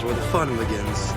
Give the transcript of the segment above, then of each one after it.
is where the fun begins.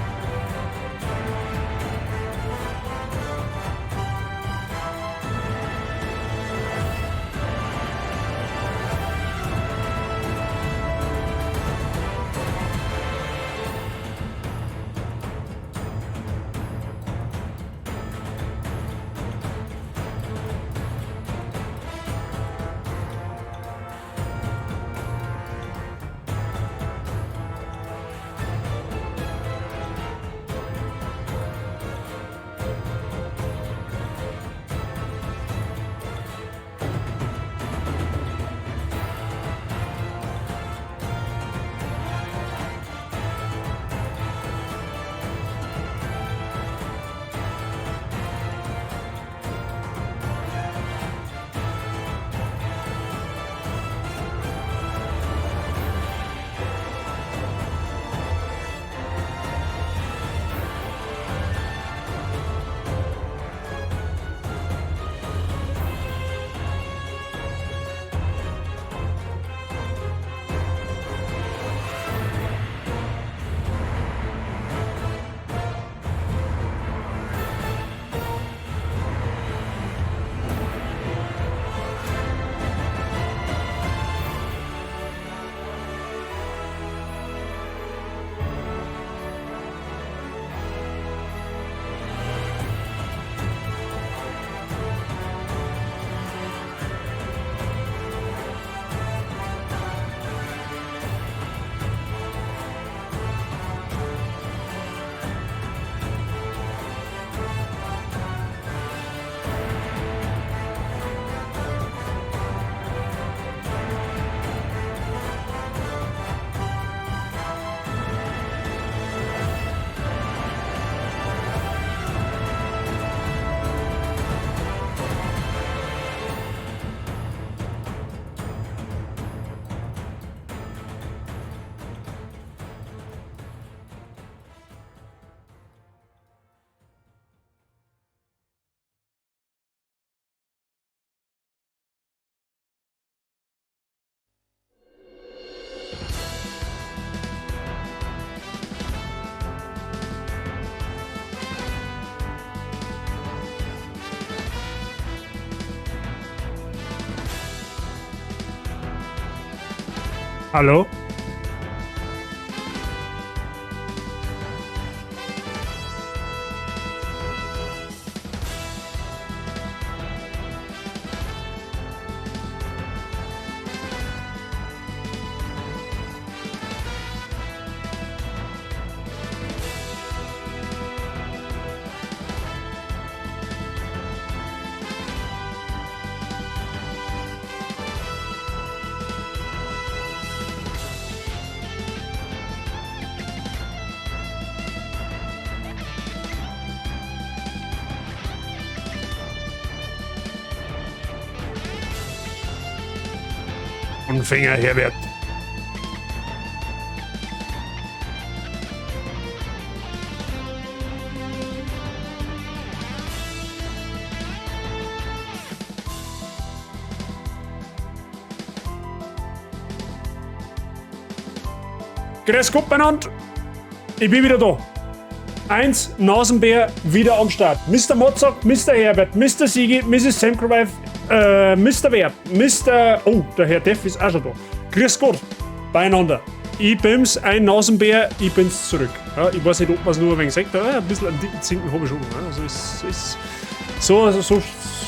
Hallo? Anfänger, Herbert. Grüß Gott beieinander. Ich bin wieder da. 1 Nasenbär wieder am Start. Mister Mozart, Mister Herbert, Mister Sigi, Misses Samcrive, Mister Werb, Mister... Oh, der Herr Deff ist auch schon da. Grüß Gott, beieinander. Ich bin's, ein Nasenbär, ich bin's zurück. Ja, ich weiß nicht, ob man's nur ein wenig sagt, aber ein bisschen einen dicken Zinken hab ich schon. Ja, also es ist so, so,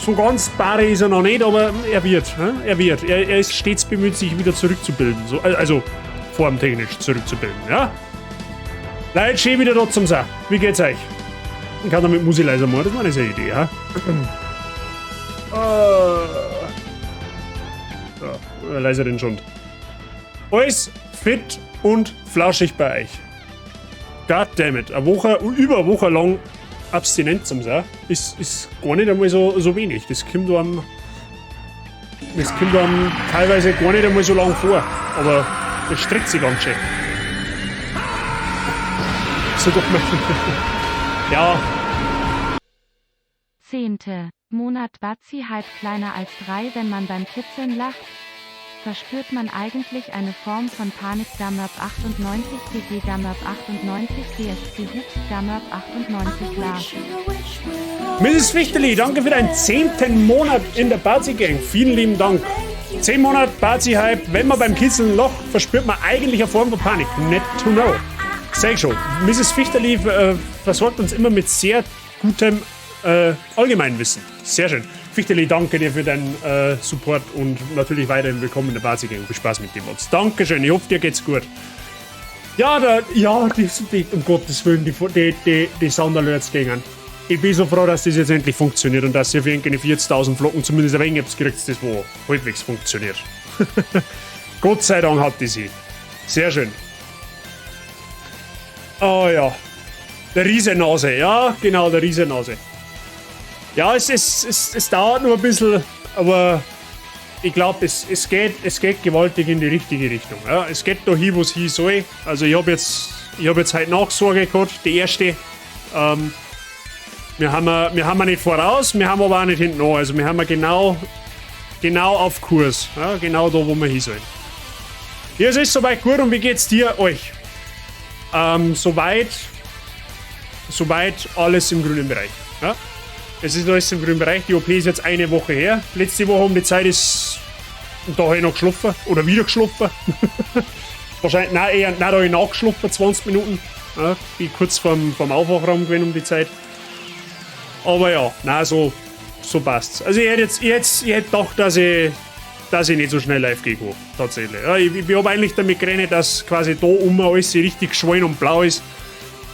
so ganz bare ist er noch nicht, aber er wird. Ja, er wird. Er ist stets bemüht, sich wieder zurückzubilden. So, also formtechnisch zurückzubilden. Ja? Leute, schön wieder da zum Sein. Wie geht's euch? Ich kann damit Musik leiser machen, das war nicht so eine Idee, ja? Ja, leiser den schon. Alles fit und flauschig bei euch. Goddammit, eine Woche, über eine Woche lang abstinent zum sein, ist gar nicht einmal so wenig. Das kommt einem teilweise gar nicht einmal so lang vor, aber das streckt sich ganz schön. So doch mal. Ja. 10. Monat Bazi halb kleiner als 3, wenn man beim Kitzeln lacht. Verspürt man eigentlich eine Form von Panik? Gammerb 98 PG Gammerb 98 DSC Hubs Gammerb 98 Lars. Mrs. Fichteli, danke für deinen 10. Monat in der Bazi Gang. Vielen lieben Dank. 10 Monate Bazi-Hype. Wenn man beim Kitzeln lacht, verspürt man eigentlich eine Form von Panik. Need to know. Sag ich schon. Mrs. Fichterli versorgt uns immer mit sehr gutem Allgemeinwissen. Sehr schön. Fichterli, danke dir für deinen Support und natürlich weiterhin willkommen in der Bazi Gang. Viel Spaß mit dem Mods. Dankeschön. Ich hoffe, dir geht's gut. Ja, da, ja, die, um Gottes Willen, die Sound Alerts gingen. Ich bin so froh, dass das jetzt endlich funktioniert und dass ihr für irgendwie 40.000 Flocken zumindest ein wenig etwas kriegt, das wo halbwegs funktioniert. Gott sei Dank hat die sie. Sehr schön. Oh ja. Der Riesenase. Ja, genau, der Riesenase. Ja, es dauert nur ein bisschen, aber ich glaube, es geht gewaltig in die richtige Richtung. Ja, es geht da hin, wo es hin soll. Also ich hab jetzt heute Nachsorge gehabt, die erste. Wir haben nicht voraus, wir haben aber auch nicht hinten an. Also wir haben genau, genau auf Kurs. Ja, genau da, wo wir hin sollen. Ja, es ist soweit gut und wie geht's dir, euch? Soweit alles im grünen Bereich. Ja? Es ist alles im grünen Bereich. Die OP ist jetzt eine Woche her. Letzte Woche um die Zeit ist da habe ich noch geschlafen. Oder wieder geschlafen. Wahrscheinlich, nein, eher, nein, da habe ich nachgeschlafen, 20 Minuten. Ja, bin kurz vorm Aufwachraum gewesen um die Zeit. Aber ja, nein, so passt's. Also ich hätte gedacht, dass ich nicht so schnell live gehe, tatsächlich. Ja, ich habe eigentlich damit gerechnet, dass quasi da um alles richtig geschwollen und blau ist.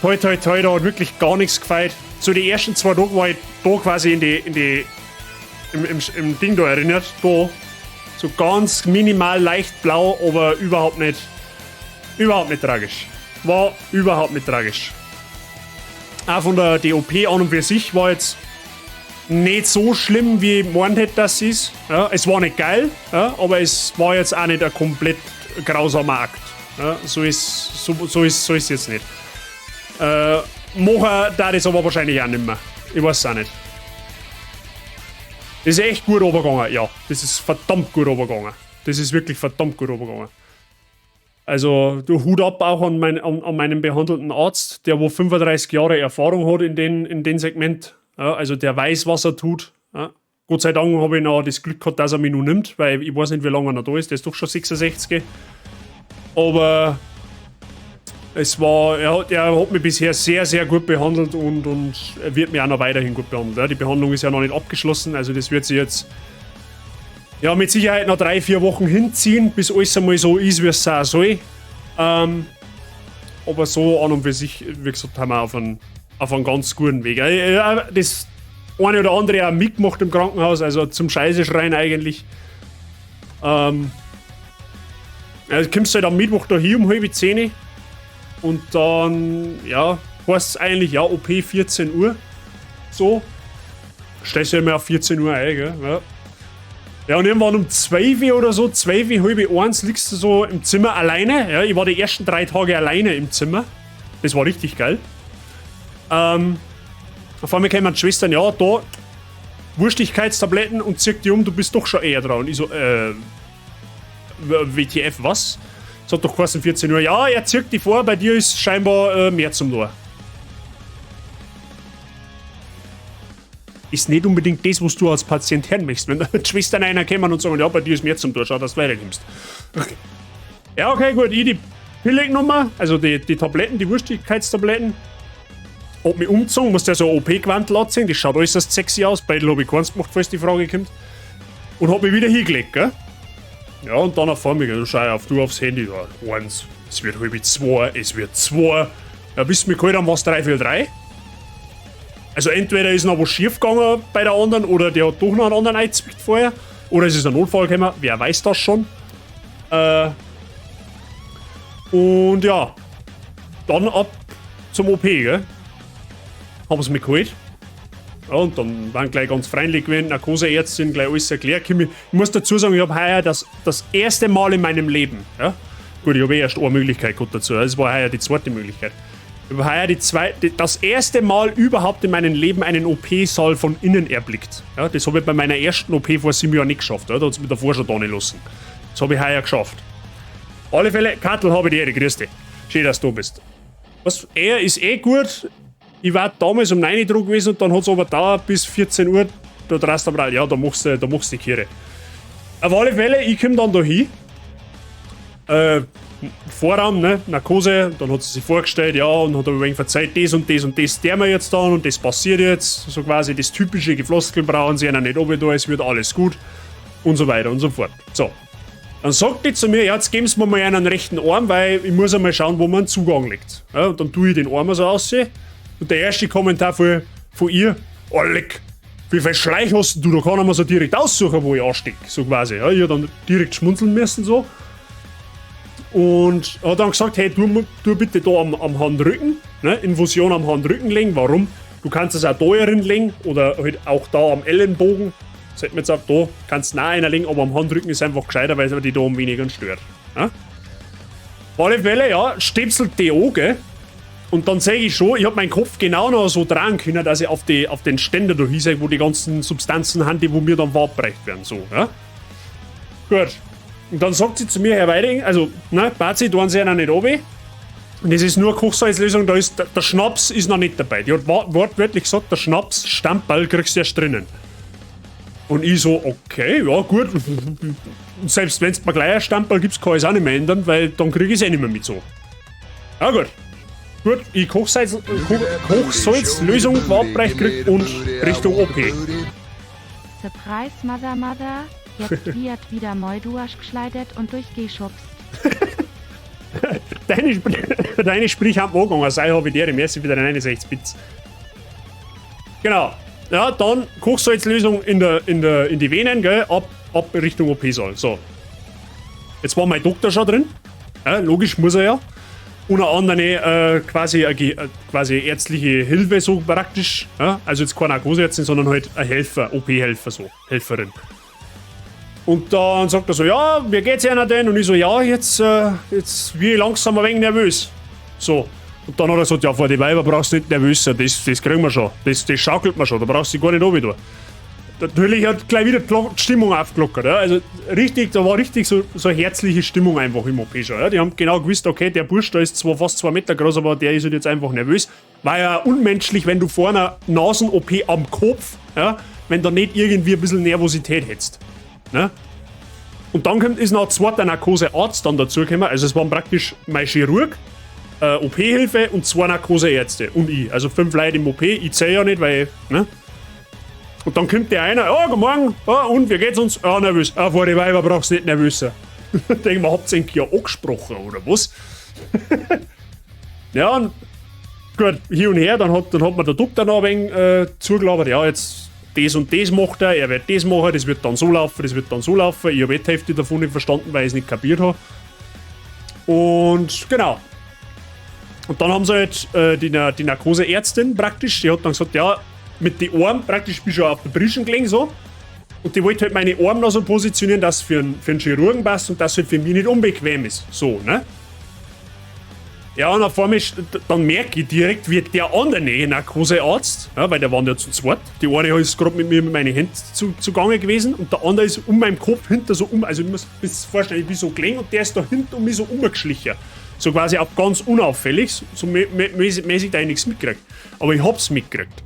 Toi, toi, toi, da hat wirklich gar nichts gefehlt. So die ersten 2 Tage war ich da quasi in die, im, im, im Ding da erinnert, da. So ganz minimal leicht blau, aber überhaupt nicht tragisch. War überhaupt nicht tragisch. Auch von der die OP an und für sich war jetzt nicht so schlimm, wie ich gemeint hätte, dass es ist. Ja, es war nicht geil, ja, aber es war jetzt auch nicht ein komplett grausamer Akt. Ja, so ist jetzt nicht. Machen da das aber wahrscheinlich auch nicht mehr. Ich weiß es auch nicht. Das ist echt gut runtergegangen, ja. Das ist verdammt gut runtergegangen. Das ist wirklich verdammt gut runtergegangen. Also, du, Hut ab auch an meinen behandelnden Arzt, der wo 35 Jahre Erfahrung hat in den Segment. Ja, also der weiß, was er tut. Ja. Gott sei Dank habe ich noch das Glück gehabt, dass er mich noch nimmt, weil ich weiß nicht, wie lange er noch da ist. Der ist doch schon 66. Aber er hat mich bisher sehr, sehr gut behandelt und er wird mich auch noch weiterhin gut behandeln. Ja, die Behandlung ist ja noch nicht abgeschlossen, also das wird sich jetzt ja mit Sicherheit noch 3, 4 Wochen hinziehen, bis alles einmal so ist, wie es sein soll. Aber so an und für sich, wie gesagt, haben wir auf einen ganz guten Weg. Das eine oder andere auch mitgemacht im Krankenhaus, also zum Scheiße schreien eigentlich. Also kommst du halt am Mittwoch da hier um 9:30 und dann, ja, heißt es eigentlich, ja, OP 14 Uhr. So. Stellst du ja immer auf 14 Uhr ein, gell? Ja. Ja, und irgendwann um 12 Uhr oder so, 12, 12:30 liegst du so im Zimmer alleine. Ja, ich war die ersten 3 Tage alleine im Zimmer. Das war richtig geil. Auf einmal kämen die Schwestern, ja, da, Wurstigkeitstabletten und zieh dich um, du bist doch schon eher dran. Und ich so, WTF, was? Es hat doch geheißen 14 Uhr. Ja, er zieht dich vor, bei dir ist scheinbar mehr zum Tor. Ist nicht unbedingt das, was du als Patient hören möchtest. Wenn die Schwestern einer kommen und sagen, ja, bei dir ist mehr zum Tor, schau, dass du weiterkommst. Okay. Ja, okay, gut, ich die Pille genommen, also die Tabletten, die Wurstigkeitstabletten. Hab mich umgezogen, musste ja so ein OP-Gewandel anziehen, das schaut äußerst sexy aus, beide habe ich keins gemacht, falls die Frage kommt. Und hab mich wieder hingelegt, gell? Ja, und dann auf einmal, dann schau ich auf, du aufs Handy, ja, 1, es wird 1:30, es wird 2. Ja, bis mich geholt haben, war's 2:45. Also entweder ist noch was schief gegangen bei der anderen oder der hat doch noch einen anderen eingezwickt vorher. Oder es ist ein Notfall gekommen, wer weiß das schon. Und ja, dann ab zum OP, gell? Haben sie mich geholt. Ja, und dann waren gleich ganz freundlich gewesen, Narkoseärztin, gleich alles erklärt. Ich muss dazu sagen, ich habe heuer das erste Mal in meinem Leben, ja, gut, ich habe eh erst eine Möglichkeit gehabt dazu, das war heuer die zweite Möglichkeit. Ich habe heuer das erste Mal überhaupt in meinem Leben einen OP-Saal von innen erblickt. Ja, das habe ich bei meiner ersten OP vor 7 Jahren nicht geschafft, ja, da hat es mich davor schon da nicht lassen. Das habe ich heuer geschafft. Alle Fälle, Kattel, habe die Ehre, grüß dich. Schön, dass du da bist. Was, er ist eh gut. Ich war damals um 9 Uhr dran gewesen und dann hat es aber dauert bis 14 Uhr. Da drehst du aber auch, ja, da machst du die Kirche. Auf alle Fälle, ich komme dann da hin. Vorraum, ne, Narkose, dann hat sie sich vorgestellt, ja, und hat ein wenig verzeiht, das und das und das der wir jetzt dann und das passiert jetzt, so quasi das typische Gefloskel, brauchen sie einer nicht obi da, es wird alles gut und so weiter und so fort. So. Dann sagt die zu mir, ja, jetzt geben Sie mir mal einen rechten Arm, weil ich muss einmal schauen, wo mein Zugang liegt. Ja, und dann tue ich den Arm so aussehen. Und der erste Kommentar von ihr: „Oh leck, wie viel Schläuch hast du, da kann ich mir so direkt aussuchen, wo ich ansteck“, so quasi. Ja, ich hab dann direkt schmunzeln müssen so. Und hat dann gesagt, hey, du bitte da am Handrücken, ne, Infusion am Handrücken legen. Warum? Du kannst es auch da legen oder halt auch da am Ellenbogen. Sollte man jetzt auch da, kannst du nah einer legen, aber am Handrücken ist einfach gescheiter, weil es die da am weniger stört. Ja? Auf alle Fälle, ja, stöpselt die an, gell? Und dann sehe ich schon, ich habe meinen Kopf genau noch so drehen können, dass ich auf den Ständer da hinsehe, wo die ganzen Substanzen sind, die wo mir dann verabreicht werden. So, ja? Gut. Und dann sagt sie zu mir, Herr Weiding, also, ne, Bazi, tun Sie ja noch nicht runter. Und das ist nur Kochsalzlösung, da ist, der Schnaps ist noch nicht dabei. Die hat wortwörtlich gesagt, der Schnaps, Stamperl kriegst du erst drinnen. Und ich so, okay, ja gut. Selbst wenn es mir gleich ein Stamperl gibt, kann ich es auch nicht mehr ändern, weil dann kriege ich es eh nicht mehr mit so. Ja gut. Gut, ich Kochsalzlösung verabreicht kriegt und Richtung OP. Surprise, Mother Mother, jetzt wird wieder moi durchgeschleudert und durchgeschubst. Deine Sprich haben angegangen, sei habe ich dir, merci wieder 69 Bits. Genau. Ja, dann Kochsalzlösung in die Venen, gell, ab Richtung OP-Saal. So. Jetzt war mein Doktor schon drin. Ja, logisch, muss er ja. Unter anderem quasi ärztliche Hilfe, so praktisch. Ja? Also jetzt keine Narkoseärztin, sondern halt ein Helfer, OP-Helfer, so, Helferin. Und dann sagt er so, ja, wie geht's Ihnen denn? Und ich so, ja, jetzt bin ich langsam ein wenig nervös. So. Und dann hat er gesagt, ja, vor die Weiber brauchst du nicht nervös sein, das kriegen wir schon, das schaukelt man schon, da brauchst du dich gar nicht runter. Natürlich hat gleich wieder die Stimmung aufgelockert. Ja. Also richtig, da war richtig so eine herzliche Stimmung einfach im OP schon. Ja. Die haben genau gewusst, okay, der Bursch da ist zwar fast 2 Meter groß, aber der ist halt jetzt einfach nervös. War ja unmenschlich, wenn du vor einer Nasen-OP am Kopf, ja, wenn da nicht irgendwie ein bisschen Nervosität hättest. Ne? Und dann ist noch ein zweiter Narkosearzt dann dazugekommen. Also es waren praktisch mein Chirurg, OP-Hilfe und zwei Narkoseärzte und ich. Also fünf Leute im OP. Ich zähle ja nicht, weil, ne? Und dann kommt der einer, oh, guten Morgen, oh, und wie geht's uns? Ah, nervös. Ah, vor die Weiber brauchst du nicht nervös sein. Denk ich mir, habt ihr ja angesprochen, oder was? Ja, und gut, hier und her, dann hat mir der Doktor noch ein wenig zugelabert, ja, jetzt das und das macht er, er wird das machen, das wird dann so laufen, das wird dann so laufen. Ich habe eh die Hälfte davon nicht verstanden, weil ich es nicht kapiert habe. Und genau. Und dann haben sie halt die Narkoseärztin praktisch, die hat dann gesagt, ja, mit den Armen praktisch bin ich schon auf der Prischen gelegen so. Und die wollte halt meine Arme noch so positionieren, dass es für einen Chirurgen passt und dass es halt für mich nicht unbequem ist. So, ne? Ja, und auf einmal, dann merke ich direkt, wie der andere Narkosearzt, ja, weil der waren ja zu zweit, die eine ist gerade mit mir mit meinen Händen zugange gewesen und der andere ist um meinen Kopf hinter so um, also ich muss mir das vorstellen, ich bin so gelegen und der ist da hinten um mich so umgeschlichen. So quasi auch ganz unauffällig, so mäßig, da ich nichts mitgekriegt. Aber ich hab's mitgekriegt.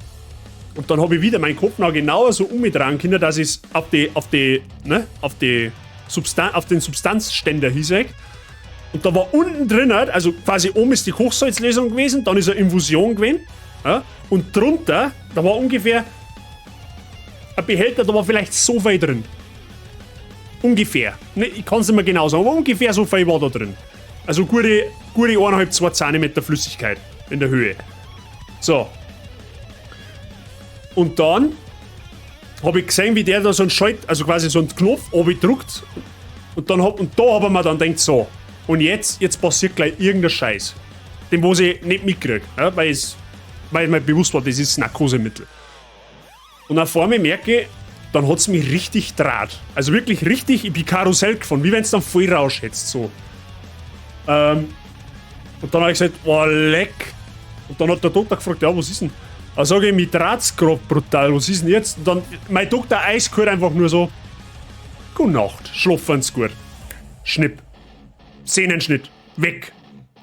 Und dann habe ich wieder meinen Kopf noch genauer so umdrehen können, dass ich es auf die, ne, auf den Substanzständer hinseh. Und da war unten drin, also quasi oben ist die Kochsalzlösung gewesen, dann ist eine Infusion gewesen. Ja, und drunter, da war ungefähr ein Behälter, da war vielleicht so viel drin. Ungefähr. Ne, ich kann es nicht mehr genau sagen, aber ungefähr so viel war da drin. Also gute, gute 1,5, 2 Zentimeter Flüssigkeit in der Höhe. So. Und dann habe ich gesehen, wie der da so einen Schalt, also quasi so einen Knopf druckt. Und da habe ich mir dann gedacht, so, und jetzt passiert gleich irgendein Scheiß. Den, wo ich nicht mitkriege, ja, weil mir bewusst war, das ist Narkosemittel. Und auf einmal merke ich, dann hat es mich richtig draht. Also wirklich richtig, ich bin Karussell gefahren, wie wenn es dann Vollrausch hättest, so. Und dann habe ich gesagt, oh leck. Und dann hat der Doktor gefragt, ja, was ist denn? Da sage ich, mich draht's grad brutal, was ist denn jetzt? Und dann, mein Doktor eiskalt einfach nur so, gute Nacht, schlafen Sie gut. Schnipp. Sehnenschnitt. Weg.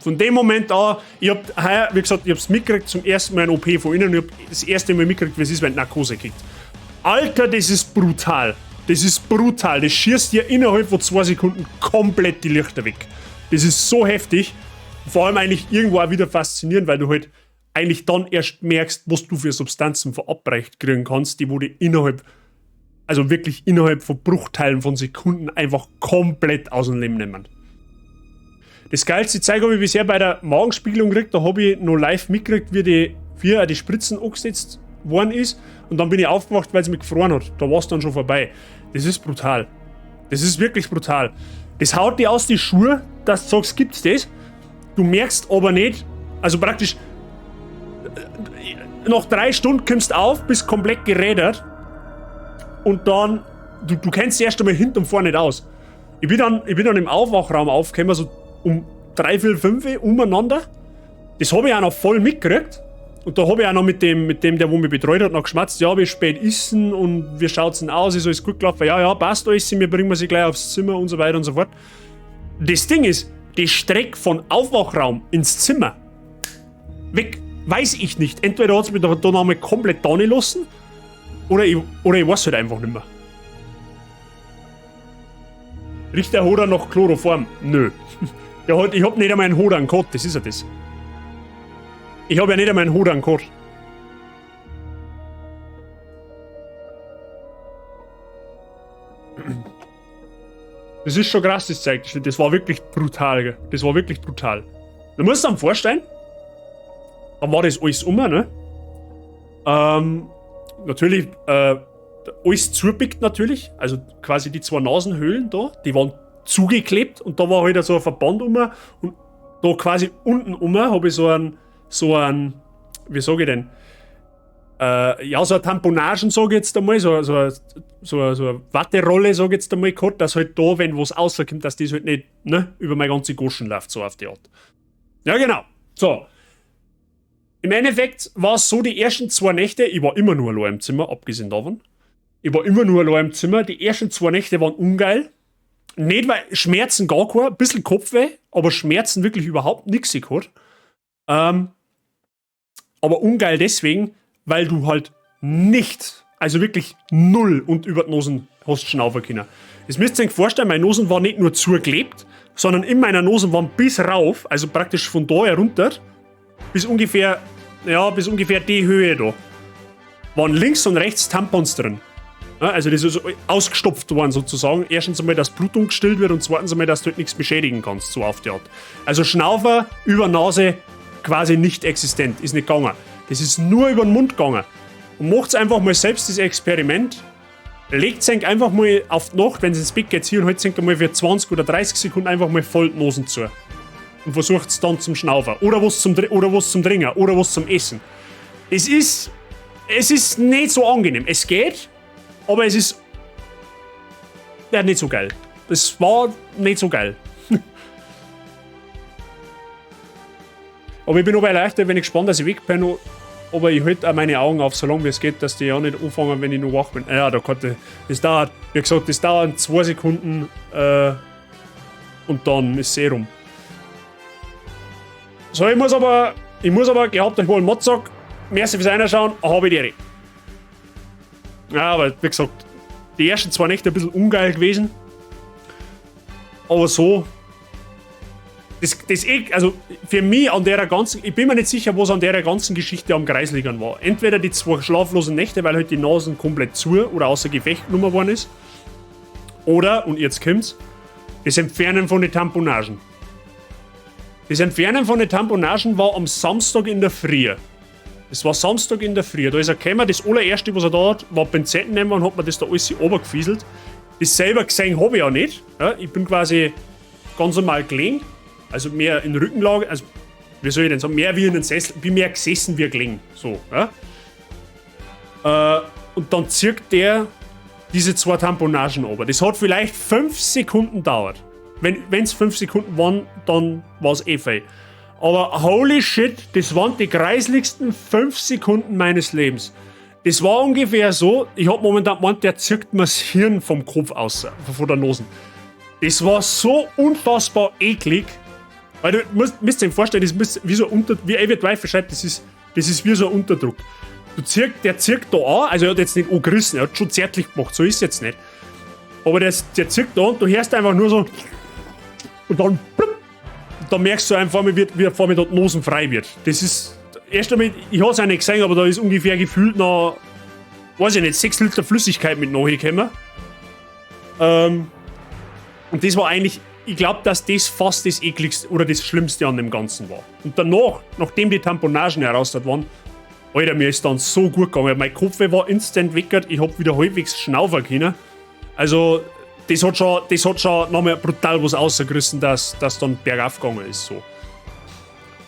Von dem Moment an, ich hab heuer, wie gesagt, ich hab's mitgekriegt, zum ersten Mal ein OP von innen, und ich hab das erste Mal mitgekriegt, wie es ist, wenn die Narkose kickt. Alter, das ist brutal. Das ist brutal. Das schießt dir innerhalb von 2 Sekunden komplett die Lichter weg. Das ist so heftig. Vor allem eigentlich irgendwo auch wieder faszinierend, weil du halt eigentlich dann erst merkst, was du für Substanzen verabreicht kriegen kannst, die wo die innerhalb, also wirklich innerhalb von Bruchteilen von Sekunden einfach komplett aus dem Leben nehmen. Das geilste Zeug habe ich bisher bei der Magenspiegelung gekriegt, da habe ich noch live mitgekriegt, wie auch die Spritzen angesetzt worden ist, und dann bin ich aufgewacht, weil es mich gefroren hat. Da war's dann schon vorbei. Das ist brutal. Das ist wirklich brutal. Das haut dir aus die Schuhe, dass du sagst, gibt's das? Du merkst aber nicht, also praktisch nach 3 Stunden kommst du auf, bist komplett gerädert und dann, du kennst erst einmal hinten und vorne nicht aus. Ich bin dann im Aufwachraum aufgekommen, so um 4:45 umeinander. Das hab ich auch noch voll mitgekriegt. Und da hab ich auch noch mit dem, der wo mich betreut hat, noch geschmatzt. Ja, wie spät ist denn und wie schaut's denn aus? Ist alles gut gelaufen? Ja, ja, passt alles, wir bringen sie gleich aufs Zimmer und so weiter und so fort. Das Ding ist, die Strecke von Aufwachraum ins Zimmer, weg, weiß ich nicht. Entweder hat's mich da noch einmal komplett da nicht lassen, oder ich weiß halt einfach nicht mehr. Riecht der Hoder nach Chloroform? Nö. Ich hab nicht einmal einen Hodan gehabt, das ist ja das. Ich hab ja nicht einmal einen Hodan gehabt. Das ist schon krass, das Zeug. Das war wirklich brutal, gell? Das war wirklich brutal. Du musst dir dann vorstellen, dann war das alles um, ne? Natürlich, alles zugepickt natürlich. Also quasi die 2 Nasenhöhlen da, die waren zugeklebt und da war halt so ein Verband um und da quasi unten um hab ich so einen, wie sag ich denn? Ja, so eine Tamponagen, sag ich jetzt einmal, so eine Watterolle, sag ich jetzt einmal, gehabt, dass halt da, wenn was rauskommt, dass das halt nicht, ne, über meine ganze Goschen läuft, so auf die Art. Ja, genau. So. Im Endeffekt war es so, die ersten 2 Nächte, ich war immer nur allein im Zimmer, abgesehen davon. Ich war immer nur allein im Zimmer, die ersten 2 Nächte waren ungeil. Nicht, weil Schmerzen gar kein, ein bisschen Kopfweh, aber Schmerzen wirklich überhaupt nix gehabt. Aber ungeil deswegen, weil du halt nicht, also wirklich null und über die Nosen hast schnaufen können. Das müsst ihr euch vorstellen, meine Nosen war nicht nur zugeklebt, sondern in meiner Nosen waren bis rauf, also praktisch von da herunter, bis ungefähr, ja, bis ungefähr die Höhe da, waren links und rechts Tampons drin. Ja, also das ist ausgestopft worden sozusagen. Erstens einmal, dass Blutung gestillt wird und zweitens einmal, dass du halt nichts beschädigen kannst, so auf die Art. Also Schnaufer über Nase quasi nicht existent, ist nicht gegangen. Das ist nur über den Mund gegangen. Und macht's einfach mal selbst das Experiment. Legt euch einfach mal auf die Nacht, wenn ihr ins Bett geht, hier und haltet euch mal für 20 oder 30 Sekunden einfach mal voll die Nosen zu. Und versucht's dann zum Schnaufen. Oder was zum Trinken. Oder was zum Essen. Es ist nicht so angenehm. Es geht, aber es ist ja nicht so geil. Das war nicht so geil. Aber ich bin aber erleichtert, wenn ich gespannt, dass ich weg bin. Aber ich halte auch meine Augen auf, solange wie es geht, dass die ja nicht anfangen, wenn ich noch wach bin. Ja, da kann das dauert, wie gesagt, das dauert 2 Sekunden und dann ist es eh rum. So, ich muss aber gehabt euch wohl einen Motzack. Merci fürs Reinschauen, habe ich die Ehre. Ja, aber wie gesagt, die ersten 2 Nächte ein bisschen ungeil gewesen. Aber so. Also für mich an der ganzen, ich bin mir nicht sicher, was an der ganzen Geschichte am Kreisligern war. Entweder die 2 schlaflosen Nächte, weil halt die Nasen komplett zu oder außer Gefecht genommen worden ist. Oder, und jetzt kommt's, das Entfernen von den Tamponagen. Das Entfernen von den Tamponagen war am Samstag in der Früh. Das war Samstag in der Früh. Da ist er gekommen, das allererste, was er da hat, war Pinzetten nehmen und hat mir das da alles runtergefieselt. Das selber gesehen habe ich ja nicht. Ja, ich bin quasi ganz normal gelegen. Also mehr in Rückenlage, also wie soll ich denn sagen, mehr wie in einem Sessel, bin mehr gesessen wie gelegen. So, ja. Und dann zirkt der diese 2 Tamponagen runter. Das hat vielleicht 5 Sekunden gedauert. Wenn es 5 Sekunden waren, dann war es eh fein. Aber holy shit, das waren die kreisligsten 5 Sekunden meines Lebens. Das war ungefähr so, ich hab momentan gemeint, der zirkt mir das Hirn vom Kopf aus, von der Nase. Das war so unfassbar eklig. Weil du müsst dir vorstellen, das ist wie so unter, wie Elliot Wife schreibt, das ist wie so ein Unterdruck. Der zirkt da an, also er hat jetzt nicht angerissen, er hat schon zärtlich gemacht, so ist es jetzt nicht. Aber der zirkt da und du hörst einfach nur so und dann plupp, und dann merkst du einfach, wie vor mir dort Nosen frei wird. Das ist, erst einmal, ich habe es auch nicht gesehen, aber da ist ungefähr gefühlt noch, weiß ich nicht, 6 Liter Flüssigkeit mit nachgekommen. Und das war eigentlich, ich glaube, dass das fast das Ekligste oder das Schlimmste an dem Ganzen war. Und danach, nachdem die Tamponagen heraus waren, Alter, mir ist dann so gut gegangen. Mein Kopf war instant weg, ich hab wieder halbwegs schnaufen können. Also, das hat schon nochmal brutal was ausgerissen, dass das dann bergauf gegangen ist. So.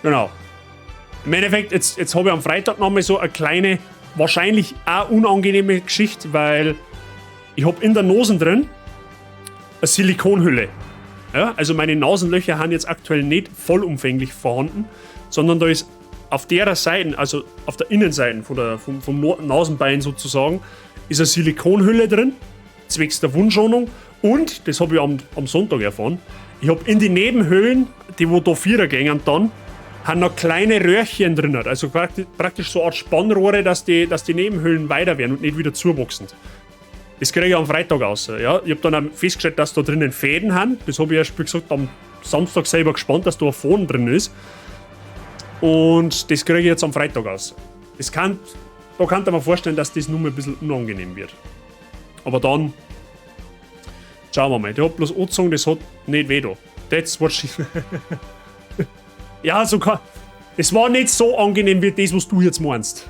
Genau. Im Endeffekt, jetzt habe ich am Freitag nochmal so eine kleine, wahrscheinlich auch unangenehme Geschichte, weil ich habe in der Nase drin eine Silikonhülle. Ja, also meine Nasenlöcher sind jetzt aktuell nicht vollumfänglich vorhanden, sondern da ist auf der Seite, also auf der Innenseite vom Nasenbein sozusagen, ist eine Silikonhülle drin, zwecks der Wundschonung. Und, das habe ich am Sonntag erfahren, ich habe in die Nebenhöhlen, die wo da vira gängen dann, haben noch kleine Röhrchen drin. Also praktisch so eine Art Spannrohre, dass die Nebenhöhlen weiter werden und nicht wieder zuwachsen. Das kriege ich am Freitag raus. Ja. Ich habe dann auch festgestellt, dass da drinnen Fäden haben. Das habe ich erst, wie gesagt, am Samstag selber gespannt, dass da ein Faden drin ist. Und das kriege ich jetzt am Freitag raus. Da kann man vorstellen, dass das nur mal ein bisschen unangenehm wird. Aber dann schauen wir mal. Der hat bloß angezogen, das hat nicht weh da. That's what she. Ja, so kann. Es war nicht so angenehm wie das, was du jetzt meinst.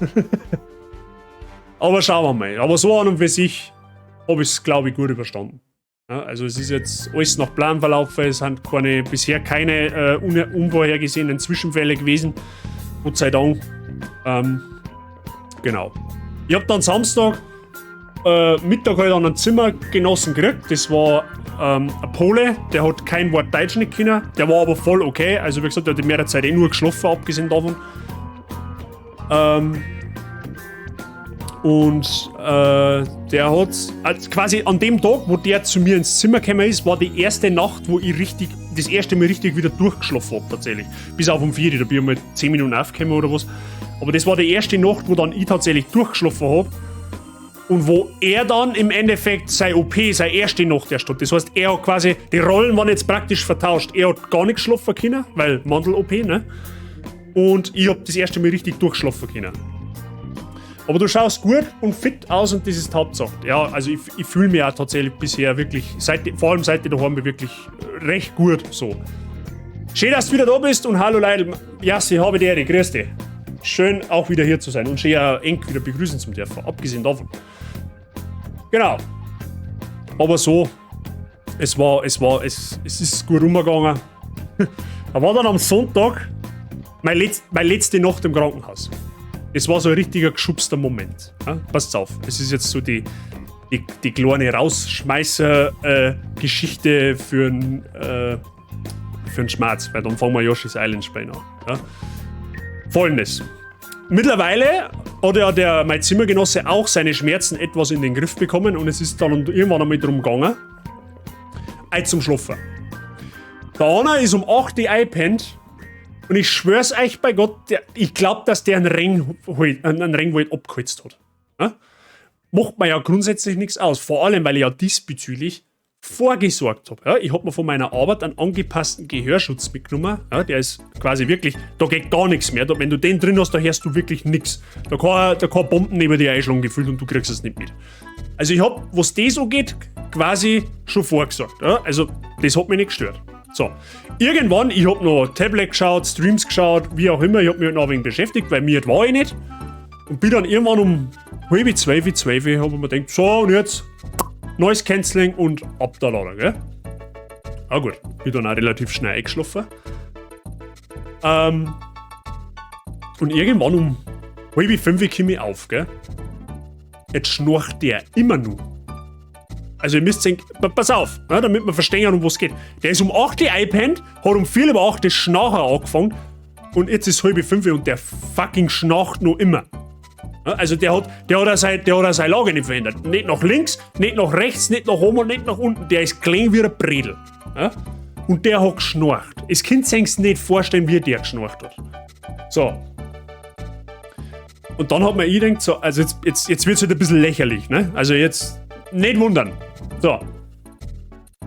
Aber schauen wir mal. Aber so an und für sich habe ich es, glaube ich, gut überstanden. Ja, also es ist jetzt alles nach Plan verlaufen, es sind bisher keine unvorhergesehenen Zwischenfälle gewesen. Gott sei Dank. Genau. Ich habe dann Samstag Mittag halt an einen Zimmergenossen gekriegt. Das war ein Pole, der hat kein Wort Deutsch nicht können. Der war aber voll okay. Also wie gesagt, der hat die mehrere Zeit eh nur geschlafen, abgesehen davon. Und der hat also quasi an dem Tag, wo der zu mir ins Zimmer gekommen ist, war die erste Nacht, wo ich richtig, das erste Mal richtig wieder durchgeschlafen habe, tatsächlich. Bis auf um 4, da bin ich mal 10 Minuten aufgekommen oder was. Aber das war die erste Nacht, wo dann ich tatsächlich durchgeschlafen habe. Und wo er dann im Endeffekt sein OP, seine erste Nacht erst hat. Das heißt, er hat quasi, die Rollen waren jetzt praktisch vertauscht. Er hat gar nicht geschlafen können, weil Mandel-OP, ne? Und ich hab das erste Mal richtig durchschlafen können. Aber du schaust gut und fit aus und das ist die Hauptsache. Ja, also ich fühle mich auch tatsächlich bisher wirklich, vor allem seit ich daheim bin, wirklich recht gut so. Schön, dass du wieder da bist und hallo Leidl. Ja, sie habe die Ehre, grüß dich. Schön auch wieder hier zu sein und schön auch enk wieder begrüßen zu dürfen, abgesehen davon. Genau. Aber so, es ist gut rumgegangen. Da war dann am Sonntag meine letzte Nacht im Krankenhaus. Es war so ein richtiger geschubster Moment. Ja? Passt auf, es ist jetzt so die kleine Rausschmeißer-Geschichte für einen Schmerz, weil dann fangen wir Yoshi's Island spielen an. Ja? Folgendes. Mittlerweile hat ja mein Zimmergenosse auch seine Schmerzen etwas in den Griff bekommen und es ist dann irgendwann einmal drum gegangen, ein zum Schlafen. Der Anna ist um 8 Uhr eingepennt und ich schwör's euch bei Gott, ich glaub, dass der einen Regenwald abgeholzt hat. Ja? Macht mir ja grundsätzlich nichts aus. Vor allem, weil ich ja diesbezüglich vorgesorgt habe. Ja, ich habe mir von meiner Arbeit einen angepassten Gehörschutz mitgenommen. Ja, der ist quasi wirklich, da geht gar nichts mehr. Da, wenn du den drin hast, da hörst du wirklich nichts. Da kann Bomben neben dir einschlagen gefühlt und du kriegst es nicht mit. Also ich habe, was das angeht, quasi schon vorgesorgt. Ja, also das hat mich nicht gestört. So, irgendwann, ich habe noch Tablet geschaut, Streams geschaut, wie auch immer, ich habe mich halt noch ein wenig beschäftigt, weil mir war ich nicht. Und bin dann irgendwann um 11:30, 12, habe ich mir gedacht, so und jetzt Noise Cancelling und ab da Lader, gell? Ah gut, bin dann auch relativ schnell eingeschlafen. Und irgendwann um 4:30 komme ich auf, gell? Jetzt schnarcht der immer noch. Also ihr müsst denken, pass auf, ne, damit wir verstehen, um was es geht. Der ist um 8 Uhr eingepennt, hat um 8:15 das Schnarchen angefangen und jetzt ist 4:30 und der fucking schnarcht noch immer. Also der hat auch seine Lage nicht verändert. Nicht nach links, nicht nach rechts, nicht nach oben und nicht nach unten. Der ist klein wie ein Bredel. Ja? Und der hat geschnarcht. Es könnt ihr euch nicht vorstellen, wie der geschnarcht hat. So. Und dann hat man ich gedacht, so, also jetzt wird es halt ein bisschen lächerlich, ne? Also jetzt nicht wundern. So.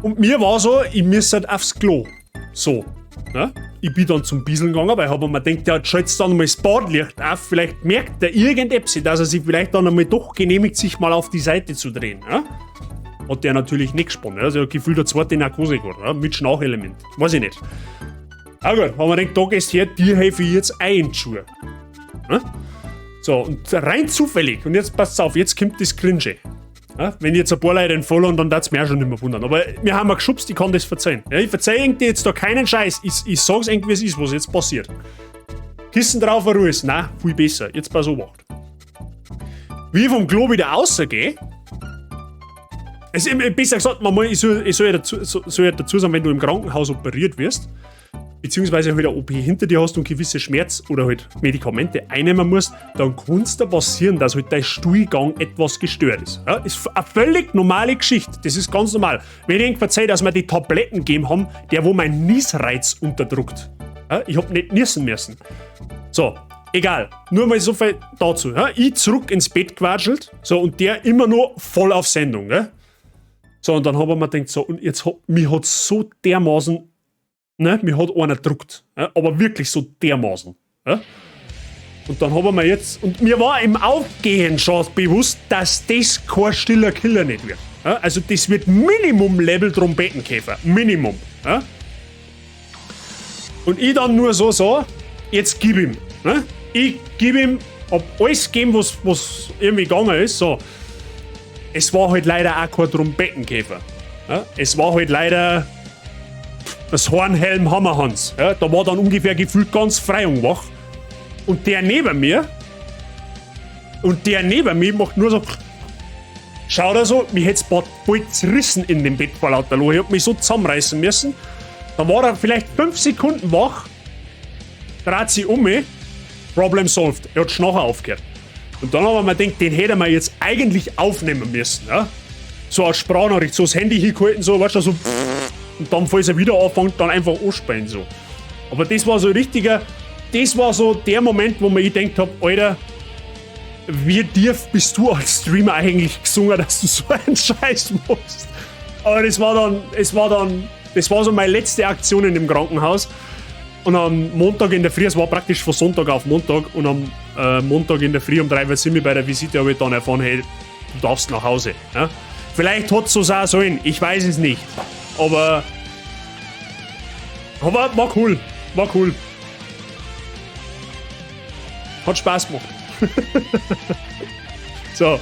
Und mir war so, ich muss halt aufs Klo. So. Ne? Ich bin dann zum Bieseln gegangen, weil ich habe mir gedacht, der schaltet dann mal das Badlicht auf, vielleicht merkt der irgendetwas, dass er sich vielleicht dann einmal doch genehmigt, sich mal auf die Seite zu drehen. Ja? Hat der natürlich nicht gesponnen. Also gefühlt eine zweite Narkose gehabt, ja? Mit Schnarchelement. Weiß ich nicht. Aber gut, haben wir gedacht, da gehst her, dir helfe ich jetzt ein in die Schuhe. Ja? So, und rein zufällig, und jetzt passt auf, jetzt kommt das Cringe. Ja, wenn jetzt ein paar Leute den followen, dann darf's mir auch schon nicht mehr wundern. Aber wir haben geschubst, ich kann das verzeihen. Ja, ich verzeih irgendwie jetzt da keinen Scheiß. Ich sag's irgendwie, wie es ist, was jetzt passiert. Kissen drauf, Ruhe ist. Na, viel besser. Jetzt pass auf. Wie ich vom Klo wieder rausgehe, es ist besser gesagt, man muss, ich soll ja dazu sagen, wenn du im Krankenhaus operiert wirst, beziehungsweise halt eine OP hinter dir hast und gewisse Schmerz- oder halt Medikamente einnehmen musst, dann kann es da passieren, dass halt dein Stuhlgang etwas gestört ist. Ja, ist eine völlig normale Geschichte. Das ist ganz normal. Wenn ich irgend verzeihe, dass mir die Tabletten gegeben haben, der wo mein Niesreiz unterdrückt. Ja, ich hab nicht niesen müssen. So, egal. Nur mal so viel dazu. Ja, ich zurück ins Bett gewatschelt, so, und der immer nur voll auf Sendung. Gell? So, und dann hab ich mir gedacht, so, und jetzt hat, mich hat so dermaßen, ne, mich hat einer gedruckt. Ja, aber wirklich so dermaßen. Ja? Und dann haben wir jetzt, und mir war im Aufgehen schon bewusst, dass das kein stiller Killer nicht wird. Ja? Also das wird Minimum Level Trompetenkäfer. Minimum. Ja? Und ich dann nur so, jetzt gib ihm. Ne? Ich gib ihm, hab alles gegeben, was irgendwie gegangen ist. So. Es war halt leider auch kein Trompetenkäfer. Ja? Es war halt leider das Hornhelm Hammerhans. Ja? Da war dann ungefähr gefühlt ganz Freyung wach. Und der neben mir macht nur so. Schaut er so, mich hätt's bald zerrissen in dem Bett vor lauter Lachen. Ich hab mich so zusammenreißen müssen. Dann war er vielleicht 5 Sekunden wach, dreht sich um mich, Problem solved. Er hat Schnachen aufgehört. Und dann haben wir gedacht, den hätte man jetzt eigentlich aufnehmen müssen. Ja? So als Sprachnachricht, so das Handy hingehalten, so, weißt du, so. Und dann, falls er wieder anfängt, dann einfach anspielen, so. Aber das war so richtiger, das war so der Moment, wo mir ich gedacht hab, Alter, wie tief bist du als Streamer eigentlich gesunken, dass du so einen Scheiß machst? Aber das war so meine letzte Aktion in dem Krankenhaus. Und am Montag in der Früh, es war praktisch von Sonntag auf Montag, und am Montag in der Früh um 3 Uhr bei der Visite habe ich dann erfahren, hey, du darfst nach Hause. Ja? Vielleicht hat es so sein sollen, ich weiß es nicht. Aber war cool, war cool. Hat Spaß gemacht. So.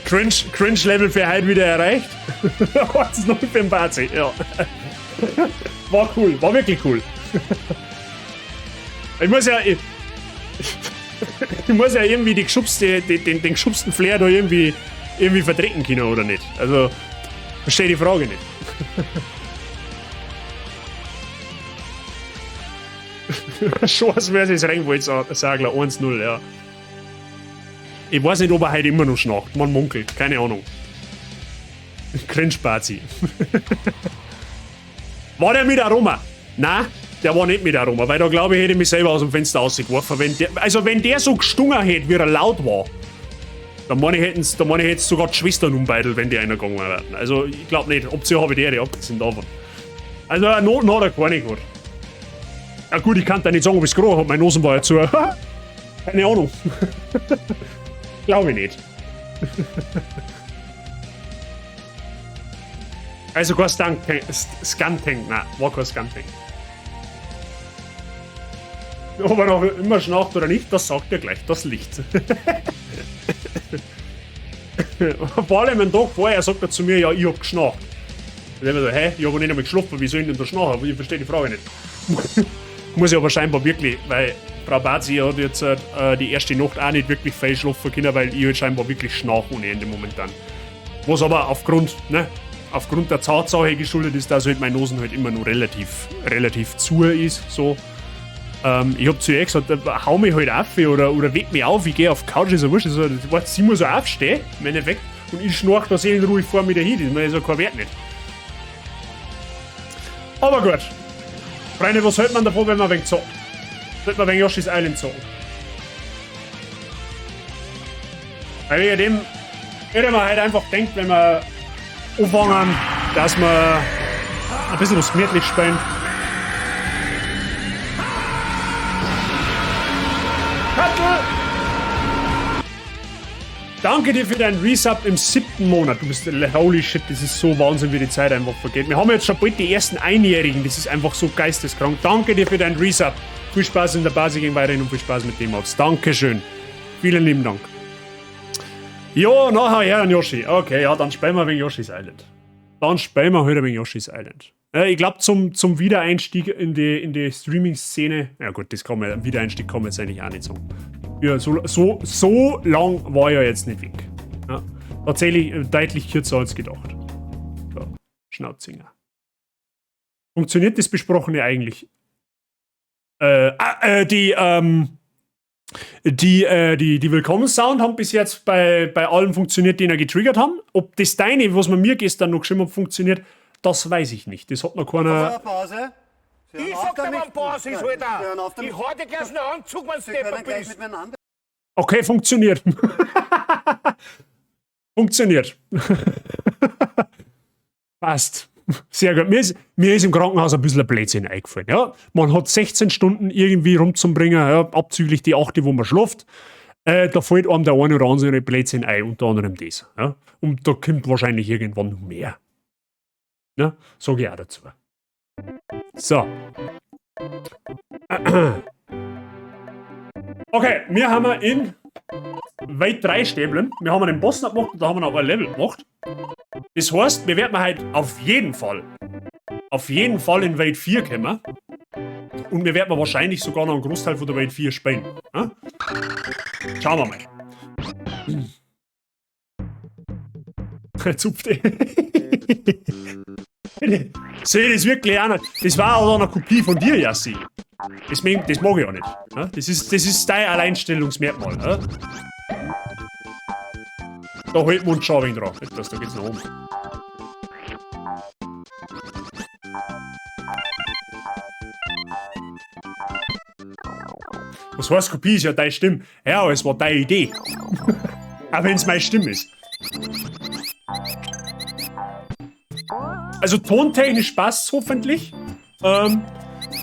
Cringe, Cringe Level für heute wieder erreicht. 1-0 für den Bazi, ja. War cool, war wirklich cool. Ich muss ja irgendwie die geschubste, den, den, den geschubsten Flair da irgendwie vertreten können, oder nicht? Also, verstehe die Frage nicht. Chance versus Regenwaldsagler 1-0, ja. Ich weiß nicht, ob er heute immer noch schnarcht. Man munkelt, keine Ahnung. Cringe-Bazi. War der mit Aroma? Na, der war nicht mit Aroma, weil da glaube ich, hätte ich mich selber aus dem Fenster rausgeworfen. Also wenn der so gestungen hätte, wie er laut war, dann meine ich, hätten's, dann meine ich, hätt's sogar die Schwestern umbeidelt, wenn die einer gegangen wären. Also ich glaube nicht. Option habe ich die, abgesehen davon. Also eine Noten hat er keine gehabt. Ja gut, ich kann da nicht sagen, ob ich's gerochen hab, meine Nosen war ja zu. Keine Ahnung. Glaube ich nicht. Also kein Skuntank, nein, war kein Skuntank. Ob er noch immer schnarcht oder nicht, das sagt ja gleich das Licht. Vor allem einen Tag vorher sagt er zu mir, ja, ich hab geschnarcht. Und dann so, hä, ich hab nicht einmal geschlafen, wie soll ich denn da schnarchen? Ich verstehe die Frage nicht. Muss ich aber scheinbar wirklich, weil Frau Bazi hat jetzt die erste Nacht auch nicht wirklich fein schlafen können, weil ich halt scheinbar wirklich schnarch ohne Ende momentan. Was aber aufgrund der Tatsache geschuldet ist, dass halt meine Nosen halt immer noch relativ zu ist, so. Ich hab zu ihr gesagt, hau mich halt auf oder weck mich auf, ich geh auf die Couch, ist ja wurscht. Also, sie muss auch aufstehen, im Endeffekt. Und ich schnarch da seelenruhig vor mir dahin, das ist ja kein Wert nicht. Aber gut. Freunde, was hält man davon, wenn man ein wenig zockt? Sollte man wegen Yoshi's Island zocken. Weil wegen dem hätte man halt einfach denkt, wenn wir anfangen, dass wir ein bisschen was gemütlich spielen. Kattel! Danke dir für deinen Resub im 7. Monat. Du bist, holy shit, das ist so Wahnsinn, wie die Zeit einfach vergeht. Wir haben jetzt schon bald die ersten Einjährigen, das ist einfach so geisteskrank. Danke dir für deinen Resub. Viel Spaß in der Basic Gang weiterhin und viel Spaß mit dem Mods. Dankeschön. Vielen lieben Dank. Jo, nachher her an Yoshi. Okay, ja, dann spielen wir wegen Yoshi's Island. Dann spielen wir heute wegen Yoshi's Island. Ich glaub, zum Wiedereinstieg in die Streaming-Szene. Ja gut, das kann man, Wiedereinstieg kann man jetzt eigentlich auch nicht sagen. Ja, so lang war ja jetzt nicht weg. Ja, tatsächlich deutlich kürzer als gedacht. So, Schnauzinger. Funktioniert das Besprochene eigentlich? Die Willkommenssound haben bis jetzt bei allen funktioniert, die ihn getriggert haben. Ob das deine, was man mir gestern noch geschrieben hat, funktioniert, das weiß ich nicht. Das hat noch keiner. Pause. Ich sag dir, wann Pause ist, Alter. Ich hau dir gleich noch Anzug, wenn du deppert bist. Okay, funktioniert. Funktioniert. Passt. Sehr gut. Mir ist im Krankenhaus ein bisschen ein Blödsinn eingefallen. Ja? Man hat 16 Stunden irgendwie rumzubringen, ja, abzüglich die 8, wo man schläft. Da fällt einem der eine oder andere Blödsinn ein, unter anderem das. Ja? Und da kommt wahrscheinlich irgendwann noch mehr. Ja? Sag ich auch dazu. So. Okay, wir haben in Welt 3 Stäblen. Wir haben einen Boss noch gemacht und da haben wir noch ein Level gemacht. Das heißt, wir werden halt auf jeden Fall in Welt 4 kommen. Und wir werden wahrscheinlich sogar noch einen Großteil von der Welt 4 spielen. Ja? Schauen wir mal. Zupft. Sehe das wirklich auch nicht. Das war auch eine Kopie von dir, Yassi. Deswegen, das mag ich auch nicht. Ja? Das ist dein Alleinstellungsmerkmal. Ja? Da halten wir uns schon ein wenig dran. Das, da geht's nach oben. Was heißt Kopie? Ist ja deine Stimme. Ja, aber es war deine Idee. Auch wenn's meine Stimme ist. Also tontechnisch passt's hoffentlich.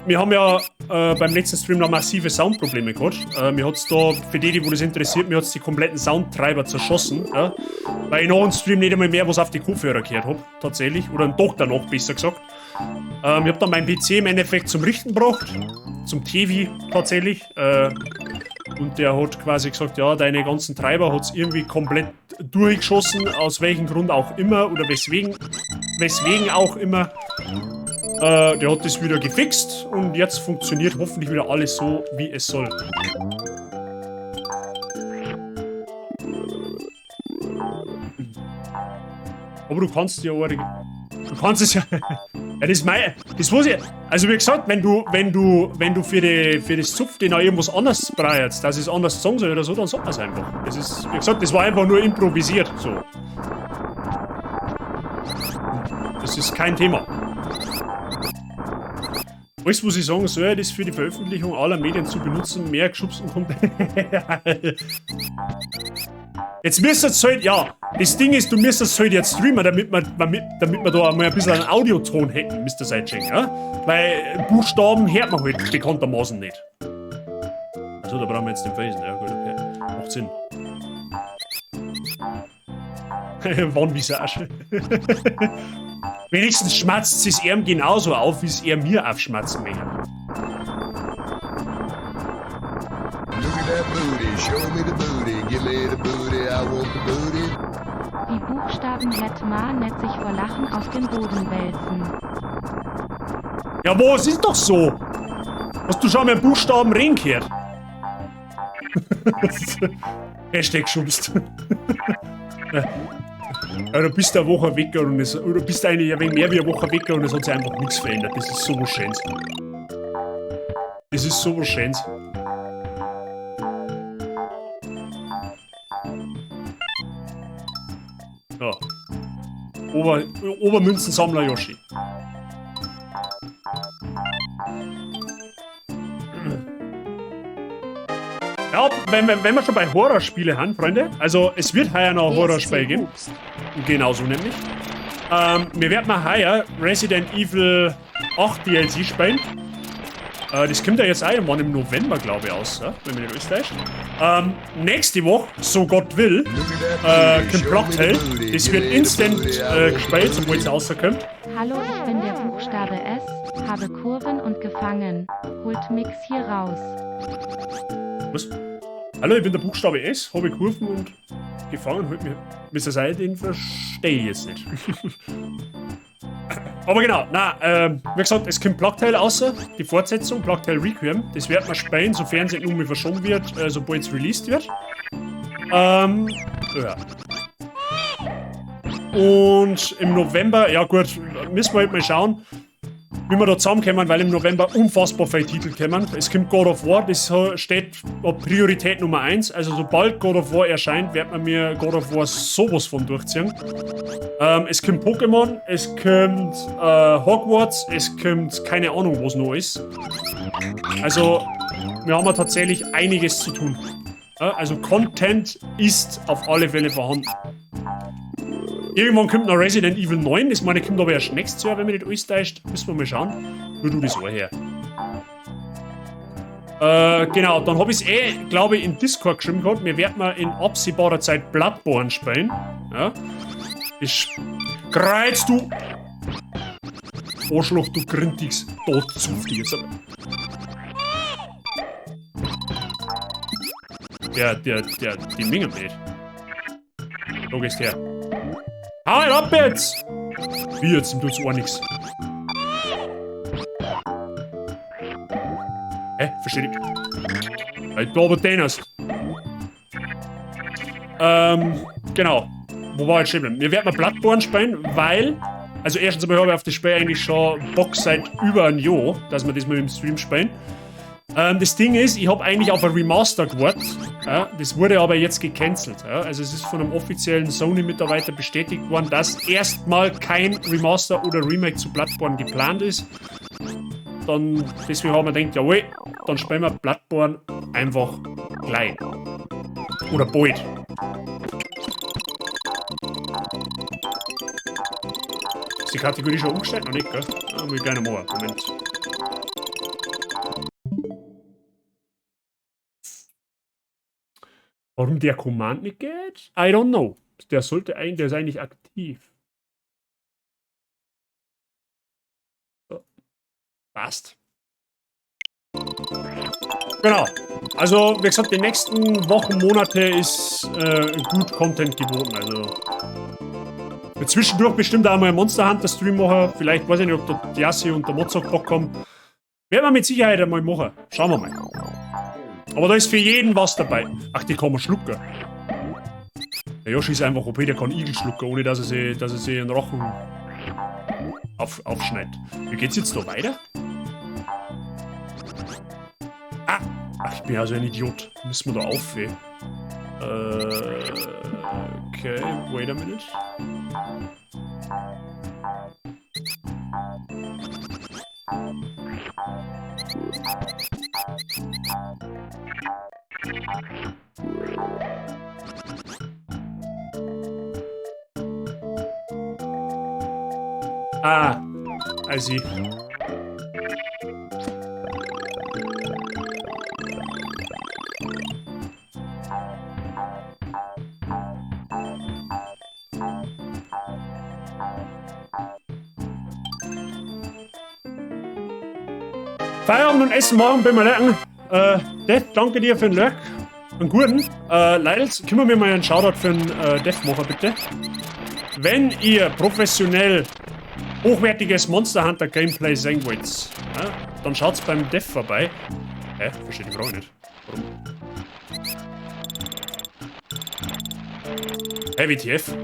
Wir haben ja beim letzten Stream noch massive Soundprobleme gehabt. Mir hat's da, für die, die wo das interessiert, mir hat's die kompletten Soundtreiber zerschossen. Ja? Weil ich nach dem Stream nicht einmal mehr was auf die Kopfhörer gehört hab, tatsächlich. Oder einen Tag danach, besser gesagt. Ich hab dann meinen PC im Endeffekt zum Richten gebracht. Zum TV tatsächlich. Und der hat quasi gesagt, ja, deine ganzen Treiber hat's irgendwie komplett durchgeschossen, aus welchem Grund auch immer oder weswegen auch immer. Der hat das wieder gefixt und jetzt funktioniert hoffentlich wieder alles so, wie es soll. Aber du kannst ja auch... Du kannst es ja... Ja, das ist mein... Das muss ich... Also wie gesagt, wenn du für das Zupf den auch irgendwas anderes brauchst, dass es anders sagen soll oder so, dann sagt man es einfach. Das ist, wie gesagt, das war einfach nur improvisiert, so. Das ist kein Thema. Alles, was ich sagen soll, das für die Veröffentlichung aller Medien zu benutzen, mehr geschubst und kommt. Jetzt müsstest du halt, ja, das Ding ist, du müsstest halt jetzt streamen, damit wir da einmal ein bisschen einen Audioton hätten, Mr. Sidecheng, ja? Weil Buchstaben hört man halt bekanntermaßen nicht. Also, da brauchen wir jetzt den Felsen, ja gut, okay. Macht Sinn. Wandvisage. Wenigstens schmatzt es ihm genauso auf, wie es er mir aufschmatzen möchte. Die Buchstaben hätt ma net sich vor Lachen auf den Boden wälzen. Ja, wo, es ist doch so. Hast du schon mal einen Buchstaben reden gehört? Hashtag schubst. Ja, du bist eine Woche weg und es, oder bist eigentlich ein wenig mehr wie eine Woche weg und es hat sich einfach nichts verändert. Das ist so was Schönes. Das ist so was Schönes. Ja. Obermünzensammler Yoshi. Ja, wenn wir schon bei Horrorspiele haben, Freunde, also es wird heuer noch ein Horrorspiel geben. Genau so nämlich. Wir werden mal heuer Resident Evil 8 DLC spielen. Das kommt ja jetzt auch irgendwann im November, glaube ich, aus, ja? Wenn mich nicht alles täuscht. Nächste Woche, so Gott will, kommt Plague Tale. Das wird instant gespielt, sobald es rauskommt. Hallo, ich bin der Buchstabe S, habe Kurven und gefangen. Holt Mix hier raus. Was? Hallo, ich bin der Buchstabe S, habe Kurven und gefangen. Holt mich. Mr. Seil, den verstehe ich jetzt nicht. Aber genau, na, wie gesagt, es kommt Plague Tale raus, die Fortsetzung, Plague Tale Requiem. Das wird man spielen, sofern es nicht nur mehr verschoben wird, sobald es released wird. Ja. Und im November, ja gut, müssen wir halt mal schauen, wie wir da zusammenkommen, weil im November unfassbar viele Titel kommen. Es kommt God of War, das steht auf Priorität Nummer 1. Also sobald God of War erscheint, wird man mir God of War sowas von durchziehen. Es kommt Pokémon, es kommt Hogwarts, es kommt keine Ahnung, was noch ist. Also, wir haben ja tatsächlich einiges zu tun. Ja, also Content ist auf alle Fälle vorhanden. Irgendwann kommt noch Resident Evil 9, das meine ich, kommt aber erst nächstes Jahr, wenn mich nicht alles täuscht. Müssen wir mal schauen. Nur du das auch her. Genau, dann hab ich's eh, glaube ich, in Discord geschrieben gehabt. Wir werden mal in absehbarer Zeit Bloodborne spielen. Ja. Ich kreiz du! Arschloch, du Grintigs. Tot zu dir jetzt. Die Menge nicht. Da gehst her. Hau ab jetzt! Wie jetzt? Ihm tut's auch nix. Hä? Versteh ich. Halt du aber den hast. Genau. Wo war ich stehen geblieben? Wir werden mal Bloodborne spielen, weil... Also erstens einmal habe ich auf das Spiel eigentlich schon Bock seit über ein Jahr, dass wir das mal im Stream spielen. Das Ding ist, ich habe eigentlich auf ein Remaster gewartet. Ja, das wurde aber jetzt gecancelt. Ja. Also es ist von einem offiziellen Sony-Mitarbeiter bestätigt worden, dass erstmal kein Remaster oder Remake zu Bloodborne geplant ist. Dann, deswegen haben wir gedacht, jawohl, dann spielen wir Bloodborne einfach gleich. Oder bald. Ist die Kategorie schon umgestellt? Noch nicht, gell? Ah, muss ich gleich noch machen. Moment. Warum der Command nicht geht? I don't know. Der sollte eigentlich, der ist eigentlich aktiv. So. Passt. Genau. Also, wie gesagt, die nächsten Wochen, Monate ist gut Content geboten. Also zwischendurch bestimmt auch mal ein Monster Hunter Stream machen. Vielleicht, weiß ich nicht, ob der Diassi und der Mozart Bock haben. Werden wir mit Sicherheit einmal machen. Schauen wir mal. Aber da ist für jeden was dabei. Ach, die kann man schlucken. Der Yoshi ist einfach OP, der kann Igel schlucken, ohne dass er sich einen Rochen aufschneidet. Wie geht's jetzt da weiter? Ah! Ach, ich bin ja so ein Idiot. Müssen wir da auf, ey. Okay, wait a minute. Ah, I see. Feierabend und Essen machen bin wir lecker. Death, danke dir für den Lurk. Einen guten. Leidels, können wir mir mal einen Shoutout für den Death machen, bitte? Wenn ihr professionell hochwertiges Monster Hunter Gameplay sehen wollt, ja, dann schaut's beim Death vorbei. Hä? Verstehe die Frage nicht. Warum? Hä, WTF?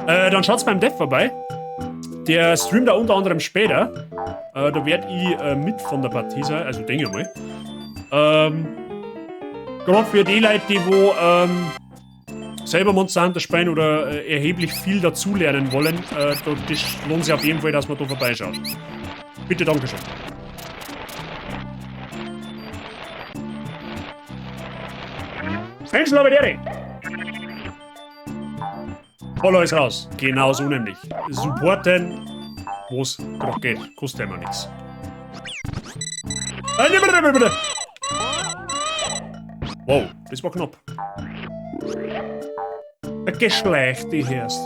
Dann schaut's beim Death vorbei. Der streamt da unter anderem später. Da werd ich mit von der Partie sein, also denke ich mal. Gerade für die Leute, die wo selber Monster Hunter spielen oder erheblich viel dazulernen wollen, das lohnt sich auf jeden Fall, dass man da vorbeischaut. Bitte, Dankeschön. Menschen, aber Follow ist raus. Genau so nämlich. Supporten, wo's grad geht. Kostet immer nix. Bitte, bitte. Wow, das war knapp. Geschlecht, die herst.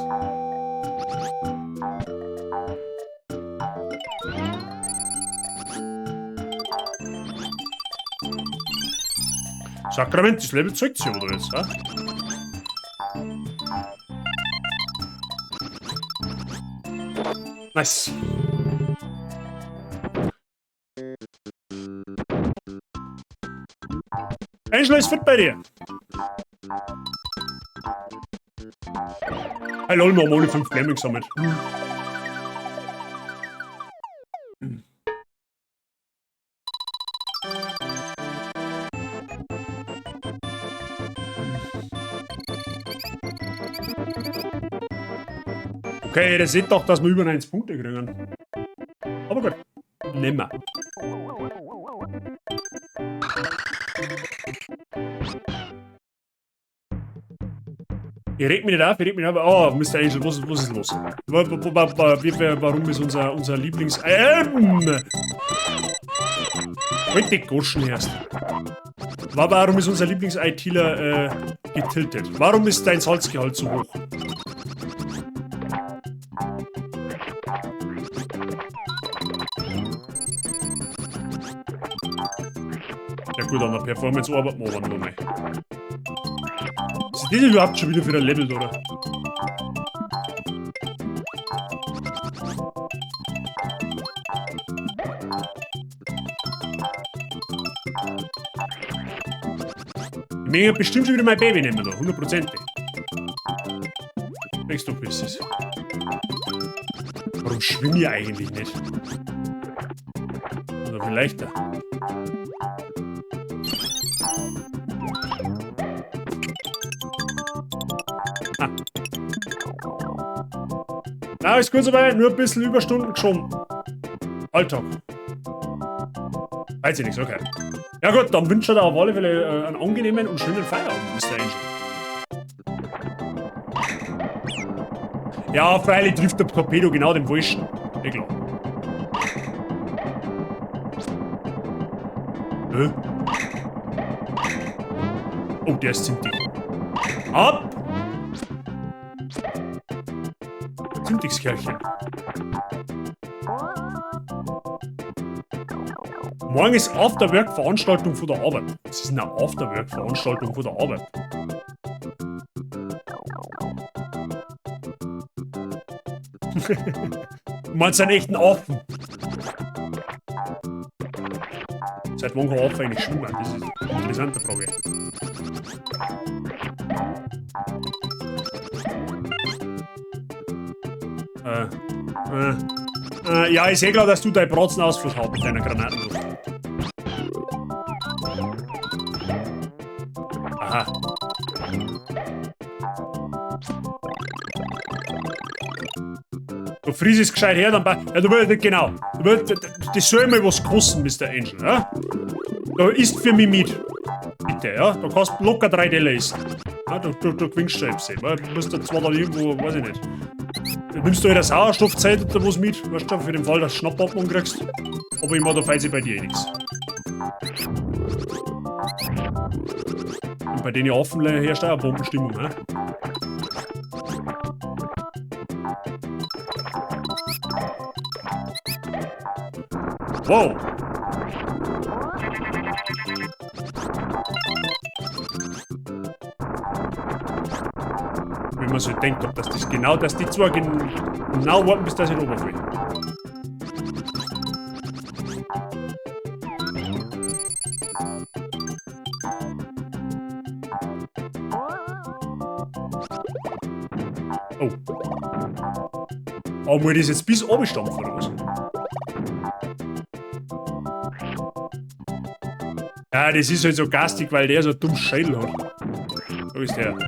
Sakrament, das Level zeigt sich oder jetzt, ha? Nice. Angela ist fit bei dir. Hey lol, wir haben alle 5 Blumen gesammelt. Okay, das sieht doch, dass wir über 90 Punkte kriegen. Aber gut, nehmen wir. Ich reg mich nicht auf, ich reg mich nicht auf. Oh, Mister Angel, was ist los? Warum ist unser Lieblings... Halt die Goschen erst. Warum ist unser Lieblings-I Tler getiltet? Warum ist dein Salzgehalt so hoch? Ja gut, an der Performance arbeiten wir aber noch mal. Ist das überhaupt schon wieder für ein Level, oder? Ich möchte bestimmt schon wieder mein Baby nehmen, da, hundertprozentig. Denkst du, wie es ist? Warum schwimme ich eigentlich nicht? Oder viel leichter. Ah. Na, ist gut soweit, nur ein bisschen Überstunden geschoben. Alltag. Weiß ich nichts, okay. Ja gut, dann wünsche ich dir auf alle Fälle einen angenehmen und schönen Feierabend, Mister Angel. Ja, freilich trifft der Torpedo genau den Falschen. Ja, klar. Hä? Oh, der ist ziemlich. Ab! Zimtiges Kerlchen. Morgen ist Afterwork-Veranstaltung von der Arbeit. Was ist denn eine Afterwork-Veranstaltung von der Arbeit? Du meinst einen echten Affen? Seit wann kann Affe eigentlich schwimmen? Das ist eine interessante Frage. Ja, ich seh klar, dass du deinen Bratzen ausfluss hast mit deiner Granaten. Aha. Du friest es gescheit her, dann ja, du willst, genau. Du willst, das soll mal was kosten, Mister Angel, ja? Da isst für mich mit. Bitte, ja? Da kannst du locker 3 Teller essen. Ja, du gewinnst schon etwas, weil du musst da zwar dann irgendwo, weiß ich nicht. Du nimmst du halt eine Sauerstoffzeit oder was mit, weißt du, für den Fall, dass du Schnappatmung kriegst. Aber ich mach da feiert sich bei dir eh nix. Und bei denen Affen herrscht auch eine Bombenstimmung, ne? Wow! Wenn man so denkt, ob das, das genau, dass die zwei genau warten, bis das in Oberfläche. Oh. Aber muss ich das jetzt bis oben stampfen oder was? Ja, das ist halt so gastig, weil der so einen dummen Schädel hat. So ist der.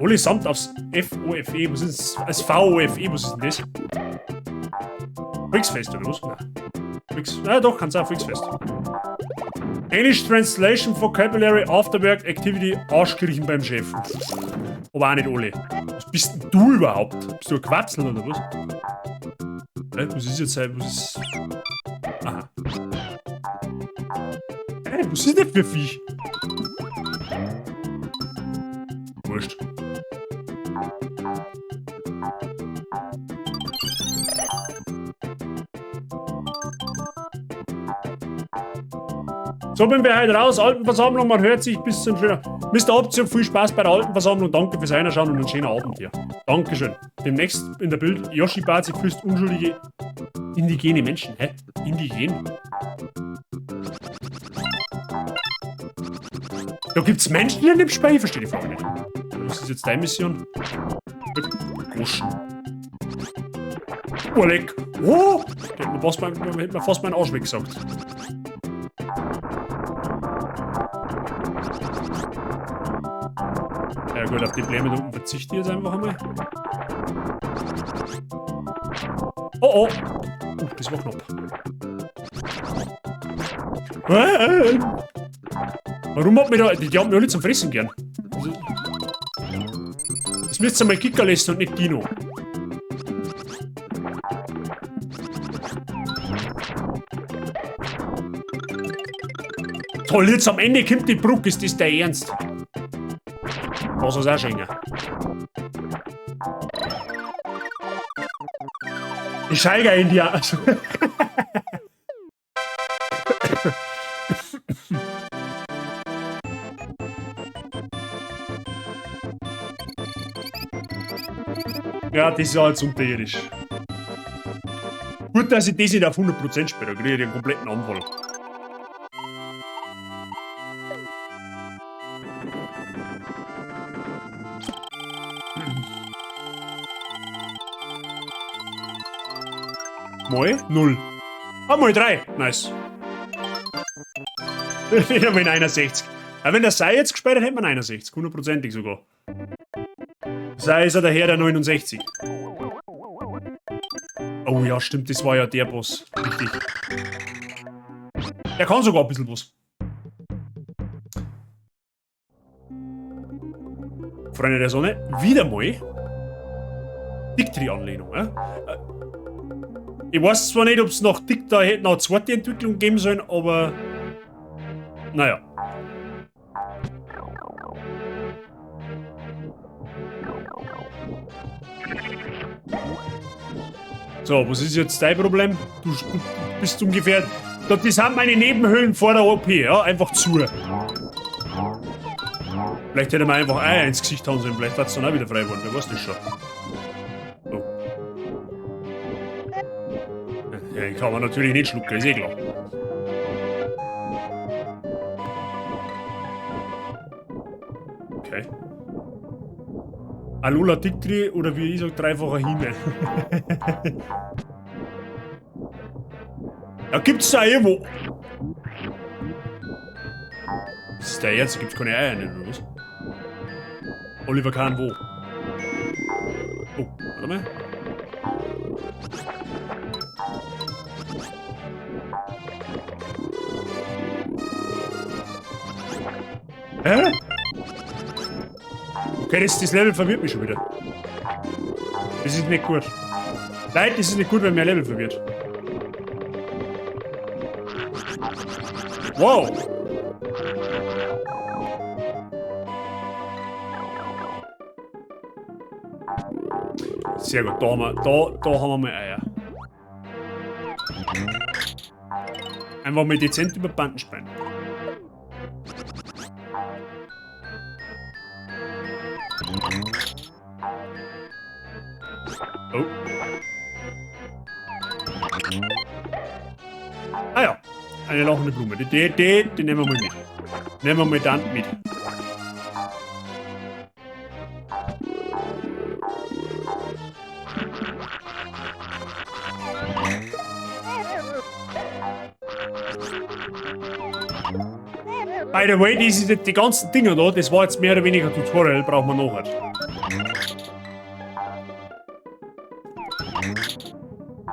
Allesamt aufs FOFE, was ist das? Das VOFE, was ist denn das? Volksfest oder was? Nein. Na doch, kann's auch Volksfest. English Translation Vocabulary Afterwork Activity Arschkriechen beim Chef. Aber auch nicht alle. Was bist denn du überhaupt? Bist du ein Quatzel oder was? Was ist jetzt? Was ist. Aha. Hey, was ist das für Viech? Wurscht. So bin wir heute raus. Altenversammlung, man hört sich bis zum schönen. Mr. Option, viel Spaß bei der Altenversammlung. Danke fürs Einschauen und einen schönen Abend hier. Dankeschön. Demnächst in der Bild: Yoshi Bazi küsst unschuldige indigene Menschen. Hä? Indigen? Da gibt's Menschen in dem Spiel? Ich verstehe die Frage nicht. Was ist jetzt deine Mission? Goschen. Oh, leck. Oh! Der hat mir fast meinen Arsch weggesagt. Ja gut, auf die Bläme da unten verzichte ich jetzt einfach einmal. Oh oh! Das war knapp. Warum hat mich da... Die haben mich alle zum Fressen gern. Also, das müsst ihr mal Kicker lesen und nicht Dino. Toll, jetzt am Ende kommt die Brücke, ist das der Ernst? Was ist auch schön. Die Scheiger in die Arsch. Ja, das ist halt unterirdisch. Gut, dass ich das nicht auf 100% spiele, da kriege ich den kompletten Anfall. Mal 0. Ah, mal 3. Nice. Nicht einmal 69. Aber wenn der Sei jetzt gespielt hat, hätte man 61. Hundertprozentig sogar. Sei ist er der Herr der 69. Oh ja, stimmt, das war ja der Boss. Richtig. Der kann sogar ein bisschen was. Freunde der Sonne, wieder mal Dictri-Anlehnung. Ja? Ich weiß zwar nicht, ob es nach Dicta hätte noch eine zweite Entwicklung geben sollen, aber naja. So, was ist jetzt dein Problem? Du bist ungefähr... Das sind meine Nebenhöhlen vor der OP, ja? Einfach zu. Vielleicht hätte man einfach Eier ins Gesicht hauen sollen, vielleicht wird's dann auch wieder frei geworden, wer weiß das schon. Oh. Ja, kann man natürlich nicht schlucken, ist eh klar. Okay. Alola Dictri oder wie ich sag, dreifacher Himmel. Da gibt's da irgendwo. Das ist der Ernst, da gibt's keine Eier nicht, oder was? Oliver Kahn wo? Oh, warte mal. Hä? Okay, das Level verwirrt mich schon wieder. Das ist nicht gut. Nein, das ist nicht gut, wenn mir ein Level verwirrt. Wow! Sehr gut, da haben wir, da haben wir mal Eier. Einfach mal dezent über Banden springen. Oh. Ah ja. Eine lachende Blume. Die nehmen wir mal mit. Nehmen wir mal dann mit. By the way, die ganzen Dinger da, das war jetzt mehr oder weniger Tutorial, brauchen wir nachher.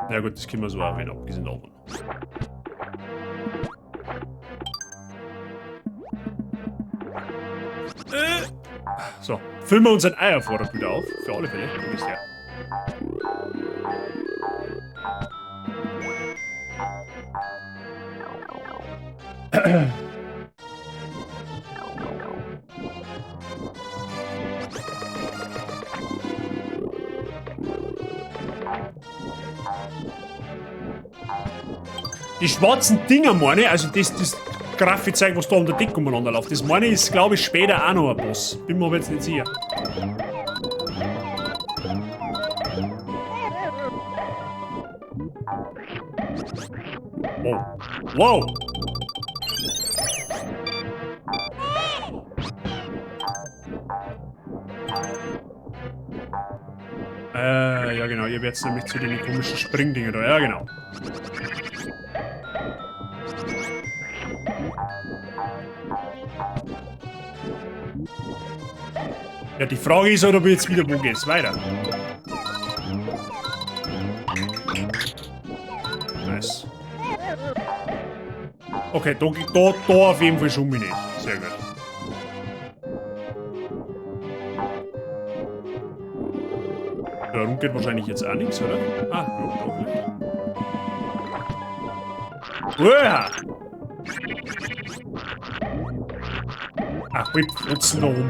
Na gut, das können wir so auch wieder abgesehen davon. So, füllen wir unseren Eiervorrat wieder auf. Für alle Fälle. Du bist ja. Die schwarzen Dinger meine ich, also das Grafikzeug, was da um der Decke umeinander läuft, das meine ich, ist glaube ich später auch noch ein Boss. Bin mir aber jetzt nicht sicher. Wow. Wow! Ja genau, ihr werdet nämlich zu den komischen Springdingen da. Ja genau. Ja, die Frage ist halt, ob ich jetzt wieder, wo geht's weiter? Nice. Okay, da auf jeden Fall schon mal nicht. Sehr gut. Da rum geht wahrscheinlich jetzt auch nichts, oder? Ah, ja, doch nicht. Uah! Ach, wir putzen da rum.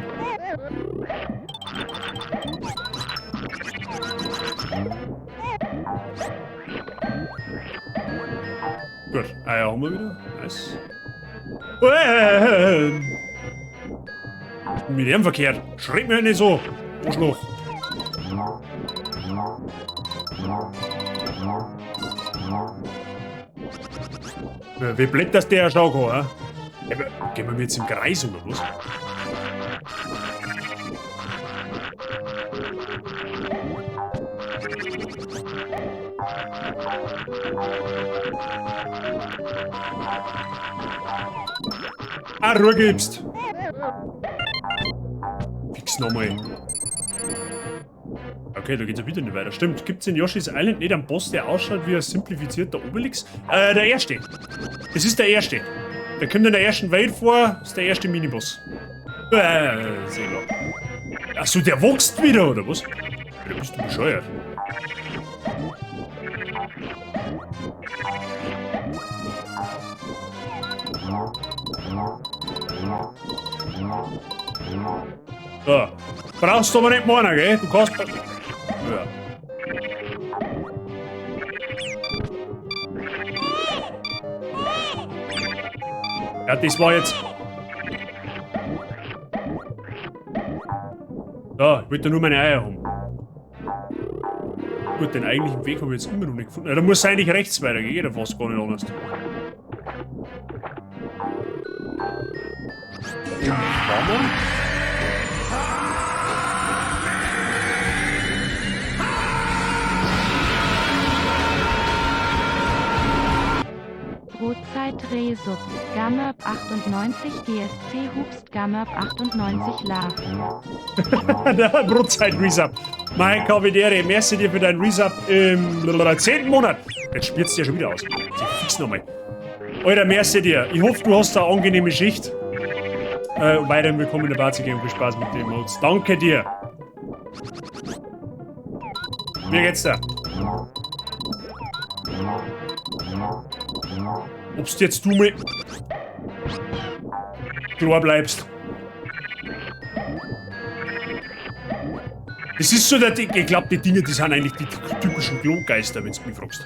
Gut, Eier haben wir wieder. Nice. Mit dem verkehrt. Schreck mir nicht so. Arschloch. Wie blöd, dass der schauen kann, hä? Gehen wir jetzt im Kreis oder was? Ah, Ruhe gibst! Fix nochmal. Okay, da geht's ja wieder nicht weiter. Stimmt, gibt's in Yoshi's Island nicht einen Boss, der ausschaut wie ein simplifizierter Obelix? Der erste. Das ist der erste. Der kommt in der ersten Welt vor, ist der erste Miniboss. Sehr klar. Achso, der wächst wieder, oder was? Da bist du bescheuert. So. Brauchst du aber nicht meinen, gell? Du kannst... Ja. Ja, das war jetzt... Da, ich wollte nur meine Eier haben. Gut, den eigentlichen Weg habe ich jetzt immer noch nicht gefunden. Ja, da muss es eigentlich rechts weitergehen, geht ja fast gar nicht anders. Brotzeit Resub, Gamma 98 GSC Hubst Gamma 98 Love. Der Brotzeit Resub. Mein Kavidere, merci dir für deinen Resub im 10. Monat. Jetzt spürt's dir schon wieder aus. Fix nochmal. Alter, merci dir. Ich hoffe, du hast eine angenehme Schicht. Und weiterhin willkommen in der Party und viel Spaß mit den Mods. Danke dir. Wie geht's dir? Ob's jetzt du mal klar bleibst. Das ist so der, ich glaub, die Dinge, die sind eigentlich die typischen Klogeister, wenn du mich fragst.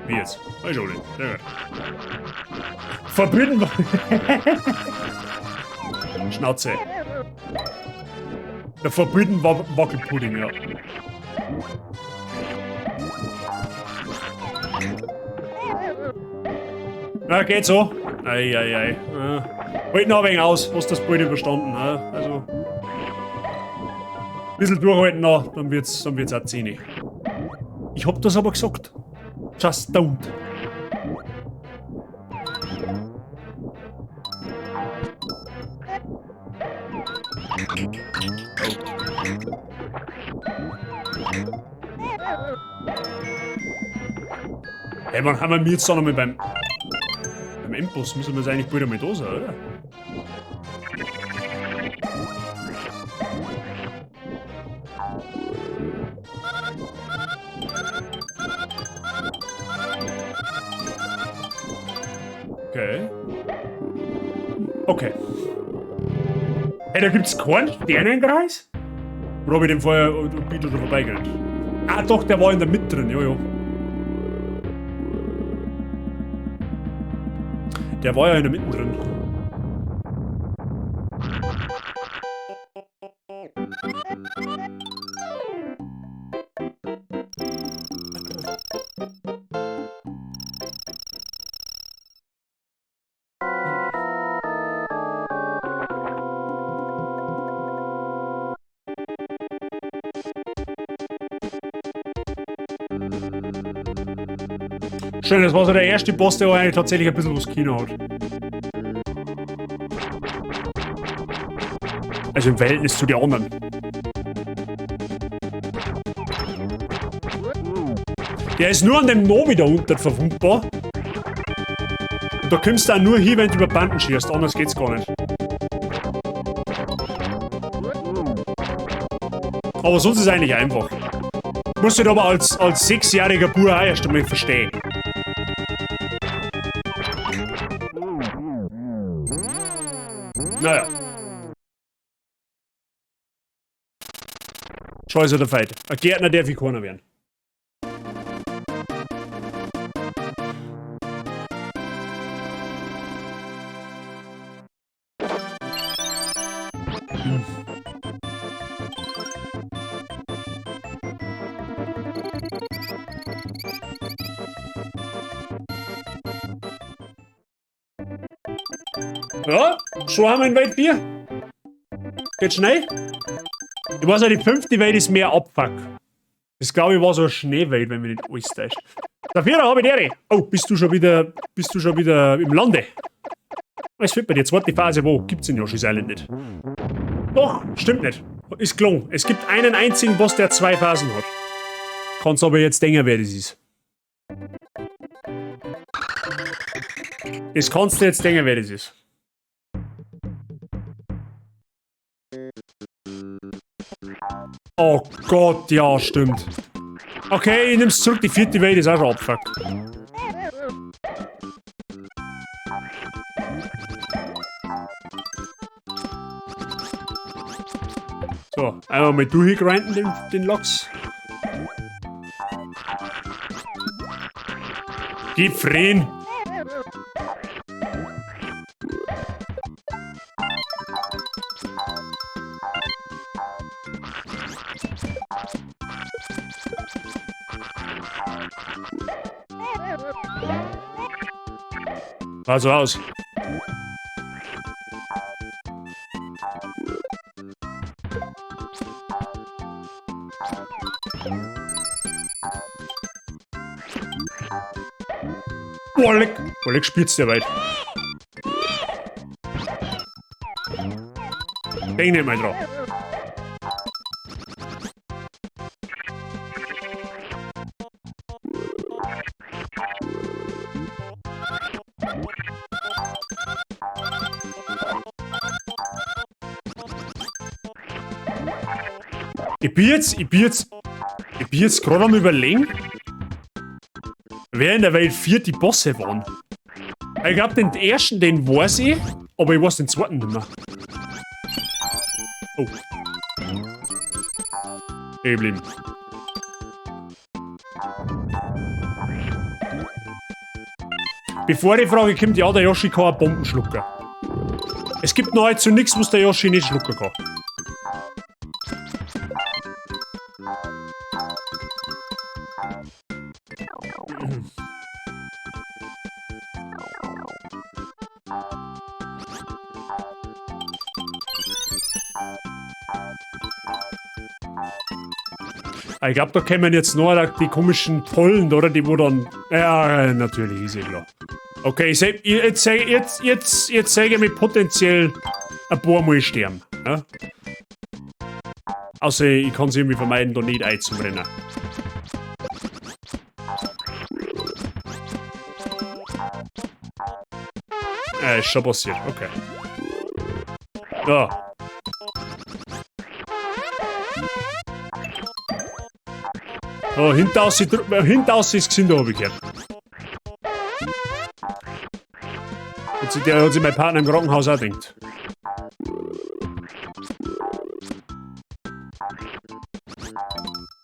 Wie jetzt? Weiß ich auch nicht. Sehr gut. Verbinden wir. Schnauze. Der Forbidden Wackelpudding, ja. Ja, geht so. Ei, ei, ei. Ja. Halt noch ein wenig aus, hast das bald überstanden. Ja? Also. Ein bisschen durchhalten noch, dann wird's auch 10. Ich hab das aber gesagt. Just don't. Hey, wann haben wir jetzt da nochmal beim Endboss? Müssen wir jetzt eigentlich bald einmal da sein, oder? Okay. Okay. Hey, da gibt's keinen Sternenkreis? Oder hab ich den vorher bitte schon vorbeigerannt? Ah doch, der war in der Mitte drin, jojo. Der war ja in der Mitte drin. Schön, das war so der erste Boss, der eigentlich tatsächlich ein bisschen was Kino hat. Also im Verhältnis zu den anderen. Der ist nur an dem Nomi da unten verwundbar. Und da kommst du auch nur hin, wenn du über Banden schießt, anders geht's gar nicht. Aber sonst ist es eigentlich einfach. Musst du aber als sechsjähriger Bub auch erst einmal verstehen. Naja. Scheiße, der Fight. Ein Gärtner darf ich keiner werden. Ja, schon haben wir ein Welt 4. Geht schnell. Ich weiß ja, die fünfte Welt ist mehr Abfuck. Das glaube ich war so eine Schneewelt, wenn mich nicht alles täuscht. Der Vierer habe ich die. Oh, bist du schon wieder im Lande? Es fehlt mir die zweite Phase, wo gibt's in Yoshi's Island nicht. Doch, stimmt nicht. Ist gelungen. Es gibt einen einzigen Boss, der zwei Phasen hat. Kannst aber jetzt denken, wer das ist. Das kannst du jetzt denken, wer das ist. Oh Gott, ja, stimmt. Okay, ich nehm's zurück, die vierte Welt ist auch schon abfuck. So, einmal mal durchgrinden den Lachs. Gib Frieden! Also aus. Boah, leck. Boah, leck, spürt's der weit. Denk nicht mal dran. Ich bin jetzt gerade am Überlegen, wer in der Welt 4 die Bosse waren. Ich glaube, den ersten, den weiß ich, aber ich weiß den zweiten nicht mehr. Oh. Stehen geblieben. Bevor die Frage kommt, ja, der Yoshi kann Bomben schlucken. Es gibt nahezu nichts, was der Yoshi nicht schlucken kann. Ah, ich glaube, da kämen jetzt nur die komischen Pollen, oder? Die wo dann. Ja, natürlich, ist eh klar. Okay, ich seh, jetzt, jetzt, jetzt, jetzt seh ich mich potenziell ein paar Mal sterben. Ja? Außer ich kann es irgendwie vermeiden, da nicht einzubrennen. Ist schon passiert, okay. Ja. Oh, hintaus ist gesehen, da hab ich gehört. Hat sich mein Partner im Krankenhaus auch gedacht.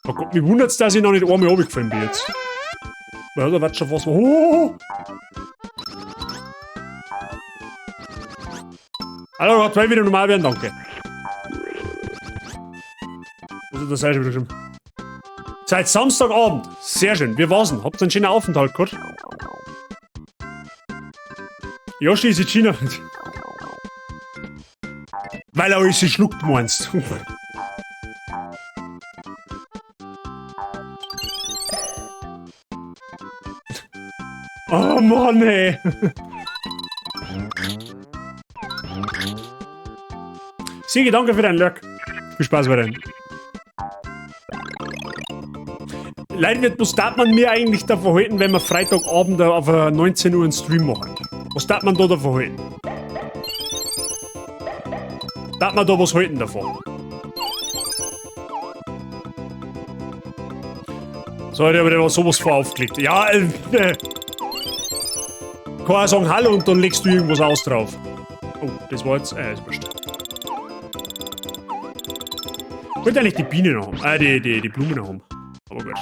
Oh Gott, mich wundert's, dass ich noch nicht einmal runtergefallen bin jetzt. Ja, da wird schon was. Oh! Hallo, Gott, weil wieder normal werden, danke. Was ist das schon wieder geschrieben? Seit Samstagabend. Sehr schön. Wir war's denn? Habt ihr einen schönen Aufenthalt gehabt? Yoshi ist in China. Weil er alles schluckt, meinst du? Oh Mann, ey. Sigi, danke für deinen Lurk. Viel Spaß bei deinem. Leute, was darf man mir eigentlich davon halten, wenn wir Freitagabend auf 19 Uhr einen Stream machen? Was darf man da davon halten? Darf man da was halten davon? So, ich habe aber sowas vor aufgelegt. Ja, kann auch sagen Hallo und dann legst du irgendwas aus drauf. Oh, das war jetzt. Ist wurscht. Ich wollte eigentlich die Biene noch haben. Die Blume noch haben. Aber gut.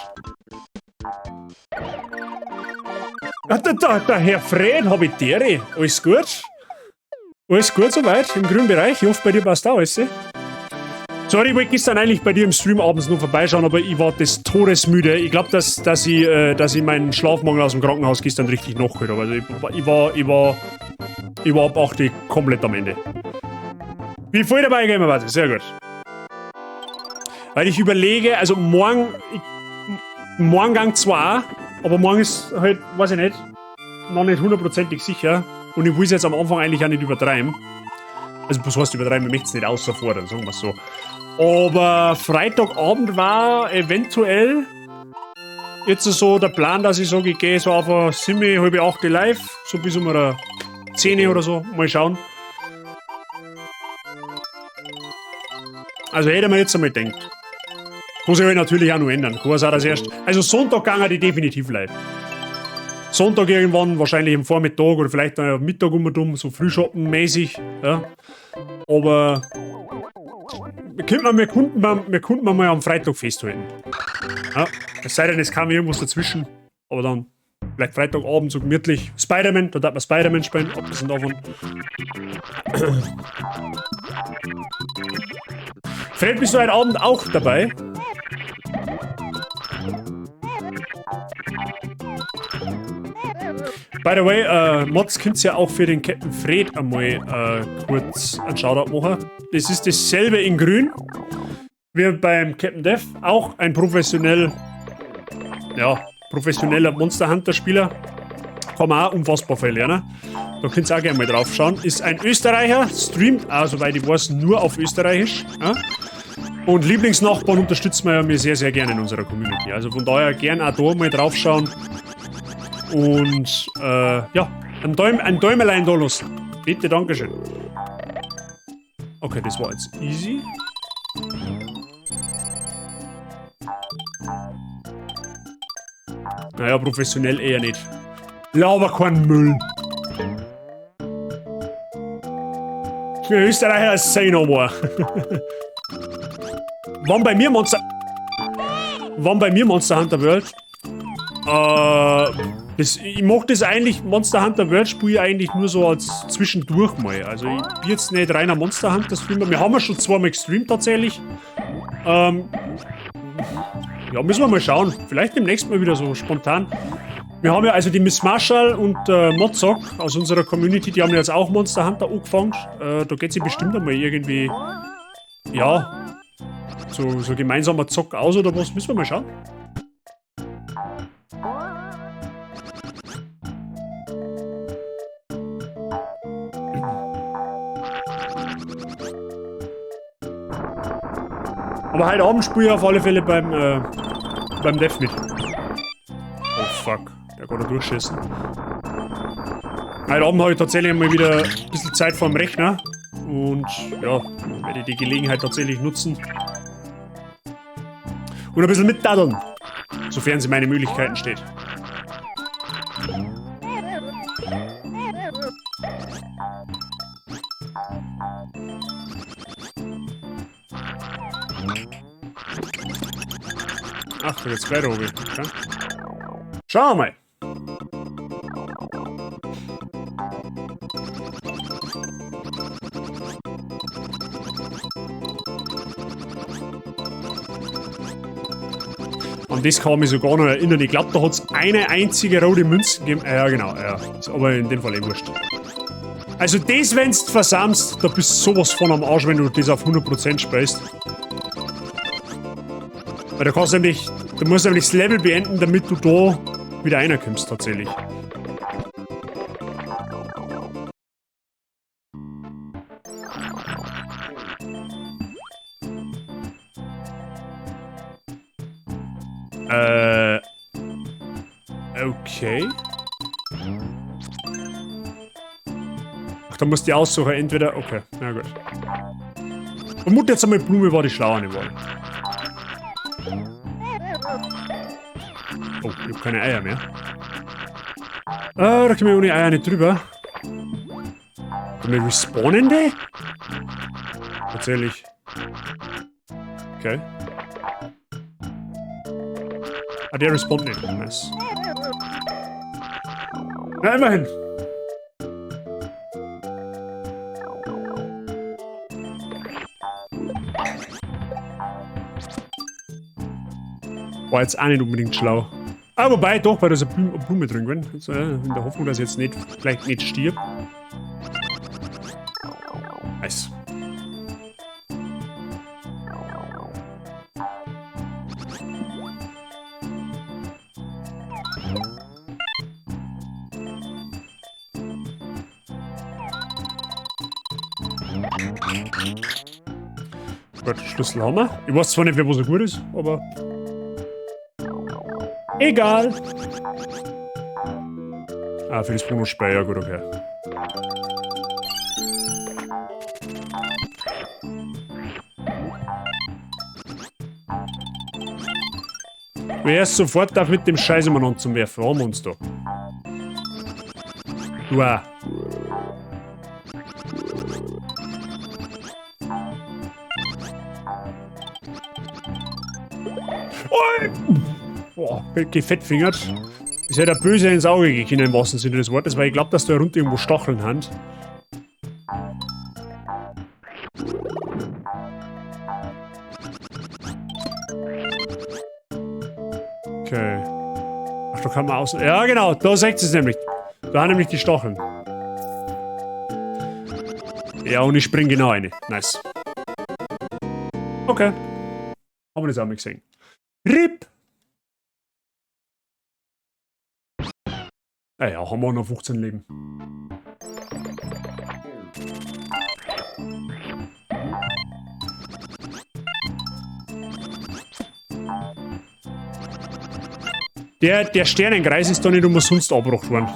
Ah, der Herr Fred, hab ich dere. Alles gut? Alles gut soweit im grünen Bereich? Ich hoffe, bei dir passt auch alles. Sorry, ich wollte gestern eigentlich bei dir im Stream abends noch vorbeischauen, aber ich war des Todes müde. Ich glaub, dass ich meinen Schlafmangel aus dem Krankenhaus gestern richtig nachgeholt habe. Also ich war ab 8 Uhr komplett am Ende. Bin voll dabei, Gamer, warte, sehr gut. Weil ich überlege, also morgen, morgen gang zwar, aber morgen ist halt, weiß ich nicht, noch nicht hundertprozentig sicher. Und ich will's jetzt am Anfang eigentlich auch nicht übertreiben. Also, was heißt übertreiben? Ich möchte es nicht außerfordern, sagen wir's so. Aber Freitagabend war eventuell jetzt so der Plan, dass ich sage, ich gehe so auf eine 7, halb 8 live, so bis um eine 10 oder so, mal schauen. Also hätte man jetzt einmal gedacht. Kann sich halt natürlich auch noch ändern. Kann auch das erst. Also Sonntag gingen die definitiv live. Sonntag irgendwann, wahrscheinlich am Vormittag oder vielleicht am Mittag um und um, so frühshoppenmäßig. Ja. Aber wir könnten mal am Freitag festhalten. Ja. Es sei denn, es kam irgendwas dazwischen. Aber dann vielleicht Freitagabend so gemütlich. Spider-Man, da darf man Spider-Man spielen, abgesehen davon. Fred, bist du heute Abend auch dabei? By the way, Mods könnt ihr ja auch für den Captain Fred einmal kurz einen Shoutout machen. Das ist dasselbe in grün wie beim Captain Dev. Auch ein professioneller Monster Hunter Spieler. Kann man auch unfassbar viel lernen. Da könnt ihr auch gerne mal drauf schauen. Ist ein Österreicher, streamt auch, soweit ich weiß, nur auf Österreichisch. Ja? Und Lieblingsnachbarn unterstützen wir ja mir sehr, sehr gerne in unserer Community. Also von daher gerne auch da mal drauf schauen. Und ja, ein Däumelein da lassen. Bitte, Dankeschön. Okay, das war jetzt easy. Naja, professionell eher nicht. Laber keinen Müll. Für Österreicher say no more. Wann bei mir Monster Hunter World? Ich mach das eigentlich, Monster Hunter World spiele ich eigentlich nur so als zwischendurch mal. Also ich bin jetzt nicht reiner Monster Hunter Streamer. Wir haben ja schon zweimal gestreamt tatsächlich. Ja, müssen wir mal schauen. Vielleicht demnächst mal wieder so spontan. Wir haben ja also die Miss Marshall und Mozok aus unserer Community, die haben ja jetzt auch Monster Hunter angefangen. Da geht sie bestimmt einmal irgendwie, ja, So gemeinsamer Zock aus oder was, müssen wir mal schauen. Aber heute Abend spiele ich auf alle Fälle beim Dev mit. Oh fuck, der kann da durchschießen. Heute Abend habe ich tatsächlich mal wieder ein bisschen Zeit vorm Rechner. Und ja, werde ich die Gelegenheit tatsächlich nutzen. Und ein bisschen mitdaddeln, sofern sie meine Möglichkeiten steht. Ach, da geht's weiter oben. Okay. Schauen wir mal. An das kann ich mich sogar noch erinnern. Ich glaub, da hat's eine einzige rote Münze gegeben. Ja, genau. Ja. Ist aber in dem Fall eh wurscht. Also das, wenn's du versammst, da bist du sowas von am Arsch, wenn du das auf 100% spielst. Weil da kannst du nämlich, du musst nämlich das Level beenden, damit du da wieder reinkommst, tatsächlich. Okay. Ach, da musst du die aussuchen, entweder... Okay, na gut. Vermute jetzt einmal, Blume war die schlauere Wahl. Oh, ich hab keine Eier mehr. Da kommen wir ohne Eier nicht drüber. Können wir respawnen, die? Tatsächlich. Okay. Ah, der respawnt nicht. Nice. Na, immerhin. War jetzt auch nicht unbedingt schlau. Ah, wobei, doch, weil da ist eine Blume drin gewesen. Also, in der Hoffnung, dass ich jetzt nicht, vielleicht nicht stirb. Nice. Gut, Schlüssel haben wir. Ich weiß zwar nicht, wer wo so gut ist, aber... Egal. Ah, für das Bonus-Spiel, ja gut, okay. Wer ist sofort darf mit dem Scheiß umeinander zum Werfen? Haben wir uns da. Du auch. Oi! Boah, gefettfingert. Ist ja der Böse ins Auge gekommen, im wahrsten Sinne des Wortes, weil ich glaub, dass da rund irgendwo Stacheln haben. Okay. Ach, da kann man außen. Ja, genau, da seht ihr es nämlich. Da haben nämlich die Stacheln. Ja, und ich spring genau rein. Nice. Okay. Haben wir das auch mal gesehen. RIP! Naja, haben wir noch 15 Leben. Der Sternenkreis ist da nicht umsonst abgebracht worden.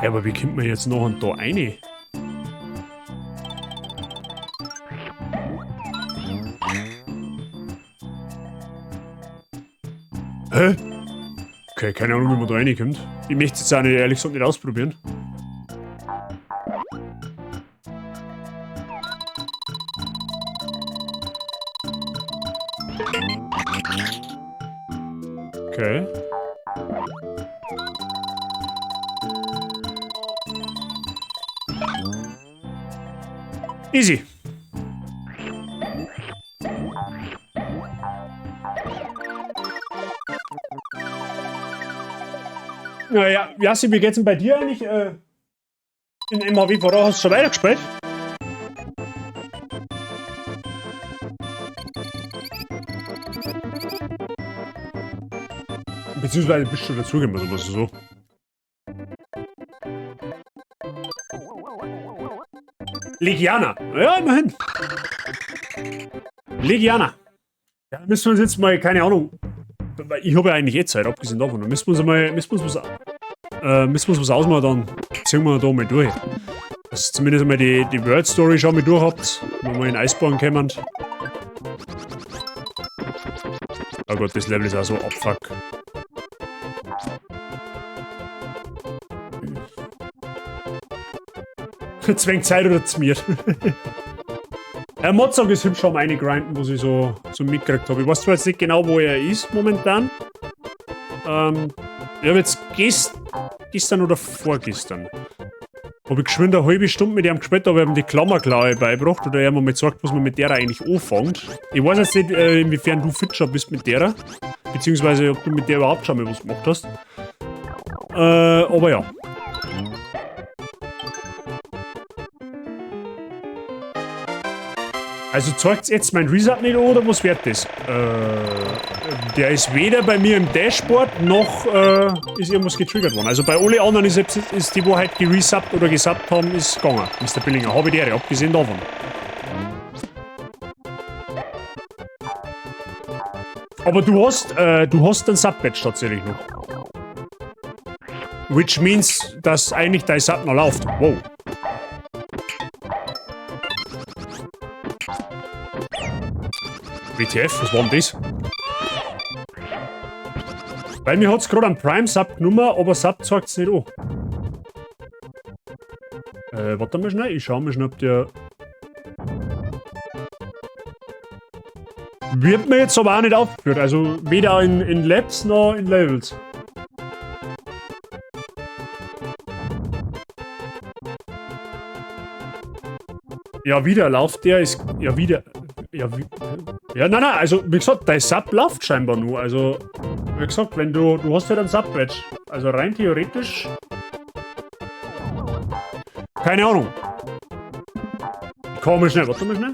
Ja, aber wie kommt man jetzt noch und da rein? Hä? Okay, keine Ahnung, wie man da reinkommt. Ich möchte es jetzt auch nicht, ehrlich gesagt nicht ausprobieren. Okay. Easy. Naja, Jassi, wie geht's denn bei dir eigentlich? In MHW vor hast du schon weitergespielt? Beziehungsweise bist du dazugekommen, sagen wir so. Legiana. Ja, immerhin. Legiana. Ja, müssen wir uns jetzt mal, keine Ahnung. Ich habe ja eigentlich eh Zeit, abgesehen davon. Dann müssen wir uns mal, müssen wir uns was, müssen wir uns was ausmachen, dann ziehen wir da mal durch. Dass ihr zumindest einmal die World Story schon mal durch habt, wenn wir mal in Iceborne kommen. Oh Gott, das Level ist auch so abfuck. Zwängt Zeit oder zu mir. Herr Mozart ist hübsch am reingrinden, was ich so mitgekriegt habe. Ich weiß zwar jetzt nicht genau, wo er ist momentan. Ich habe jetzt gestern oder vorgestern habe ich geschwind eine halbe Stunde mit ihm gespielt, aber ich habe ihm die Klammerklaue beigebracht oder er hat mir mal gezeigt, was man mit der eigentlich anfängt. Ich weiß jetzt nicht, inwiefern du fit schon bist mit der, beziehungsweise ob du mit der überhaupt schon mal was gemacht hast. Aber ja. Also zeigt's jetzt mein Resub nicht an, oder was wird das? Der ist weder bei mir im Dashboard, noch ist irgendwas getriggert worden. Also bei alle anderen ist die, wo halt geresubbt oder gesubbt haben, ist gegangen. Mister Billinger, habe ich die Ehre, abgesehen davon. Aber du hast den Sub-Badge tatsächlich noch. Which means, dass eigentlich dein Sub noch läuft. Wow. WTF, was war denn das? Weil mir hat's grad einen Prime-Sub genommen, aber Sub zeigt's nicht an. Warte mal schnell, ich schau mal schnell, ob der... Wird mir jetzt aber auch nicht aufgeführt, also weder in Labs noch in Levels. Ja, wieder läuft der, ist... Ja, wieder... Ja, wie, ja, nein, nein, also wie gesagt, dein Sub läuft scheinbar nur. Also, wie gesagt, wenn du... Du hast ja halt einen Sub-Badge. Also rein theoretisch... Keine Ahnung. Ich komme mal schnell, warte mal schnell.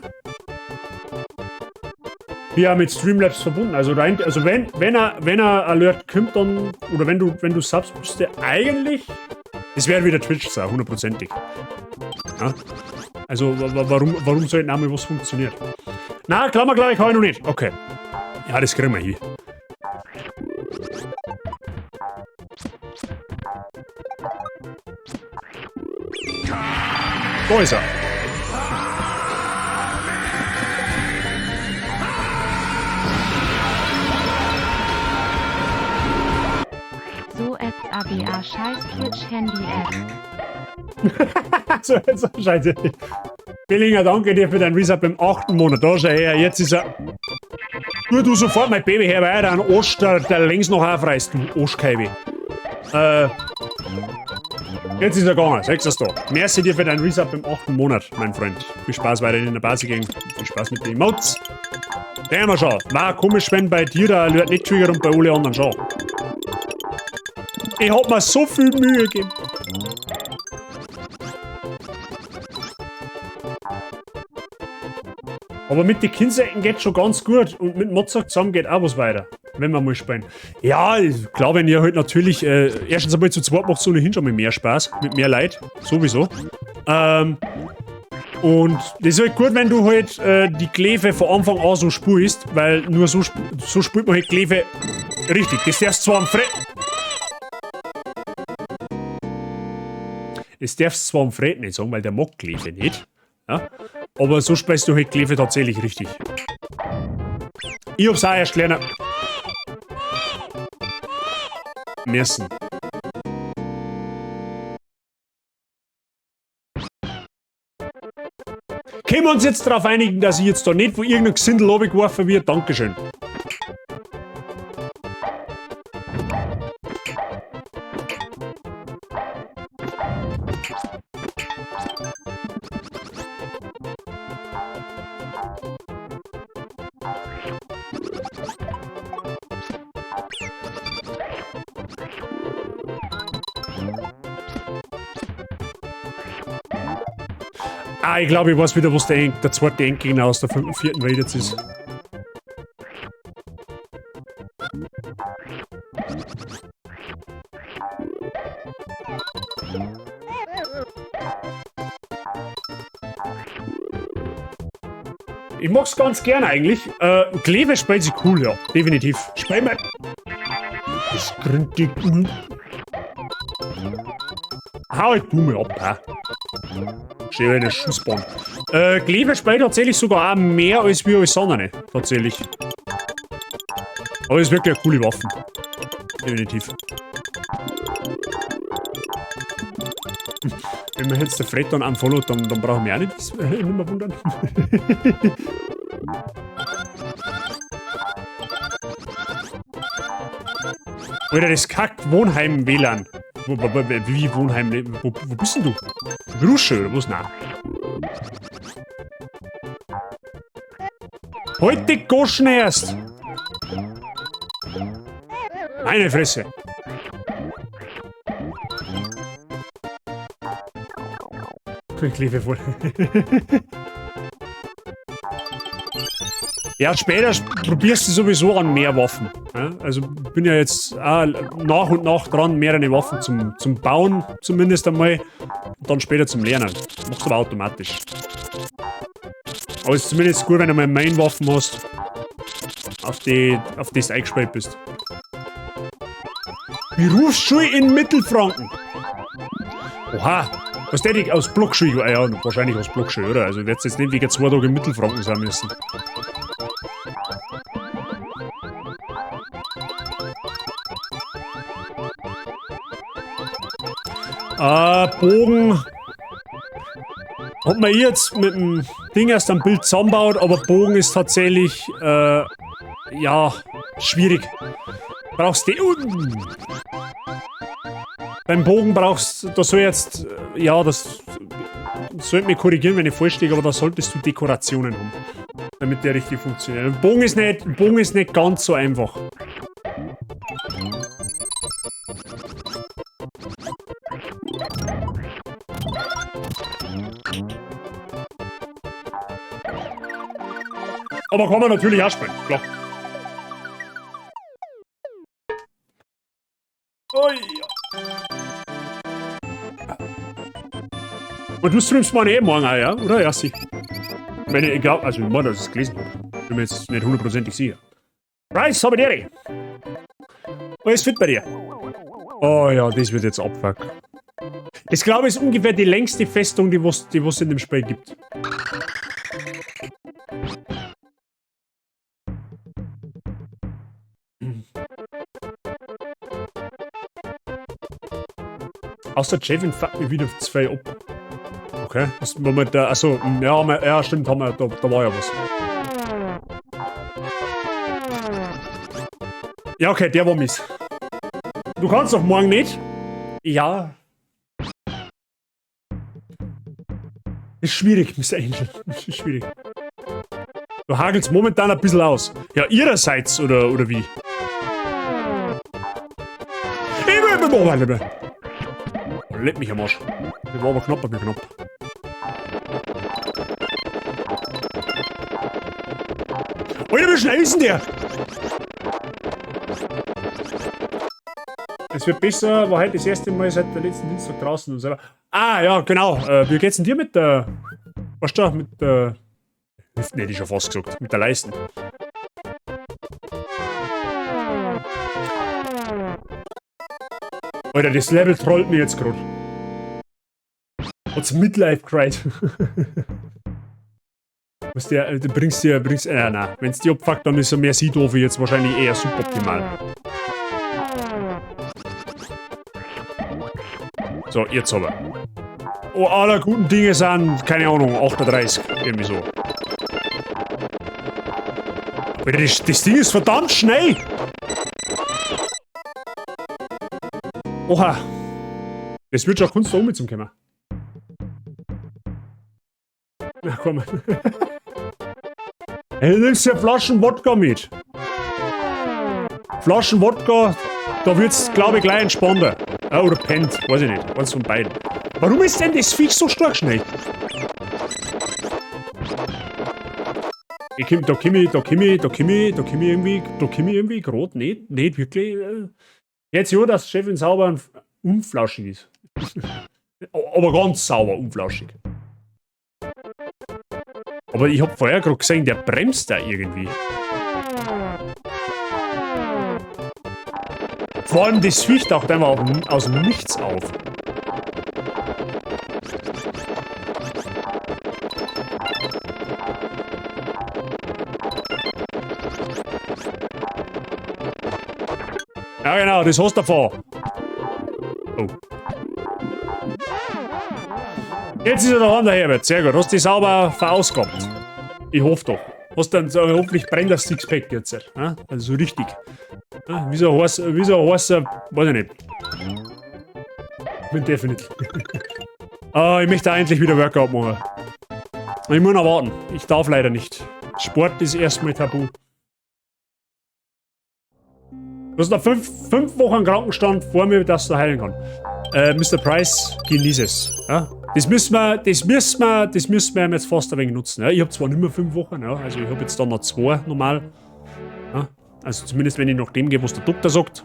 Bin ja mit Streamlabs verbunden. Also rein, also wenn er Alert kommt, dann... Oder wenn du subst, bist du eigentlich... Es wäre wieder Twitch sein, hundertprozentig. Ja? Also, warum soll denn einmal was funktioniert? Na, Klammer, glaube ich, kann ich noch nicht. Okay. Ja, das kriegen wir hin. Da ist er. So S A B A Scheiß Twitch Handy App. So, jetzt scheiße. Billinger, danke dir für deinen Resub im 8. Monat. Da schau her, jetzt ist er. Du sofort mein Baby her, weil er einen Arsch, der längs noch aufreißt, du Arschkeibe. Jetzt ist er gegangen, siehst du das da. Merci dir für deinen Resub im 8. Monat, mein Freund. Viel Spaß weiterhin in der Base gehen. Viel Spaß mit den Emotes. Den haben wir schon. War komisch, wenn bei dir der Alert nicht triggert und bei alle anderen schon. Ich hab mir so viel Mühe gegeben. Aber mit den Kinsecken geht's schon ganz gut und mit Mozart zusammen geht auch was weiter, wenn wir mal spielen. Ja, klar, wenn ihr halt natürlich, erstens einmal zu zweit macht's ohnehin schon mal mehr Spaß, mit mehr Leid, sowieso. Und das ist halt gut, wenn du halt die Gläfe von Anfang an so spielst, weil nur so spielt man halt Gläfe richtig. Das darfst zwar am Fred... Das darfst zwar am Fred nicht sagen, weil der mag Gläfe nicht. Ja? Aber so spielst du halt Gläfe tatsächlich richtig. Ich hab's auch erst gelernt. Müssen. Können wir uns jetzt darauf einigen, dass ich jetzt da nicht von irgendeinem Gesindel runtergeworfen wird? Dankeschön. Ah, ich glaube, ich weiß wieder, was der zweite Endgegner aus der vierten Welt jetzt ist. Ich mag's ganz gern eigentlich. Kleve spielt sich cool, ja. Definitiv. Spiel mal. Das gründe. Hau halt du mal ab, hä? Steh in der Schussbahn. Kleve spielt tatsächlich sogar auch mehr als wir als andere. Tatsächlich. Aber ist wirklich eine coole Waffe. Definitiv. Wenn man jetzt der Fred dann unfollowt, dann brauchen wir auch nicht, nicht mehr wundern. Alter, das Kack-Wohnheim-WLAN. Wie Wohnheim? Wo bist denn du? Grusche oder was? Nein. Halt die Goschen erst! Meine Fresse! Ich lebe voll. Ja, später probierst du sowieso an mehr Waffen. Ja? Also bin ja jetzt auch nach und nach dran, mehrere Waffen zum Bauen zumindest einmal. Und dann später zum Lernen. Das machst du aber automatisch. Aber es ist zumindest gut, wenn du mal Main-Waffen hast, auf die du eingespielt bist. Berufsschule in Mittelfranken. Oha! Was der aus Blockschule? Ja, wahrscheinlich aus Blockschule, oder? Also wird's jetzt nicht wegen 2 Tage in Mittelfranken sein müssen. Bogen. Hat man jetzt mit dem Ding erst ein Bild zusammenbaut, aber Bogen ist tatsächlich, ja, schwierig. Brauchst du. Beim Bogen brauchst du, da soll jetzt, ja, das sollte mich korrigieren, wenn ich falsch liege, aber da solltest du Dekorationen haben, damit der richtig funktioniert. Bogen ist nicht ganz so einfach. Aber kann man natürlich auch spielen, klar. Oh ja. Und du streamst meine eh morgen auch, ja? Oder, Jassi? Wenn ich glaube, also ich meine, dass ich es gelesen habe. Bin mir jetzt nicht hundertprozentig sicher. Rice, habe ich. Alles fit bei dir? Oh ja, das wird jetzt abfuck. Das glaube ich ist ungefähr die längste Festung, die was in dem Spiel gibt. Außer Jevin fuckt mich wieder 2 ab. Okay, was Moment, da, achso, ja, ja, stimmt, haben wir, da war ja was. Ja, okay, der war mies. Du kannst doch morgen nicht? Ja. Ist schwierig, Mr. Angel. Ist schwierig. Du hagelst momentan ein bisschen aus. Ja, ihrerseits, oder wie? Leck mich am Arsch. Der war aber knapp, aber knapp. Alter, wie schnell ist denn der? Es wird besser, war heute das erste Mal seit der letzten Dienstag draußen und selber. Ah, ja, genau. Wie geht's denn dir mit der. Was da? Mit der. Hüften hätte ich schon fast gesagt. Mit der Leisten. Alter, das Level trollt mir jetzt gerade. Hat's Midlife cried. Was der, du bringst dir, nein. Wenn's die abfuckt, dann ist er mehr Seedorf jetzt wahrscheinlich eher suboptimal. So, jetzt aber. Oh, aller guten Dinge sind, keine Ahnung, 38, irgendwie so. Alter, das Ding ist verdammt schnell! Oha! Das wird schon Kunst da oben zum kommen. Na komm. Hey, du nimmst ja Flaschen Wodka mit. Flaschen Wodka, da wird's, glaube ich, gleich entspannter. Ja, oder pennt, weiß ich nicht. Eins von beiden. Warum ist denn das Viech so stark schnell? Da komm ich irgendwie grad nicht wirklich. Jetzt ja, dass Chefin sauber und unflauschig ist. Aber ganz sauber unflauschig. Aber ich hab vorher gerade gesehen, der bremst da irgendwie. Vor allem das Viech taucht einfach aus dem Nichts auf. Ja genau, das hast du davon. Oh. Jetzt ist er daheim, der Herbert. Sehr gut. Hast du dich sauber verausgabt? Ich hoffe doch. Hast dann so, hoffentlich brennt das Sixpack jetzt. Ja? Also so richtig. Ja, wie so ein heißer, weiß ich nicht. Bin definitiv. Ich möchte endlich wieder Workout machen. Ich muss noch warten. Ich darf leider nicht. Sport ist erstmal tabu. Du hast noch 5 Wochen Krankenstand vor mir, dass du heilen kannst. Mr. Price, genieß es. Ja? Das müssen wir jetzt fast ein wenig nutzen. Ja? Ich hab zwar nicht mehr 5 Wochen, ja? Also ich hab jetzt dann noch 2 normal. Ja? Also zumindest wenn ich nach dem gehe, was der Doktor sagt.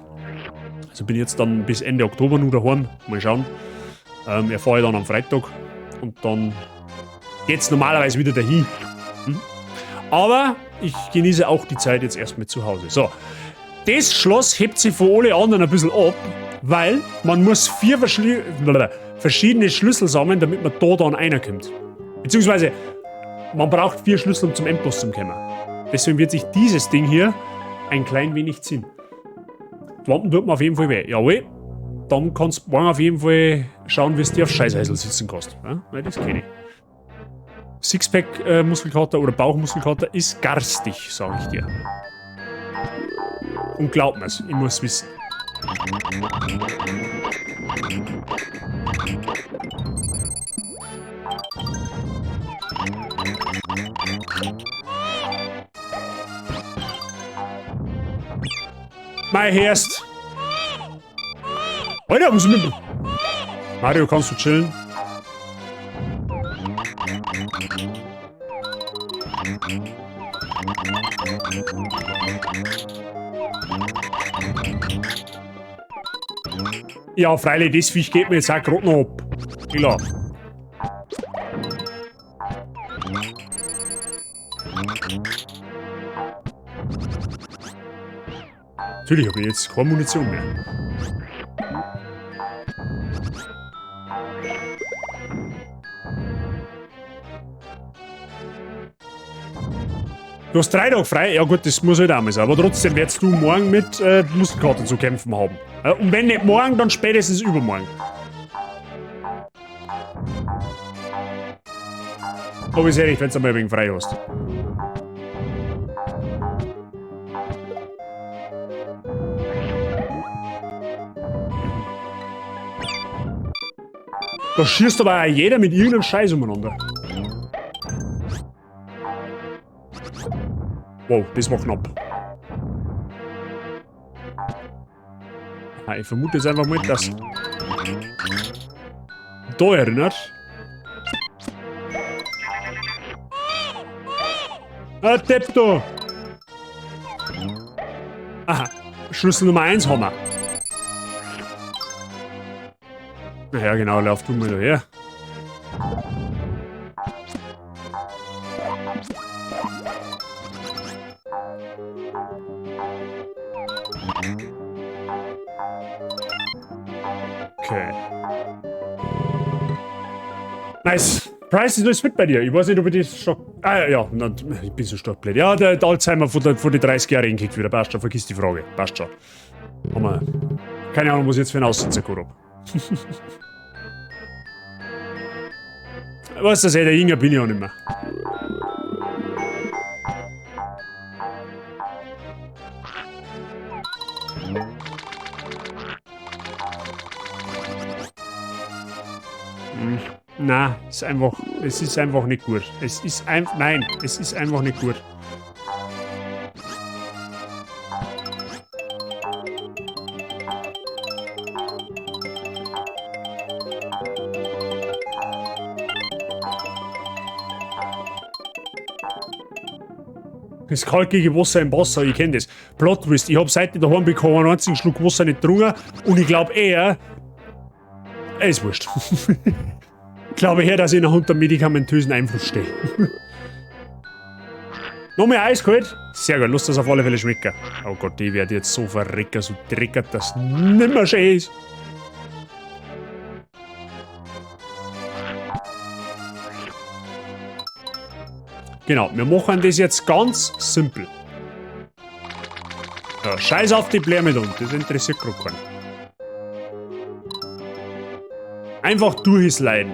Also bin ich jetzt dann bis Ende Oktober nur daheim. Mal schauen. Erfahre ich dann am Freitag. Und dann geht's normalerweise wieder dahin. Hm? Aber ich genieße auch die Zeit jetzt erstmal zu Hause. So. Das Schloss hebt sich von alle anderen ein bisschen ab, weil man muss 4 verschiedene Schlüssel sammeln, damit man da dann reinkommt. Beziehungsweise, man braucht 4 Schlüssel, um zum Endboss zu kommen. Deswegen wird sich dieses Ding hier ein klein wenig ziehen. Die Wampen tut mir auf jeden Fall weh. Jawohl, dann kannst du morgen auf jeden Fall schauen, wie du dir auf Scheißhäusl sitzen kannst. Ja, weil das kenn ich. Sixpack-Muskelkater oder Bauchmuskelkater ist garstig, sag ich dir. Und glaub mir's, ich muss wissen. Mein Herst! Alter, was ist mit Mario, kannst du chillen? Ja, freilich, das Viech geht mir jetzt auch grad noch ab. Klar. Natürlich hab ich jetzt keine Munition mehr. Du hast 3 Tage frei? Ja gut, das muss halt auch mal sein. Aber trotzdem wirst du morgen mit Muskelkater zu kämpfen haben. Ja, und wenn nicht morgen, dann spätestens übermorgen. Aber ist ehrlich, wenn's einmal ein wenig frei hast. Da schießt aber auch jeder mit irgendeinem Scheiß umeinander. Wow, das war knapp. Ah, ich vermute jetzt einfach mal, dass da erinnert. Ah, Depp da! Aha, Schlüssel Nummer 1 haben wir. Naja, genau, lauf du mal daher. Okay. Nice. Price ist alles fit bei dir. Ich weiß nicht, ob ich das schon... Ah, ja, na, ich bin so stark blöd. Ja, der Alzheimer von den 30 Jahren kickt wieder. Passt schon, vergiss die Frage. Passt schon. Haben wir... Keine Ahnung, was ich jetzt für einen Aussetzer gehabt hab. Weißt du, der Jünger bin ich auch nicht mehr. Na, es ist einfach nicht gut. Es ist einfach, nein, es ist einfach nicht gut. Das kalkige Wasser im Wasser, ich kenn das. Plot Twist, ich hab seit ich daheim bin keinen einzigen Schluck Wasser nicht getrunken und ich glaub eher. Ist wurscht. Ich glaube eher, dass ich noch unter medikamentösen Einfluss stehe. Noch mehr eiskalt? Sehr gut, lass das auf alle Fälle schmecken. Oh Gott, die wird jetzt so verrecken, so dreckert, dass nimmer schön ist. Genau, wir machen das jetzt ganz simpel. Ja, scheiß auf die Blärmedon, das interessiert gerade keinen. Einfach durchsliden.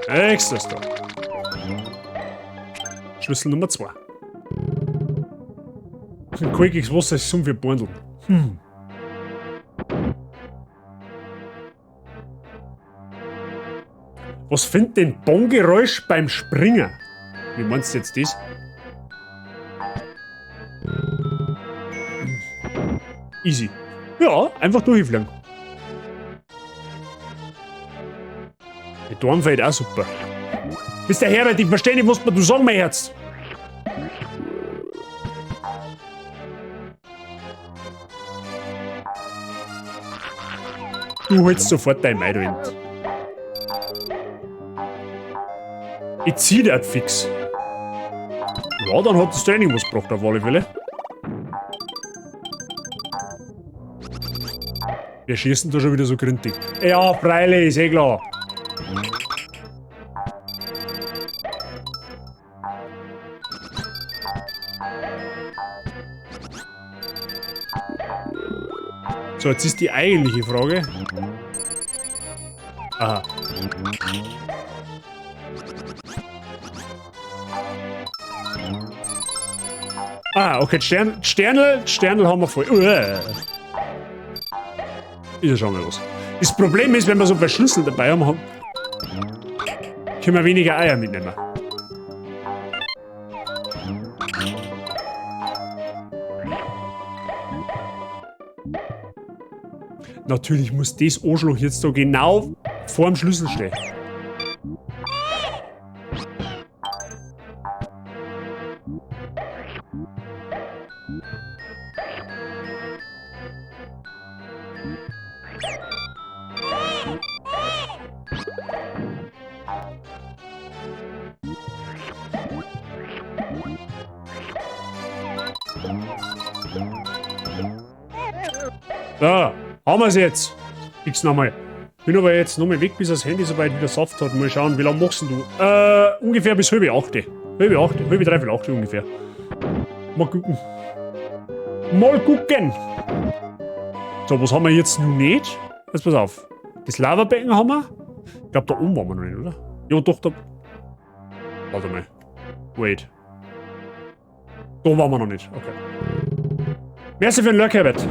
Nächstes da. Schlüssel Nummer 2. Ein kalkiges Wasser ist so für Bundel. Was findet denn Bonggeräusch beim Springen? Wie meinst du jetzt das? Easy. Ja, einfach durchfliegen. Die Dornfeld auch super. Mister Herbert, ich verstehe nicht, was du sagen möchtest. Du holst sofort dein Maidowind. Ich zieh das fix. Ja, dann hat das Training was gebracht auf alle Fälle. Wir schießen da schon wieder so gründig. Ja, freilich, ist eh klar. So, jetzt ist die eigentliche Frage. Aha. Ah, okay, Sternl haben wir voll. Uah. Ist ja schon mal was. Das Problem ist, wenn wir so viele Schlüssel dabei haben, können wir weniger Eier mitnehmen. Natürlich muss das Arschloch jetzt da genau vor dem Schlüssel stehen. So, haben wir's jetzt. Fix nochmal. Bin aber jetzt nochmal weg, bis das Handy soweit wieder Saft hat. Mal schauen, wie lange machst denn du? Ungefähr bis 7:30. Halb acht, halb dreiviertel acht ungefähr. Mal gucken. Mal gucken! So, was haben wir jetzt noch nicht? Jetzt pass auf. Das Lavabecken haben wir. Ich glaub, da oben waren wir noch nicht, oder? Ja, doch, da. Warte mal. Wait. Da waren wir noch nicht. Okay. Merci für den Lurk, Herbert.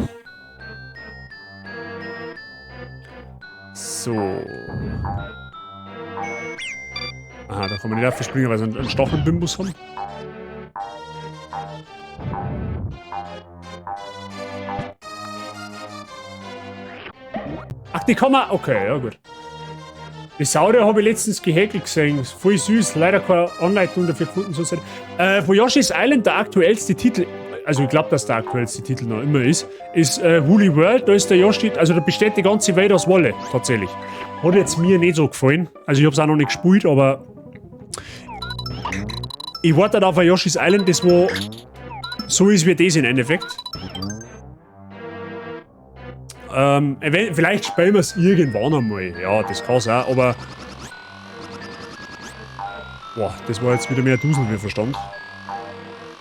So. Aha, da kann man nicht aufspringen, weil sie einen Stachelbimbus haben. Ach, die kann man... Okay, ja gut. Die Saurier habe ich letztens gehäkelt gesehen. Ist voll süß. Leider keine Anleitung dafür gefunden. Sonst von Yoshi's Island, der aktuellste Titel... Also ich glaub, dass der aktuellste Titel noch immer ist, ist Woolly World, da ist der Yoshi, also da besteht die ganze Welt aus Wolle, tatsächlich. Hat jetzt mir nicht so gefallen, also ich hab's auch noch nicht gespielt, aber ich warte halt auf ein Yoshi's Island, das wo so ist wie das im Endeffekt. Vielleicht spielen wir's irgendwann einmal, ja, das kann's auch, aber boah, das war jetzt wieder mehr Dusel wie Verstand.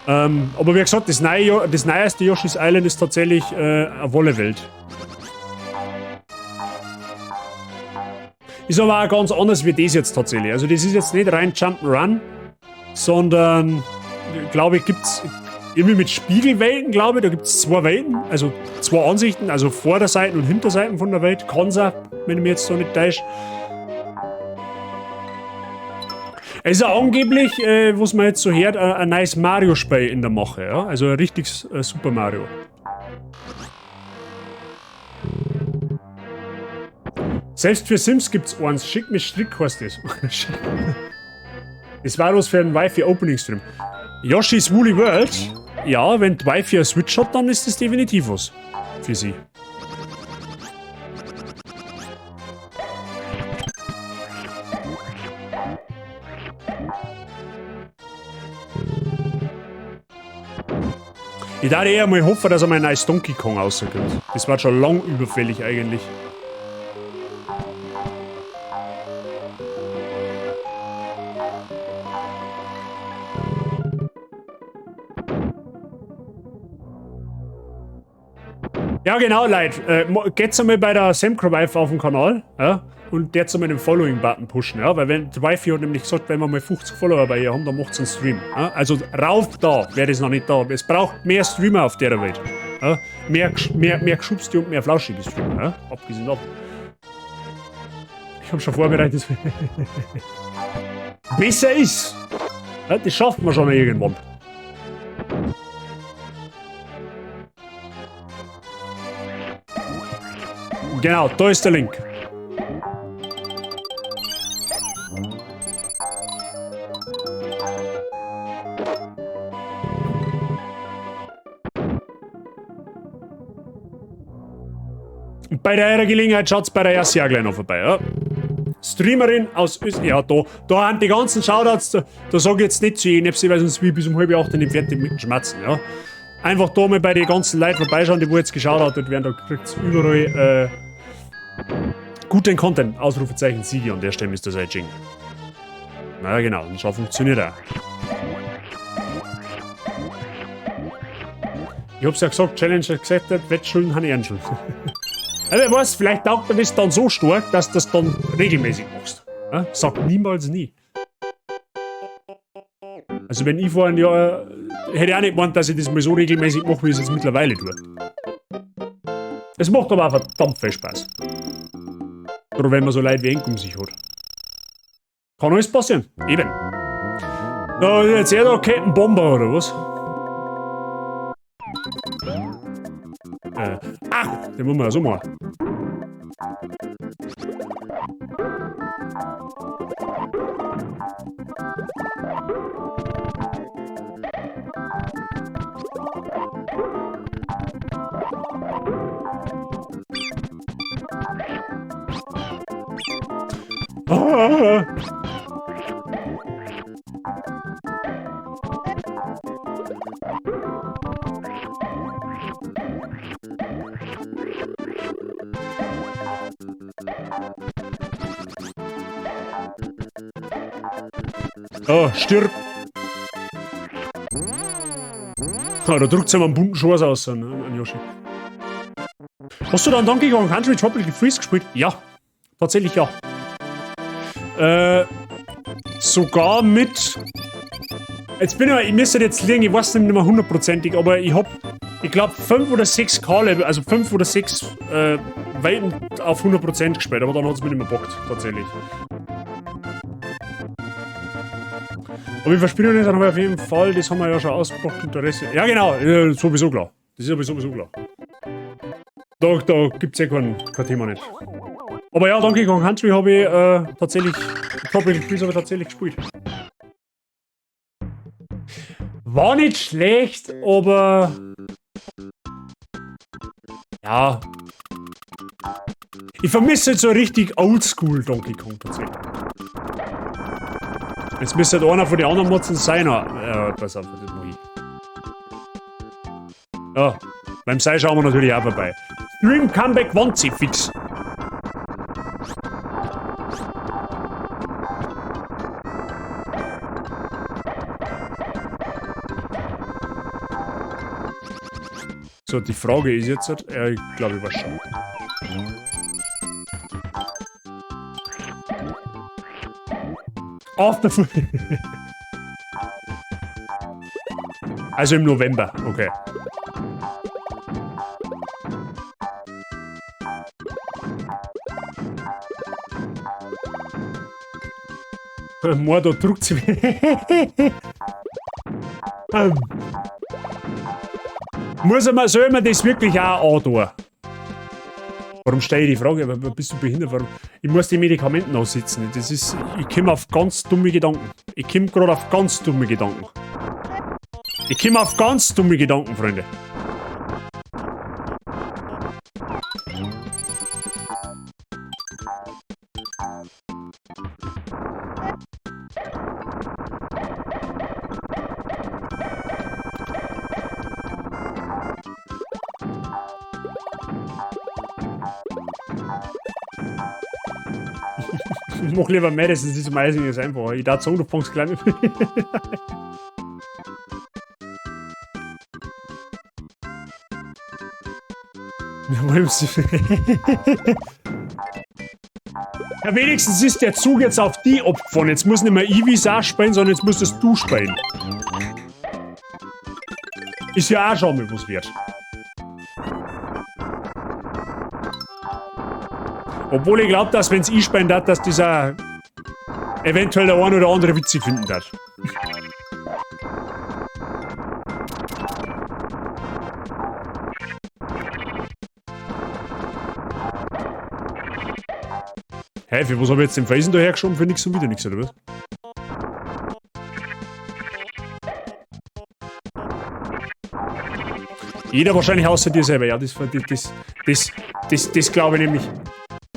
Aber wie gesagt, das neueste Yoshi's Island ist tatsächlich eine Wollewelt. Ist aber auch ganz anders wie das jetzt tatsächlich. Also das ist jetzt nicht rein Jump'n'Run, sondern, glaube ich, gibt's irgendwie mit Spiegelwelten, glaube ich, da gibt's zwei Welten, also zwei Ansichten, also Vorderseiten und Hinterseiten von der Welt. Kann's auch, wenn ich mir jetzt so nicht täusche. Es ist ja angeblich, was man jetzt so hört, ein neues Mario-Spiel in der Mache, ja? Also ein richtiges Super Mario. Selbst für Sims gibt's eins. Schick mich Strick heißt das. Das war was für ein Wifi Opening Stream. Yoshi's Woolly World? Ja, wenn die Wifi eine Switch hat, dann ist das definitiv was für sie. Ich darf eher mal hoffen, dass einmal ein neues Donkey Kong rauskommt. Das war schon lang überfällig eigentlich. Ja, genau, Leute. Geht's einmal bei der Semcro-Wife auf den Kanal, ja, und der einmal den Following-Button pushen, ja, weil wenn, die Wife hat nämlich gesagt, wenn wir mal 50 Follower bei ihr haben, dann macht's einen Stream. Ja? Also rauf da, wer das noch nicht da. Es braucht mehr Streamer auf der Welt. Ja? Mehr geschubste und mehr flauschige Streamer, ja? Abgesehen davon. Ich hab schon vorbereitet. Besser ist! Ja, das schafft man schon irgendwann. Genau, da ist der Link. Und bei der Gelegenheit schaut's bei der ersten Jahr gleich noch vorbei. Ja? Streamerin aus Österreich. Ja, da haben die ganzen Shoutouts, da sag ich jetzt nicht zu jedem, weil sonst bin ich bis um 7:30 nicht fertig mit dem Schmatzen. Ja? Einfach da mal bei den ganzen Leuten vorbeischauen, die wo jetzt geschaut hat, werden, da kriegt's überall guten Content. Ausrufezeichen Sigi an der Stelle ist das ein Jing. Na genau, und so funktioniert er. Ich hab's ja gesagt, Challenge accepted, Wettschulden haben Ehrenschulden. Ja, wer weiß, vielleicht taugt dir das dann so stark, dass du das dann regelmäßig machst. Ja? Sag niemals nie. Also wenn ich vor einem Jahr... Hätte ich auch nicht gemeint, dass ich das mal so regelmäßig mache, wie ich es jetzt mittlerweile tue. Es macht aber auch verdammt viel Spaß. Oder wenn man so Leute wie Enk um sich hat. Kann alles passieren. Eben. Da ist jetzt er da Captain Bomber oder was? Ach, den muss man ja so machen. Ah. Oh, stirb! Ah, da drückt sie einen bunten Schwarz aus an Yoshi. Hast du dann Donkey Kong Country Tropical Freeze gespielt? Ja. Tatsächlich ja. Sogar mit... Jetzt bin ich müsste jetzt liegen, ich weiß nicht mehr hundertprozentig, aber ich hab, ich glaube 5 oder 6 K-Level, also 5 oder 6 Welten auf 100% gespielt, aber dann hat's mich nicht mehr bockt, tatsächlich. Aber ich verspiele das dann auf jeden Fall, das haben wir ja schon ausgepackt und der Rest... Ja genau, sowieso klar. Das ist aber sowieso klar. Da gibt's ja kein Thema nicht. Aber ja, Donkey Kong Country habe ich tatsächlich... Tropical Freeze habe ich tatsächlich gespielt. War nicht schlecht, aber... Ja. Ich vermisse jetzt so richtig Oldschool Donkey Kong tatsächlich. Jetzt müsste halt einer von den anderen Motzen sein. Ja, pass auf, das mach ich. Ja, beim Sei schauen wir natürlich auch vorbei. Stream Comeback Wanzi fix. So, die Frage ist jetzt, ja, ich glaube, ich weiß schon. After Also im November, okay. Mordor druckt sie. Muss man, soll man das wirklich auch antun? Warum stelle ich die Frage? Bist du behindert? Warum? Ich muss die Medikamenten aussitzen. Das ist. Ich komme auf ganz dumme Gedanken. Ich komme gerade auf ganz dumme Gedanken. Ich komme auf ganz dumme Gedanken, Freunde. Ich mach lieber mehr, das ist meistens einfacher. Ich darf sagen, du fängst gleich mit. Ja, wenigstens ist der Zug jetzt auf die abgefahren. Jetzt muss nicht mehr ich Visage spielen, sondern jetzt musstest du spielen. Ist ja auch schon mal was wert. Obwohl ich glaube, dass wenn's ich spielen darf, dass dieser eventuell der ein oder andere witzig finden darf. Hä, für was hab ich jetzt den Felsen da hergeschoben? Für nix und wieder nix, oder was? Jeder wahrscheinlich außer dir selber, ja, das glaube ich nämlich.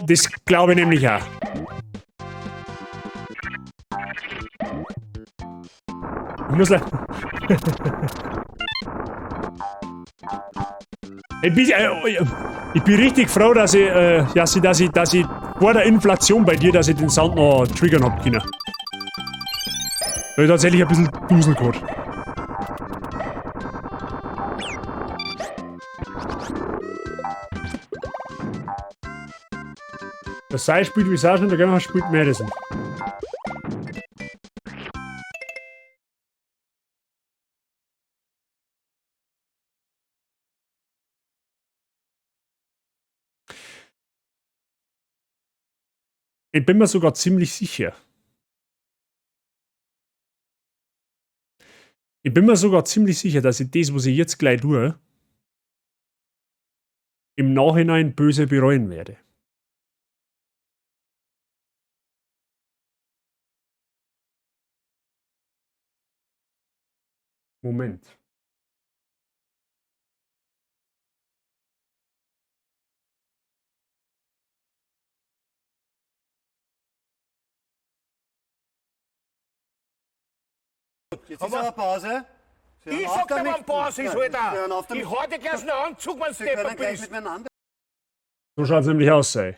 Das glaube ich nämlich auch. Ich muss leider. Ich bin richtig froh, dass ich, dass ich vor der Inflation bei dir, dass ich den Sound noch triggern hab können. Weil ich tatsächlich ein bisschen Dusel gehabt. Das Sei spielt Visage und der Gömmer spielt Madison. Ich bin mir sogar ziemlich sicher. Ich bin mir sogar ziemlich sicher, dass ich das, was ich jetzt gleich tue, im Nachhinein böse bereuen werde. Moment. Jetzt ist aber Pause. Sie hören Ich auf sag dir, damit. wann Pause ist, Nein, Alter. Sie hören auf damit. Ich hau dir gleich einen Anzug, wenn du Sie können deppert gleich bist. mit miteinander. So schaut's nämlich aus, ey.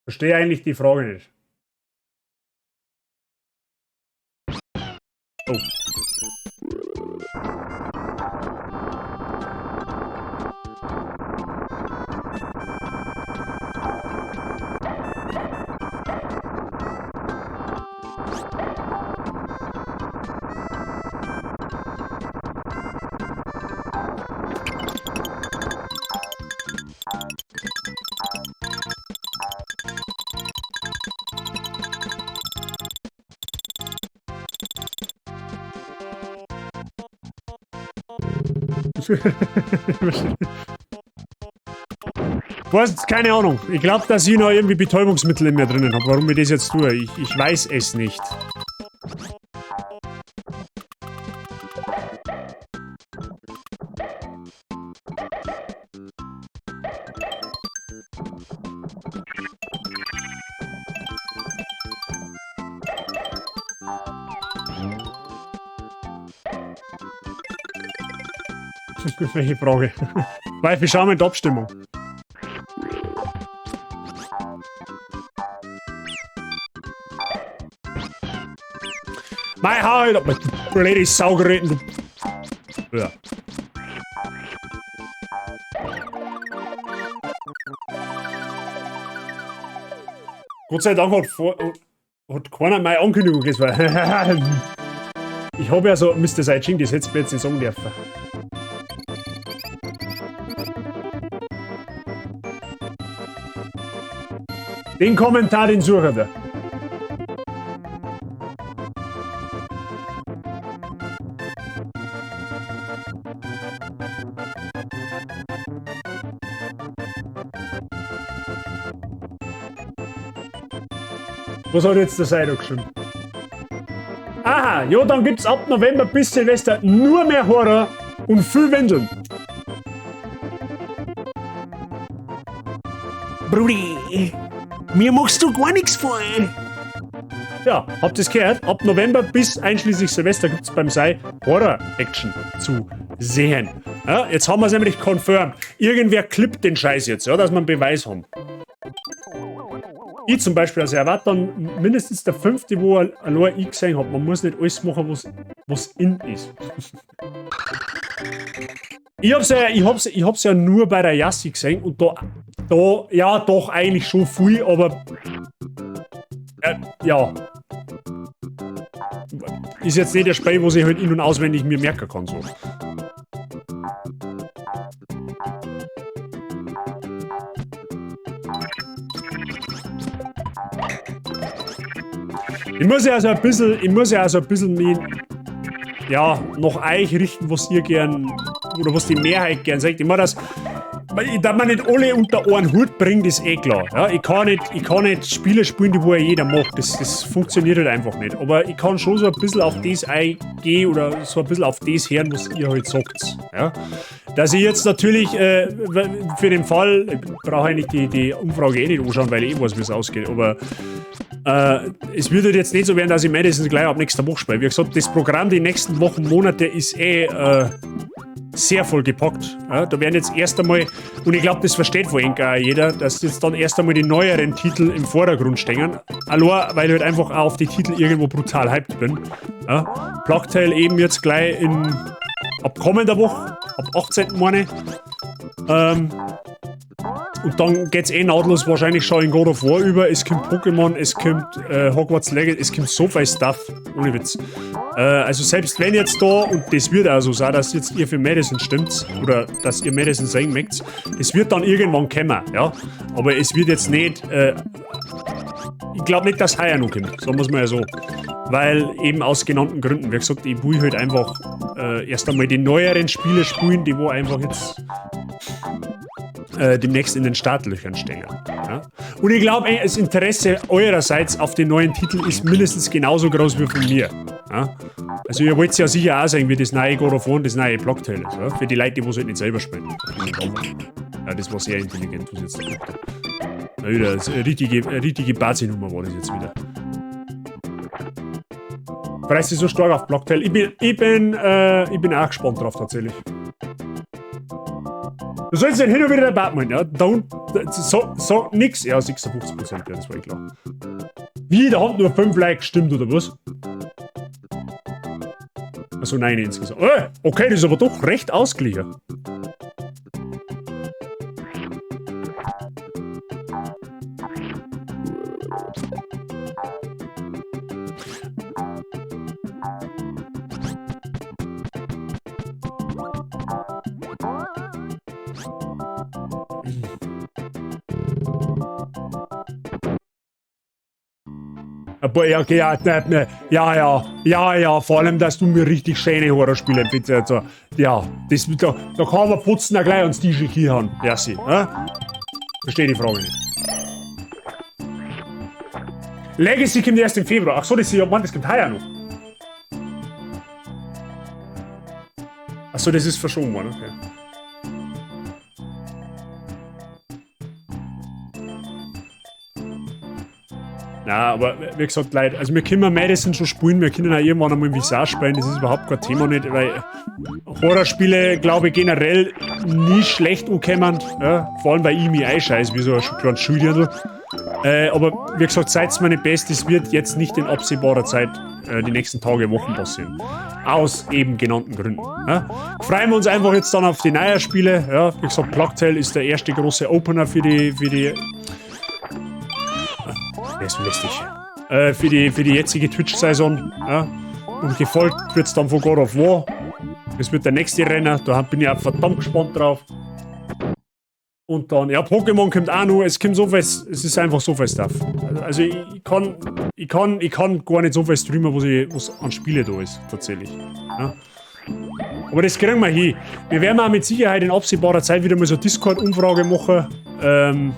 Verstehe eigentlich die Frage nicht. Oh. Weiß, keine Ahnung. Ich glaube, dass ich noch irgendwie Betäubungsmittel in mir drinnen habe. Warum ich das jetzt tue, ich weiß es nicht. Welche Frage? Weil wir schauen in die Abstimmung. Mei, hau halt ab, du blöde Saugeräten, du. Ja. Gott sei Dank hat keiner meine Ankündigung gelesen, weil. Ich habe ja so Mr. Saijing, das hättest du mir jetzt nicht sagen dürfen. Den Kommentar, den suche ich. Was hat jetzt der Seido geschrieben? Aha, ja, dann gibt's ab November bis Silvester nur mehr Horror und viel Windeln. Brudi, mir machst du gar nichts vor. Ja, habt ihr's gehört? Ab November bis einschließlich Silvester gibt's beim Sei Horror-Action zu sehen. Ja, jetzt haben wir's nämlich confirmed. Irgendwer klippt den Scheiß jetzt, ja, dass wir einen Beweis haben. Ich zum Beispiel, also er war dann mindestens der 5., wo er allein ich gesehen hab. Man muss nicht alles machen, was in ist. Ich hab's ja nur bei der Yassi gesehen und da, ja doch eigentlich schon viel, aber ja. Ist jetzt nicht der Spiel, wo ich halt in- und auswendig mir merken kann. So. Ich muss ja also ein bisschen, ich muss ja also ein bisschen mich, ja, nach euch richten, was ihr gern, oder was die Mehrheit gern sagt. Ich meine, dass man nicht alle unter einen Hut bringt, ist eh klar. Ja, ich kann nicht Spiele spielen, die wo ja jeder mag. Das funktioniert halt einfach nicht. Aber ich kann schon so ein bisschen auf das eingehen oder so ein bisschen auf das hören, was ihr halt sagt. Ja? Dass ich jetzt natürlich für den Fall, ich brauche eigentlich die Umfrage eh nicht anschauen, weil ich eh weiß, wie es ausgeht, aber es wird halt jetzt nicht so werden, dass ich Madison gleich ab nächster Woche spiele. Wie gesagt, das Programm die nächsten Wochen, Monate ist eh sehr voll gepackt. Ja, da werden jetzt erst einmal, und ich glaube, das versteht wohl auch jeder, dass jetzt dann erst einmal die neueren Titel im Vordergrund stehen. Allein, weil ich halt einfach auch auf die Titel irgendwo brutal hyped bin. Ja, Plague Tale eben jetzt gleich ab kommender Woche, ab 18. Monat. Und dann geht's eh nahtlos wahrscheinlich schon in God of War über. Es kommt Pokémon, es kommt Hogwarts Legacy, es kommt so viel Stuff. Ohne Witz. Also selbst wenn jetzt da, und das wird auch so sein, dass jetzt ihr für Madison stimmt, oder dass ihr Madison sehen möchtet, es wird dann irgendwann kommen, ja. Aber es wird jetzt nicht, ich glaub nicht, dass heuer noch kommt, sagen wir's mal ja so. Weil eben aus genannten Gründen, wie gesagt, ich will halt einfach erst einmal die neueren Spiele spielen, die wo einfach jetzt demnächst in den Startlöchern stehen. Ja? Und ich glaube, das Interesse eurerseits auf den neuen Titel ist mindestens genauso groß wie von mir. Ja? Also ihr wollt ja sicher auch sehen, wie das neue God of War und das neue Plague Tale ist. Ja? Für die Leute, die es halt nicht selber spielen. Ja, das war sehr intelligent, was ich jetzt gemacht habe. Na wieder, das ist eine richtige Bazi-Nummer war das jetzt wieder. Preis ist so stark auf Plague Tale. Ich bin auch gespannt drauf tatsächlich. Du sollst den hin und wieder dabei machen, ja? Don't, so, nix. Ja, 56%, ja, das war eh klar. Wie, da haben nur 5 Likes gestimmt, oder was? Achso, nein, insgesamt. Okay, das ist aber doch recht ausgeglichen. Ja, okay, ja, ne, ja, vor allem, dass du mir richtig schöne Horrorspiele empfiehlst. Also, ja, das, da kann man putzen auch gleich ans Tisch hier haben. Ja, sie, ne? Verstehe die Frage nicht. Legacy kommt erst im Februar. Ach so, das ist ja, Mann, das kommt heuer noch. Ach so, das ist verschoben worden, okay. Na, aber wie gesagt, Leute, also wir können Madison schon spielen, wir können auch irgendwann einmal im Visage spielen, das ist überhaupt kein Thema nicht, weil Horrorspiele, glaube ich, generell nie schlecht ankommen, ja? Vor allem weil ich mich einscheiße, wie so ein kleines Schuldirndl. Aber wie gesagt, seid's mir nicht best, das wird jetzt nicht in absehbarer Zeit die nächsten Tage, Wochen passieren. Aus eben genannten Gründen. Ja? Freuen wir uns einfach jetzt dann auf die neuen Spiele. Ja? Wie gesagt, Plague Tale ist der erste große Opener für die Das ist lästig. Für die jetzige Twitch-Saison. Ja. Und gefolgt wird es dann von God of War. Das wird der nächste Renner, da bin ich auch verdammt gespannt drauf. Und dann, ja, Pokémon kommt auch noch, es kommt so viel, es ist einfach so viel Stuff. Also ich kann gar nicht so viel streamen, was an Spiele da ist, tatsächlich. Ja. Aber das kriegen wir hin. Wir werden auch mit Sicherheit in absehbarer Zeit wieder mal so eine Discord-Umfrage machen,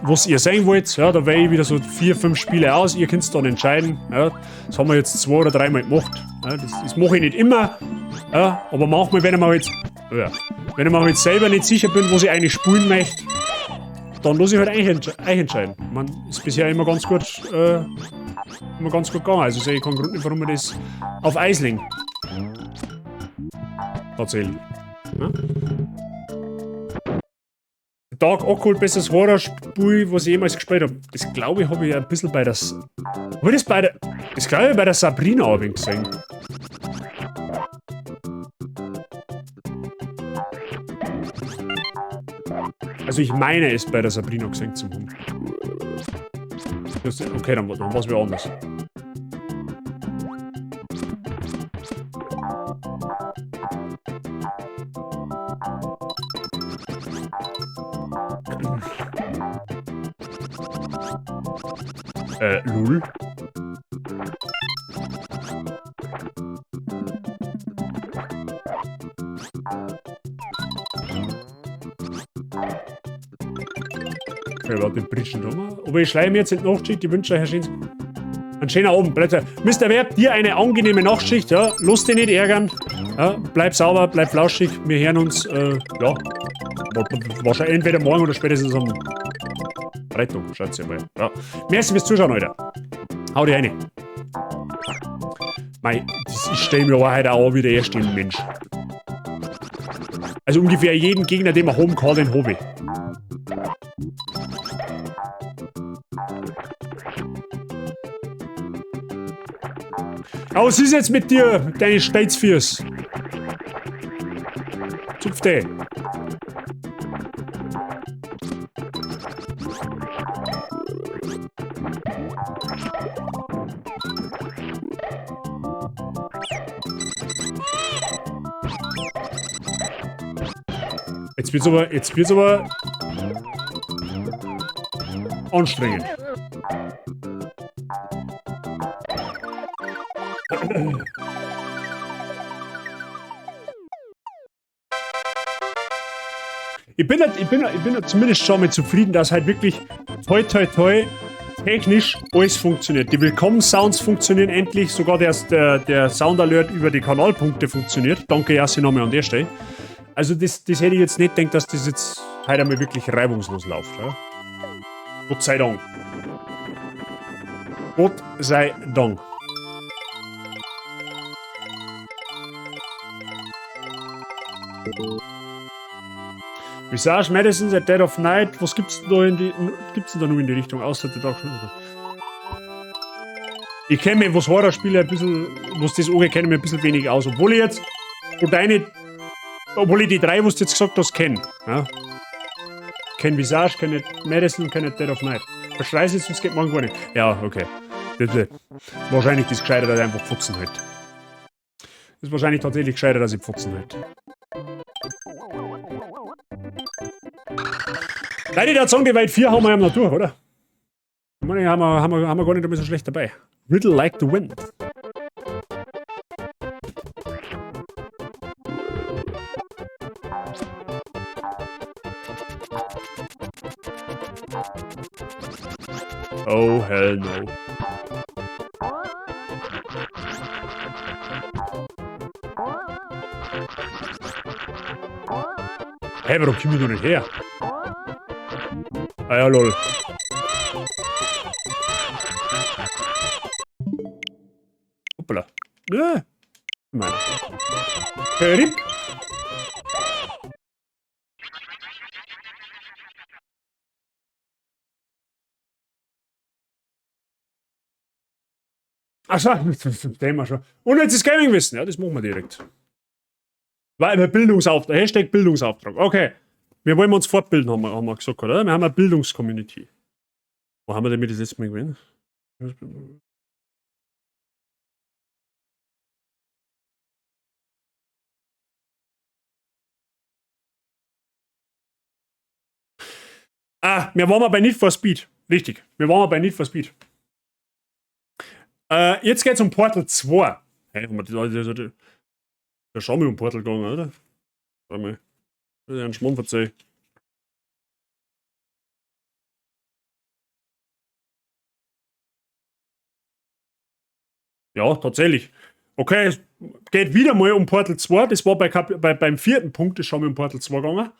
was ihr sehen wollt. Ja, da wähle ich wieder so vier, fünf Spiele aus. Ihr könnt dann entscheiden. Ja, das haben wir jetzt zwei oder dreimal gemacht. Ja, das mache ich nicht immer. Ja, aber manchmal, wenn ich mir jetzt selber nicht sicher bin, was ich eigentlich spielen möchte, dann lasse ich halt euch entscheiden. Man ist bisher immer ganz gut gegangen. Also sehe ich keinen Grund nicht, warum wir das auf Eis legen. Tatsächlich. Ja? Dark Occult, bestes Horrorspiel, was ich jemals gespielt habe. Das, glaube ich, habe ich ein bisschen bei der. Hab ich das bei der. Das, glaube ich, bei der Sabrina habe ich gesehen. Also ich meine, es bei der Sabrina gesehen zu haben. Okay, dann war es wieder anders. Lul. Okay, warte, den Britschen da mal. Aber ich schleiche mir jetzt in die Nachtschicht. Ich wünsche euch einen schönen Abend. Bleibt Mr. Werb, dir eine angenehme Nachtschicht. Ja. Lass dich nicht ärgern. Ja. Bleib sauber, bleib flauschig. Wir hören uns, ja, wahrscheinlich entweder morgen oder spätestens am Freitag. Schaut ihr mal. Ja. Merci fürs Zuschauen, Alter. Hau dich rein. Mei, das, ich stelle mir aber heute auch wieder erst den Mensch. Also ungefähr jeden Gegner, den man haben kann, den habe ich. Aber was ist jetzt mit dir, mit deinen Stelzfüß? Zupf dich. Jetzt wird's aber anstrengend. Ich bin halt zumindest schon mal zufrieden, dass halt wirklich toi toi toi technisch alles funktioniert. Die Willkommen-Sounds funktionieren endlich, sogar der Sound Alert über die Kanalpunkte funktioniert. Danke, Yassi, nochmal an der Stelle. Also das hätte ich jetzt nicht gedacht, dass das jetzt heute einmal wirklich reibungslos läuft. Ja? Gott sei Dank. Gott sei Dank. Visage, Madison, at Dead of Night. Was gibt's denn da nur in die Richtung, außer der Dark? Ich kenne mich, was Horrorspiele ein bisschen, was das angeht, kenne ich mich ein bisschen wenig aus. Obwohl ich die drei, was du jetzt gesagt hast, kenne. Ja? Kenn Visage, kenne Madison, kenne Dead of Night. Verschreiß jetzt, sonst geht morgen gar nicht. Ja, okay. Wahrscheinlich ist gescheiter, dass ich einfach Pfotzen halt. Ist wahrscheinlich tatsächlich gescheiter, dass ich Pfotzen halt. Leute, der sagen, die Welt 4 haben wir ja noch durch, oder? Ich meine, haben wir gar nicht einmal so schlecht dabei. Riddle Like the Wind. Oh, hell no. Hä, warum komme ich da nicht her? Ah ja, lol. Hoppala. Ja. Meine. RIP. Ach so, das Thema schon. Und jetzt ist Gaming-Wissen. Ja, das machen wir direkt. Weil Bildungsauftrag. #Bildungsauftrag. Okay. Wir wollen uns fortbilden, haben wir gesagt, oder? Wir haben eine Bildungscommunity. Wo haben wir denn mit das letzte Mal gewesen? Ah, wir waren mal bei Need for Speed. Richtig, wir waren mal bei Need for Speed. Jetzt geht's um Portal 2. Hey, haben wir die, da schauen wir um Portal gegangen, oder? Warte mal. Das ist ja ein Schmarrn verzeih. Ja, tatsächlich. Okay, es geht wieder mal um Portal 2. Das war beim vierten Punkt, das schon mal um Portal 2 gegangen.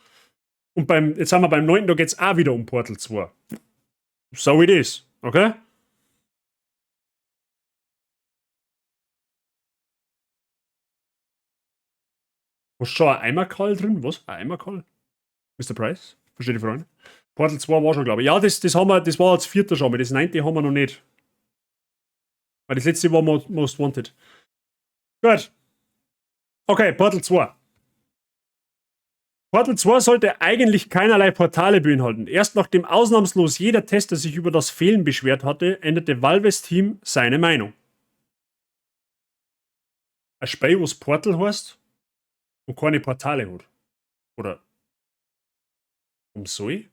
Und jetzt sind wir beim 9., da geht's auch wieder um Portal 2. So it is, okay? Hast du schon ein Eimerkall drin? Was? Ein Eimerkall? Mr. Price? Verstehe die Freunde. Portal 2 war schon, glaube ich. Ja, das haben wir, das war als vierter schon mal. Das 9. haben wir noch nicht. Weil das letzte war Most Wanted. Gut. Okay, Portal 2. Portal 2 sollte eigentlich keinerlei Portale beinhalten. Erst nachdem ausnahmslos jeder Tester sich über das Fehlen beschwert hatte, änderte Valves Team seine Meinung. Ein Spiel, was Portal heißt und keine Portale hat. Oder um soll?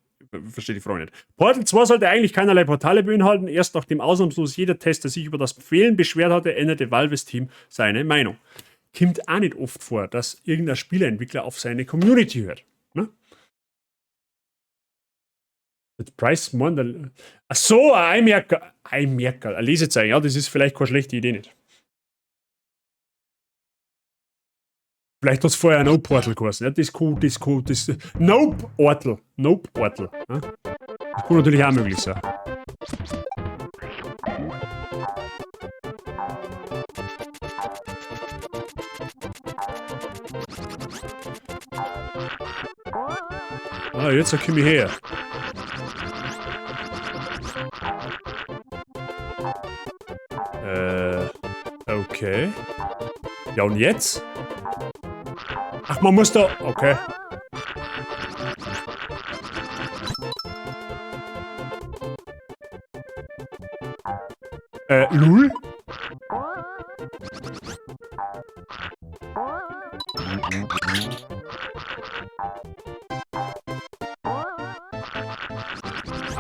Verstehe die Frage nicht. Portal 2 sollte eigentlich keinerlei Portale beinhalten. Erst nachdem ausnahmslos jeder Tester sich über das Fehlen beschwert hatte, änderte Valves Team seine Meinung. Kommt auch nicht oft vor, dass irgendein Spieleentwickler auf seine Community hört. Ne? Mit Price Mondal. Ach so, ein Einmerker. Einmerker, ein Lesezeichen. Ja, das ist vielleicht keine schlechte Idee nicht. Vielleicht hat es vorher No Portal geheißen. Ja, das kann, das kann, das. Nope Ortel. Nope Ortel. Ja? Das kann natürlich auch möglich sein. Ah, jetzt komm ich her. Okay. Ja, und jetzt? Ach, man muss da... Okay. Lul?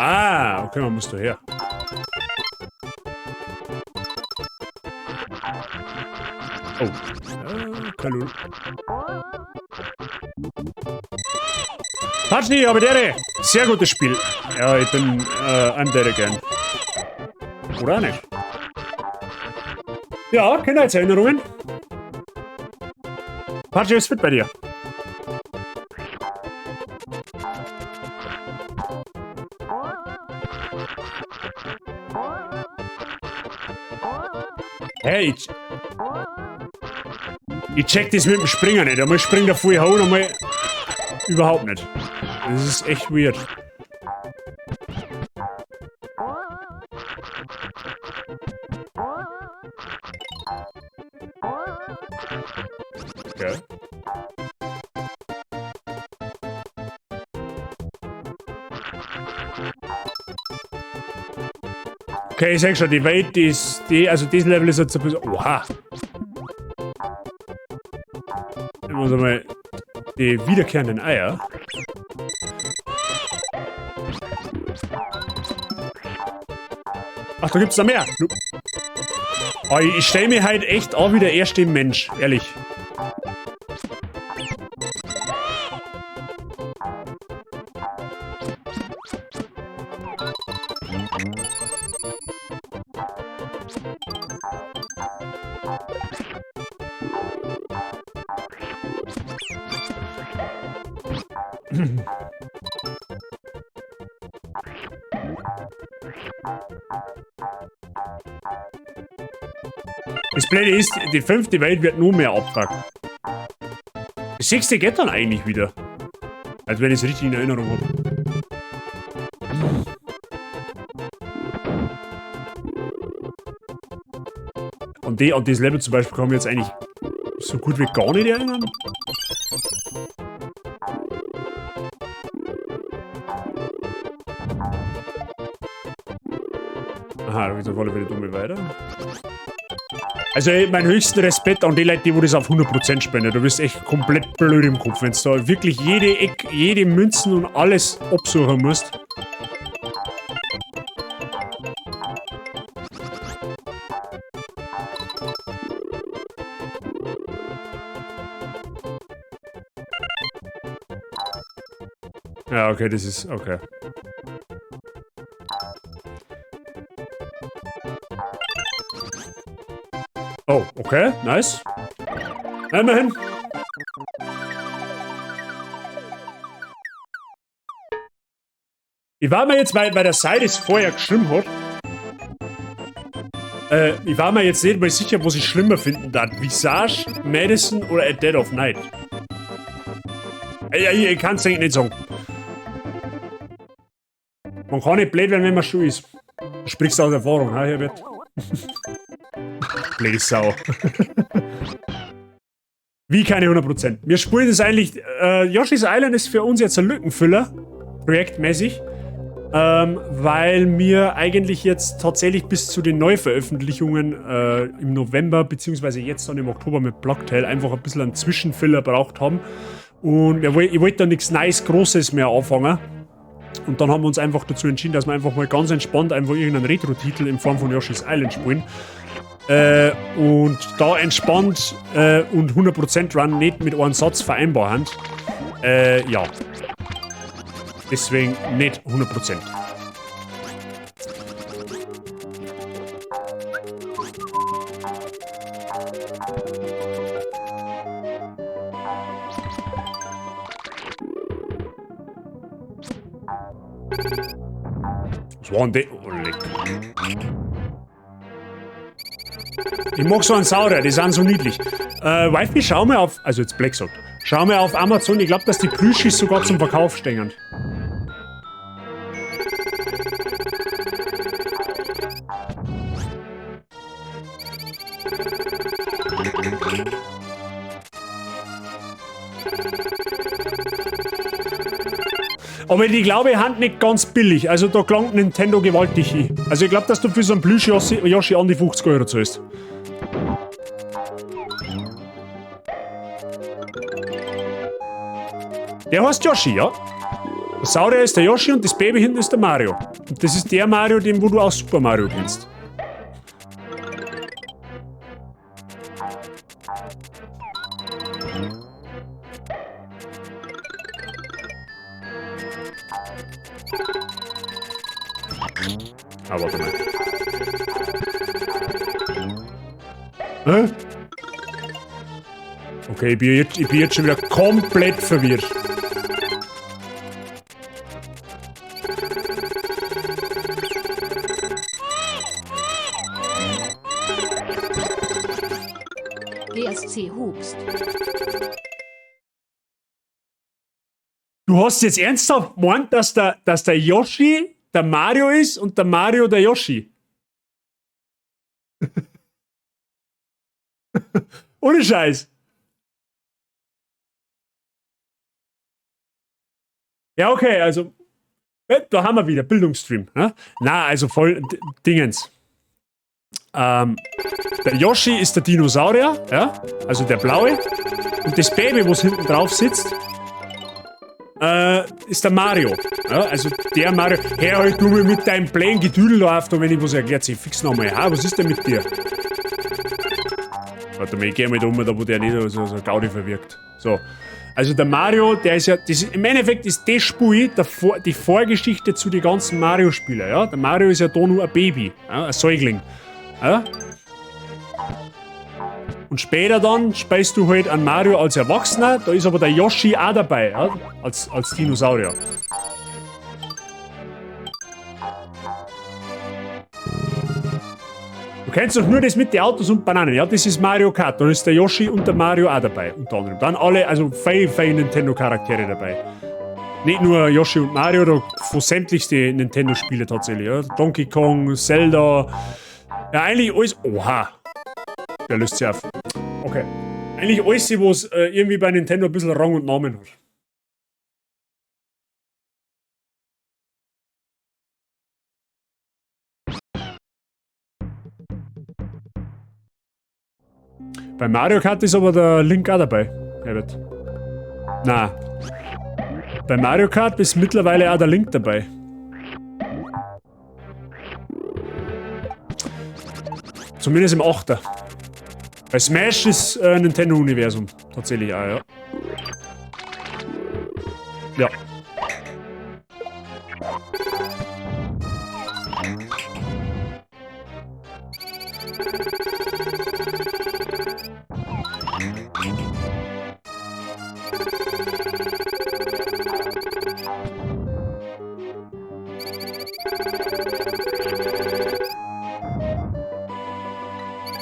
Ah, okay, man muss da her. Oh. Kein Lul. Patschni, aber der, sehr gutes Spiel. Ja, ich bin I'm dead again. Oder auch nicht? Ja, Kindheitserinnerungen. Patschni, ist fit bei dir. Hey, ich check das mit dem Springer nicht. Einmal springt er voll hoch, einmal überhaupt nicht. Das ist echt weird. Okay. Okay, ich sag schon, die Welt ist, die, also dieses Level ist jetzt ein bisschen, oha. Nehmen wir uns einmal die wiederkehrenden Eier. Ach, da gibt's da mehr. Oh, ich stell mir halt echt auch wieder erst den Mensch, ehrlich. Das Blöde ist, die 5. Welt wird nur mehr abfuckt. Die 6. geht dann eigentlich wieder. Als wenn ich es richtig in Erinnerung hab. Und das Level zum Beispiel kann ich mich jetzt eigentlich so gut wie gar nicht erinnern. Aha, da geht's auf alle Fälle dumme weiter. Also mein höchsten Respekt an die Leute, die wo das auf 100% spenden. Du bist echt komplett blöd im Kopf, wenn du da wirklich jede Eck, jede Münzen und alles absuchen musst. Ja, okay, das ist... Okay. Oh, okay, nice. Immerhin. Ich war mir jetzt, weil der Seil es vorher geschrieben hat, ich war mir jetzt nicht mal sicher, was ich schlimmer finden darf. Visage, Madison oder A Dead of Night. Ich kann's eigentlich nicht sagen. Man kann nicht blöd werden, wenn man schon ist. Du sprichst aus Erfahrung, ha, Herbert? Blöde Sau. Wie keine 100%. Wir spielen das eigentlich... Yoshi's Island ist für uns jetzt ein Lückenfüller. Projektmäßig. Weil wir eigentlich jetzt tatsächlich bis zu den Neuveröffentlichungen im November, beziehungsweise jetzt dann im Oktober mit Plague Tale einfach ein bisschen einen Zwischenfiller braucht haben. Und ich wollte da nichts Neues, Großes mehr anfangen. Und dann haben wir uns einfach dazu entschieden, dass wir einfach mal ganz entspannt einfach irgendeinen Retro-Titel in Form von Yoshi's Island spielen. Und da entspannt und 100% Run nicht mit einem Satz vereinbar haben. Ja. Deswegen nicht 100%. Was war denn das? Oh, leck. Ich mag so einen Saurier, die sind so niedlich. Wifey, schau mal auf... Also jetzt Black sagt. Schau mal auf Amazon, ich glaub, dass die Plüschis sogar zum Verkauf stehen. Aber ich glaube, Hand nicht ganz billig. Also da klangt Nintendo gewaltig hin. Also ich glaub, dass du für so einen Plüsch-Yoshi an die 50 Euro zahlst. Der heißt Yoshi, ja. Der Saurier ist der Yoshi und das Baby hinten ist der Mario. Und das ist der Mario, den wo du aus Super Mario kennst. Ah, warte mal. Hä? Okay, ich bin jetzt schon wieder komplett verwirrt. GSC hupst. Du hast jetzt ernsthaft gemeint, dass der Yoshi der Mario ist und der Mario der Yoshi? Ohne Scheiß. Ja, okay, also da haben wir wieder Bildungsstream. Ne? Na, also voll Dingens. Der Yoshi ist der Dinosaurier, ja? Also der blaue. Und das Baby, was hinten drauf sitzt, ist der Mario. Ja, also der Mario. Hör halt du mir mit deinem blöden Gedüdel da auf, da wenn ich was erklärt. Ich fix nochmal. Ha, was ist denn mit dir? Warte mal, ich geh mal da um, da wo der nicht so Gaudi verwirkt. So. Also der Mario, der ist ja, das ist, im Endeffekt ist das Spiel die Vorgeschichte zu den ganzen Mario-Spielen. Ja? Der Mario ist ja da nur ein Baby, ja? Ein Säugling. Ja? Und später dann speist du halt an Mario als Erwachsener, da ist aber der Yoshi auch dabei, ja? Als Dinosaurier. Du kennst doch nur das mit den Autos und Bananen, ja? Das ist Mario Kart, da ist der Yoshi und der Mario auch dabei, unter anderem. Dann alle, also viele Nintendo-Charaktere dabei. Nicht nur Yoshi und Mario, da von sämtlichste Nintendo-Spiele tatsächlich, ja? Donkey Kong, Zelda, ja eigentlich alles, oha! Der löst sich auf. Okay. Eigentlich alles, was irgendwie bei Nintendo ein bisschen Rang und Namen hat. Bei Mario Kart ist aber der Link auch dabei, Herbert. Na. Bei Mario Kart ist mittlerweile auch der Link dabei. Zumindest im 8er. Bei Smash ist Nintendo-Universum. Tatsächlich auch, ja. Ja.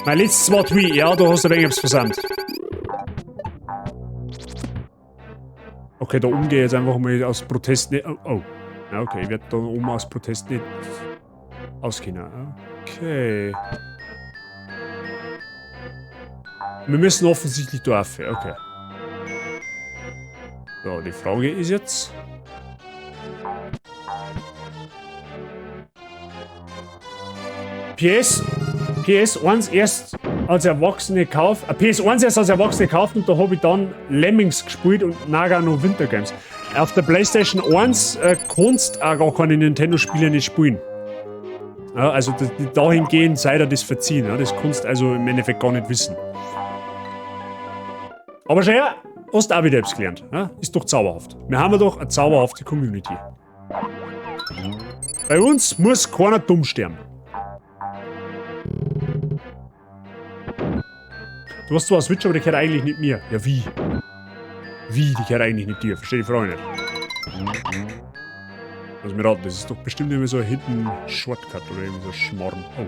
Mein letztes Wort wie, ja, du hast ein wenig etwas versandt. Okay, da oben gehe ich jetzt einfach mal aus Protest nicht. Oh, oh. Ja, okay, ich werde da oben aus Protest nicht auskennen. Okay. Wir müssen offensichtlich da rauf, okay. So, die Frage ist jetzt. PS1 erst als Erwachsene kauft, PS1 erst als Erwachsene gekauft und da hab ich dann Lemmings gespielt und Nagano Winter Games. Auf der PlayStation 1 kannst auch gar keine Nintendo-Spiele nicht spielen. Ja, also dahingehend sei dir das verziehen. Ja, das kannst du also im Endeffekt gar nicht wissen. Aber schau her, hast auch wieder etwas gelernt. Ja? Ist doch zauberhaft. Wir haben ja doch eine zauberhafte Community. Bei uns muss keiner dumm sterben. Du hast zwar eine Switch, aber die gehört eigentlich nicht mir. Ja, wie? Wie, die gehört eigentlich nicht dir? Verstehe die Frage nicht. Lass mich raten, das ist doch bestimmt irgendwie so ein Hidden Shortcut oder irgendwie so ein Schmarrn. Oh.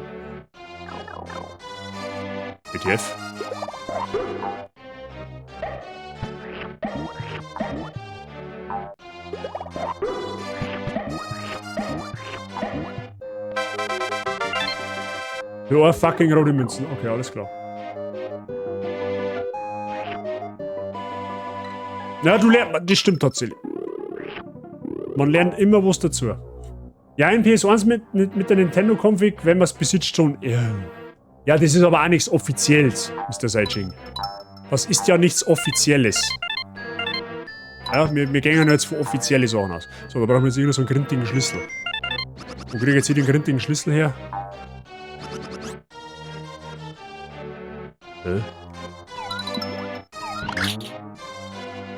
WTF? Ja, fucking rote Münzen. Okay, alles klar. Ja, du lernst, das stimmt tatsächlich. Man lernt immer was dazu. Ja, in PS1 mit der Nintendo-Config, wenn man's besitzt, schon. Ja. Ja, das ist aber auch nichts Offizielles, Mister Seijing. Das ist ja nichts Offizielles. Ja, wir gehen ja jetzt von offiziellen Sachen aus. So, da brauchen wir jetzt irgendeinen so einen grintigen Schlüssel. Wo krieg ich jetzt hier den grintigen Schlüssel her? Hä?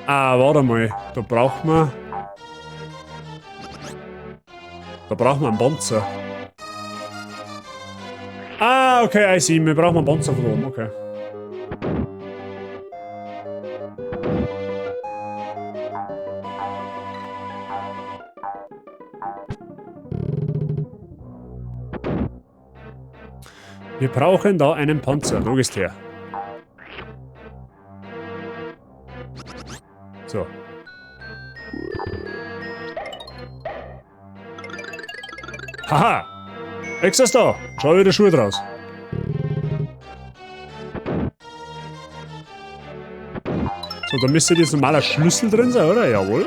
Ah, warte mal. Da braucht man... Da braucht man einen Panzer. Ah, okay, I see. Wir brauchen einen Panzer von oben, okay. Wir brauchen da einen Panzer. Wo ist der? So. Haha! Extra da! Schau wieder Schuhe draus. So, da müsste jetzt normaler Schlüssel drin sein, oder? Jawohl.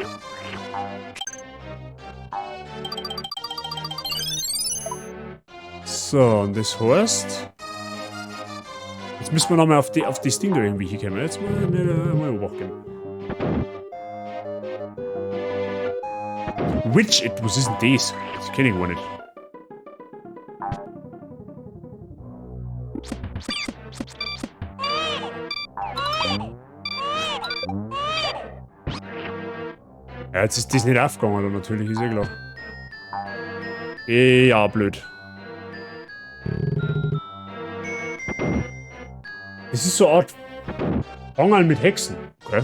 So, und das heißt... Jetzt müssen wir nochmal auf das Ding da irgendwie hinkommen. Jetzt mal Obacht geben. Witch it, was ist denn das? Das kenn ich gar nicht. Ja, jetzt ist das nicht aufgegangen, oder? Natürlich, ist ja klar. Ja, blöd. Es ist so eine Art Fangen mit Hexen. Okay.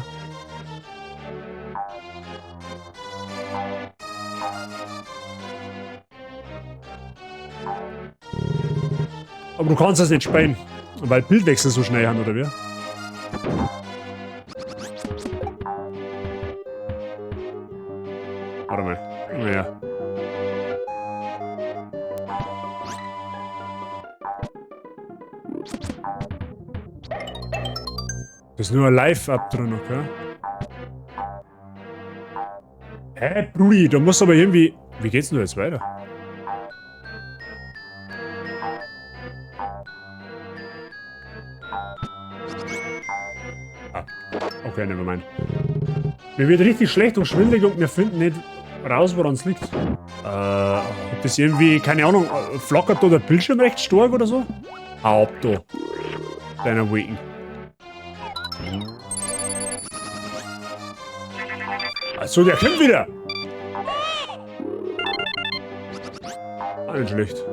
Aber du kannst das nicht spielen, weil Bildwechsel so schnell haben, oder wie? Warte mal. Ja. Das ist nur ein Live-Up drin, okay? Hä, Brudi, da muss aber irgendwie... Wie geht's denn da jetzt weiter? Ah, okay, nevermind. Mir wird richtig schlecht und schwindelig und wir finden nicht raus, woran es liegt. Ob das irgendwie, keine Ahnung, flackert da der Bildschirm recht stark oder so? Hau ab da. Deiner Wegen. Achso, der kommt wieder! Ah, nicht schlecht.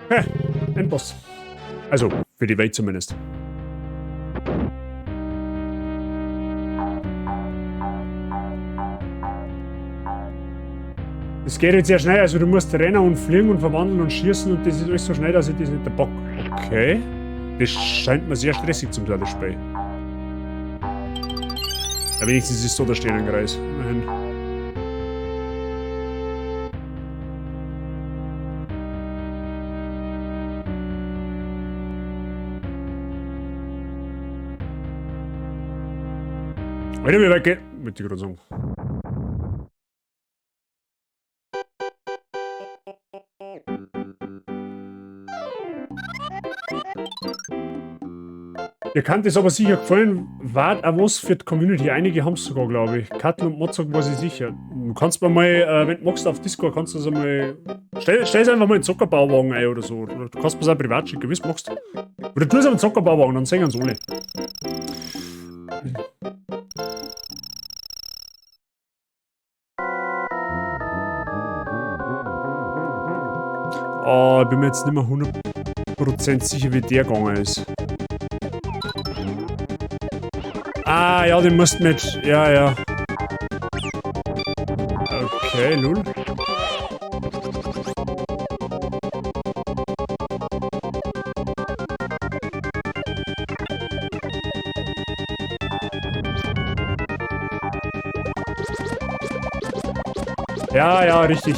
Okay, Endboss. Also, für die Welt zumindest. Es geht jetzt sehr schnell, also du musst rennen und fliegen und verwandeln und schießen und das ist alles so schnell, dass ich das nicht pack. Okay. Das scheint mir sehr stressig zum Teil, das Spiel. Ja, wenigstens ist so der Sternenkreis. Immerhin. Alter, wie weit geht? Möchte ich gerade sagen. Ihr kann das aber sicher gefallen, war auch was für die Community. Einige haben es sogar, glaube ich. Kattel und Mozart weiß ich sicher. Du kannst mir mal, wenn du magst, auf Discord, kannst du das einmal. Stell's einfach mal in den Zockerbauwagen ein oder so. Oder du kannst mir es auch privat schicken, wie du magst. Oder tu es auf den Zockerbauwagen, dann sehen uns alle. Oh, ich bin mir jetzt nicht mehr 100% sicher, wie der gegangen ist. Ah, ja, den musst mit. Ja, ja. Okay, null. Ja, ja, richtig.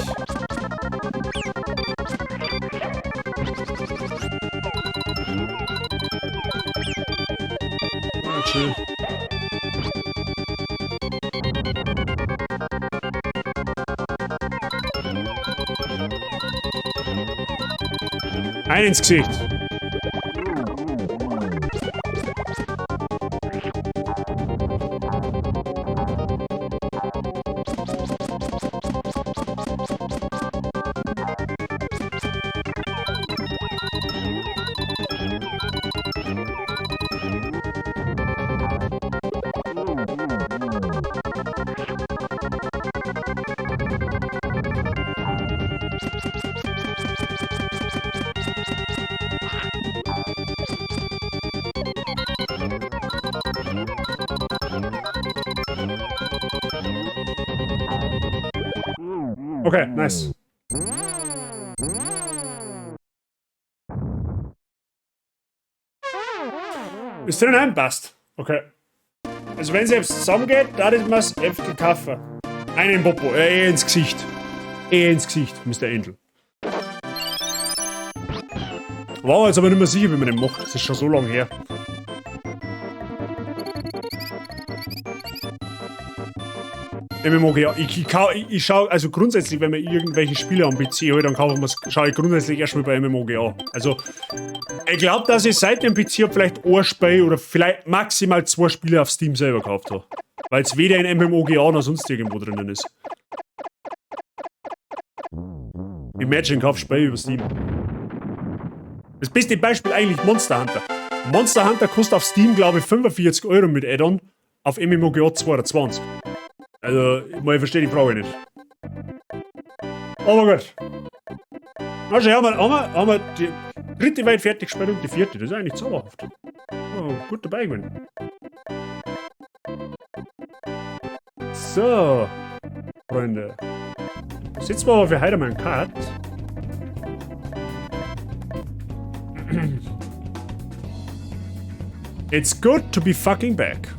Ah, chill. Ein ins Gesicht. Okay, nice. Ist drin, passt. Okay. Also wenn es jetzt zusammengeht, dann ist mir's einfach kaufen. Einen Popo, ins Gesicht. Ins Gesicht, Mr. Angel. War jetzt aber nicht mehr sicher, wie man den macht. Das ist schon so lange her. MMOGA. Ich schau, also grundsätzlich, wenn man irgendwelche Spiele am PC holt, dann schaue ich grundsätzlich erstmal bei MMOGA. Also, ich glaube, dass ich seit dem PC hab vielleicht ein Spiel oder vielleicht maximal 2 Spiele auf Steam selber gekauft habe. Weil es weder in MMOGA noch sonst irgendwo drinnen ist. Imagine, kauf Spiel über Steam. Das beste Beispiel eigentlich Monster Hunter. Monster Hunter kostet auf Steam, glaube ich, 45 Euro mit Add-on, auf MMOGA 220. Also, ich verstehe die Frage nicht. Aber gut. Na schau, haben wir die dritte Welt fertig gespielt und die vierte. Das ist eigentlich zauberhaft. Oh, gut dabei gewesen. So, Freunde. Setzen wir aber für heute mal einen Cut. It's good to be fucking back.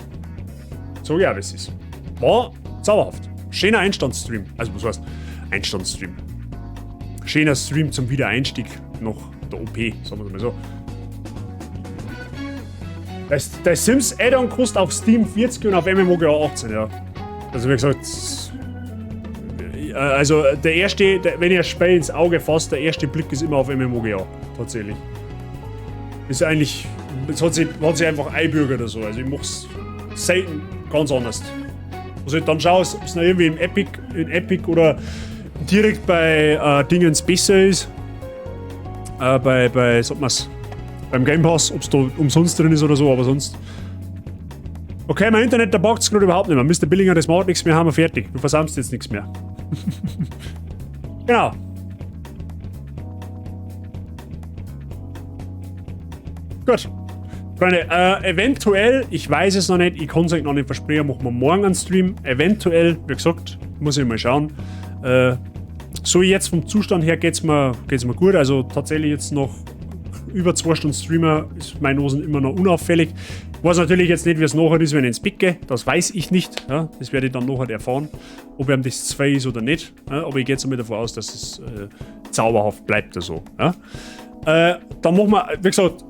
So ja, wie es ist. War zauberhaft. Schöner Einstandsstream. Also, was heißt Einstandsstream? Schöner Stream zum Wiedereinstieg nach der OP, sagen wir es mal so. Der Sims Add-on kostet auf Steam 40 und auf MMOGA 18, ja. Also wie gesagt, also der erste, wenn ihr ein Spiel ins Auge fasst, der erste Blick ist immer auf MMOGA, tatsächlich. Ist eigentlich, es hat sich einfach einbürgert oder so, also ich mach's selten ganz anders. Also ich dann schaue, ob es noch irgendwie in Epic oder direkt bei Dingens besser ist. Bei, sagt man's, beim Game Pass, ob's da umsonst drin ist oder so, aber sonst. Okay, mein Internet, da bockt's gerade überhaupt nicht mehr. Mr. Billinger, das macht nichts mehr, haben wir fertig. Du versammst jetzt nichts mehr. Genau. Gut. Freunde, eventuell, ich weiß es noch nicht, ich kann es euch noch nicht versprechen, machen wir morgen einen Stream. Eventuell, wie gesagt, muss ich mal schauen. So jetzt vom Zustand her geht's mir gut. Also tatsächlich jetzt noch über 2 Stunden Streamer ist meine Nosen immer noch unauffällig. Ich weiß natürlich jetzt nicht, wie es nachher ist, wenn ich ins Bett gehe. Das weiß ich nicht. Ja, das werde ich dann nachher erfahren, ob ihm das 2 ist oder nicht. Ja, aber ich gehe jetzt einmal davon aus, dass es zauberhaft bleibt. Also, ja. Dann machen wir, wie gesagt,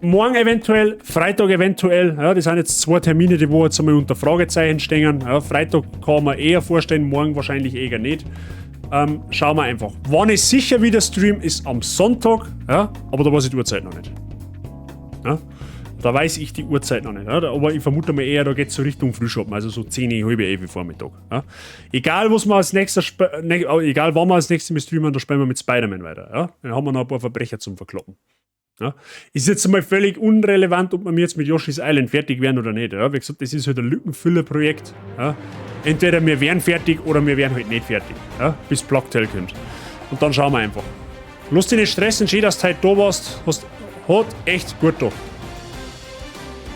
morgen eventuell, Freitag eventuell. Ja, das sind jetzt 2 Termine, die wo jetzt einmal unter Fragezeichen stehen. Ja, Freitag kann man eher vorstellen, morgen wahrscheinlich eher nicht. Schauen wir einfach. Wann ich sicher wieder stream, ist am Sonntag, ja, aber da weiß ich die Uhrzeit noch nicht. Ja, da weiß ich die Uhrzeit noch nicht. Ja, aber ich vermute mal eher, da geht es so Richtung Frühschoppen, also so 10, 10:30 Vormittag. Ja. Egal, was wir als nächstes, egal wann wir als nächstes mal streamen, da spielen wir mit Spider-Man weiter. Ja. Dann haben wir noch ein paar Verbrecher zum Verkloppen. Ja. Ist jetzt einmal völlig unrelevant, ob wir jetzt mit Yoshi's Island fertig werden oder nicht. Ja. Wie gesagt, das ist halt ein Lückenfüllerprojekt. Ja. Entweder wir wären fertig oder wir wären halt nicht fertig, ja, bis Plague Tale kommt. Und dann schauen wir einfach. Lass dich nicht stressen, schön, dass du heute da warst. Hat echt gut da.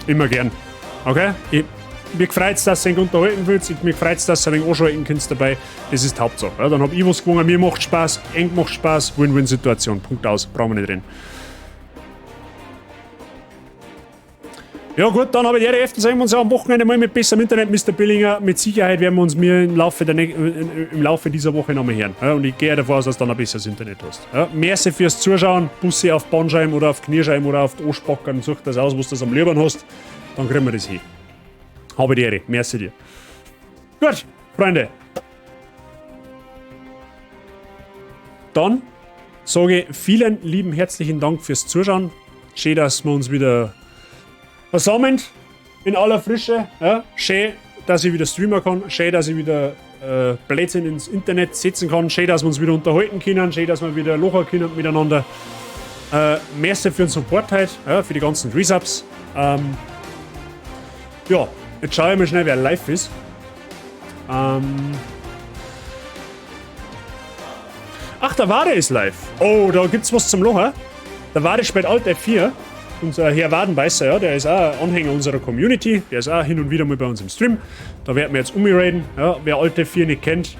Immer gern. Okay? Mir freut's, dass du dich unterhalten willst. Mir freut's, dass du ein wenig anschalten kannst dabei. Das ist die Hauptsache. Ja, dann hab ich was gewonnen. Mir macht Spaß, eng macht Spaß. Win-Win-Situation. Punkt aus. Brauchen wir nicht reden. Ja gut, dann habe ich die Ehre, sehen wir uns ja am Wochenende mal mit besserem Internet, Mr. Billinger. Mit Sicherheit werden wir uns mir im Laufe, im Laufe dieser Woche nochmal hören. Ja, und ich gehe davon aus, dass du dann ein besseres Internet hast. Ja, merci fürs Zuschauen. Busse auf Bandscheiben oder auf Kniescheiben oder auf die Ohrspackern. Such das aus, was du das am liebsten hast. Dann kriegen wir das hin. Habe die Ehre. Merci dir. Gut, Freunde. Dann sage ich vielen lieben herzlichen Dank fürs Zuschauen. Schön, dass wir uns wieder versammeln in aller Frische. Ja, schön, dass ich wieder streamen kann. Schön, dass ich wieder Blödsinn ins Internet setzen kann. Schön, dass wir uns wieder unterhalten können. Schön, dass wir wieder lachen können miteinander. Merci für den Support heute, ja, für die ganzen Resubs. Ja, jetzt schaue ich mal schnell, wer live ist. Ach, der Wade ist live. Oh, da gibt's was zum Lachen. Der Wade spielt Alt F4. Unser Herr Wadenbeißer, ja, der ist auch Anhänger unserer Community, der ist auch hin und wieder mal bei uns im Stream. Da werden wir jetzt umraiden. Ja, wer Alt F4 nicht kennt,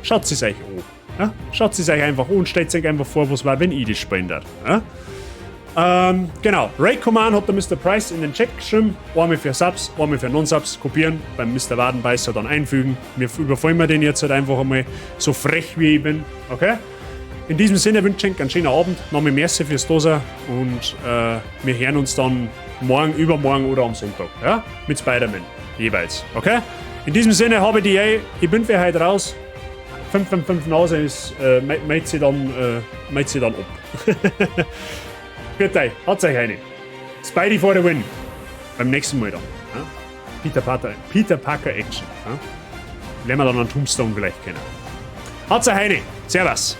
schaut es euch an. Ja, schaut es euch einfach an und stellt euch einfach vor, was war, wenn ich das spielen darf. Ja? Genau, Raid Command hat der Mr. Price in den Chat geschrieben. Einmal für Subs, einmal für Non-Subs kopieren, beim Mr. Wadenbeißer dann einfügen. Wir überfallen wir den jetzt halt einfach einmal so frech wie ich bin. Okay? In diesem Sinne wünsche ich einen schönen Abend, nochmal merci fürs Dasein und wir hören uns dann morgen, übermorgen oder am Sonntag, ja? Mit Spider-Man jeweils, okay? In diesem Sinne habe ich die Ehre, ich bin für heute raus. 555 Nase ist, meldet sie dann, ab. Gut, hat euch eine. Spidey for the win. Beim nächsten Mal dann. Ja? Peter Parker Action. Ja? Werden wir dann einen Tombstone vielleicht kennen. Hat euch eine. Servus.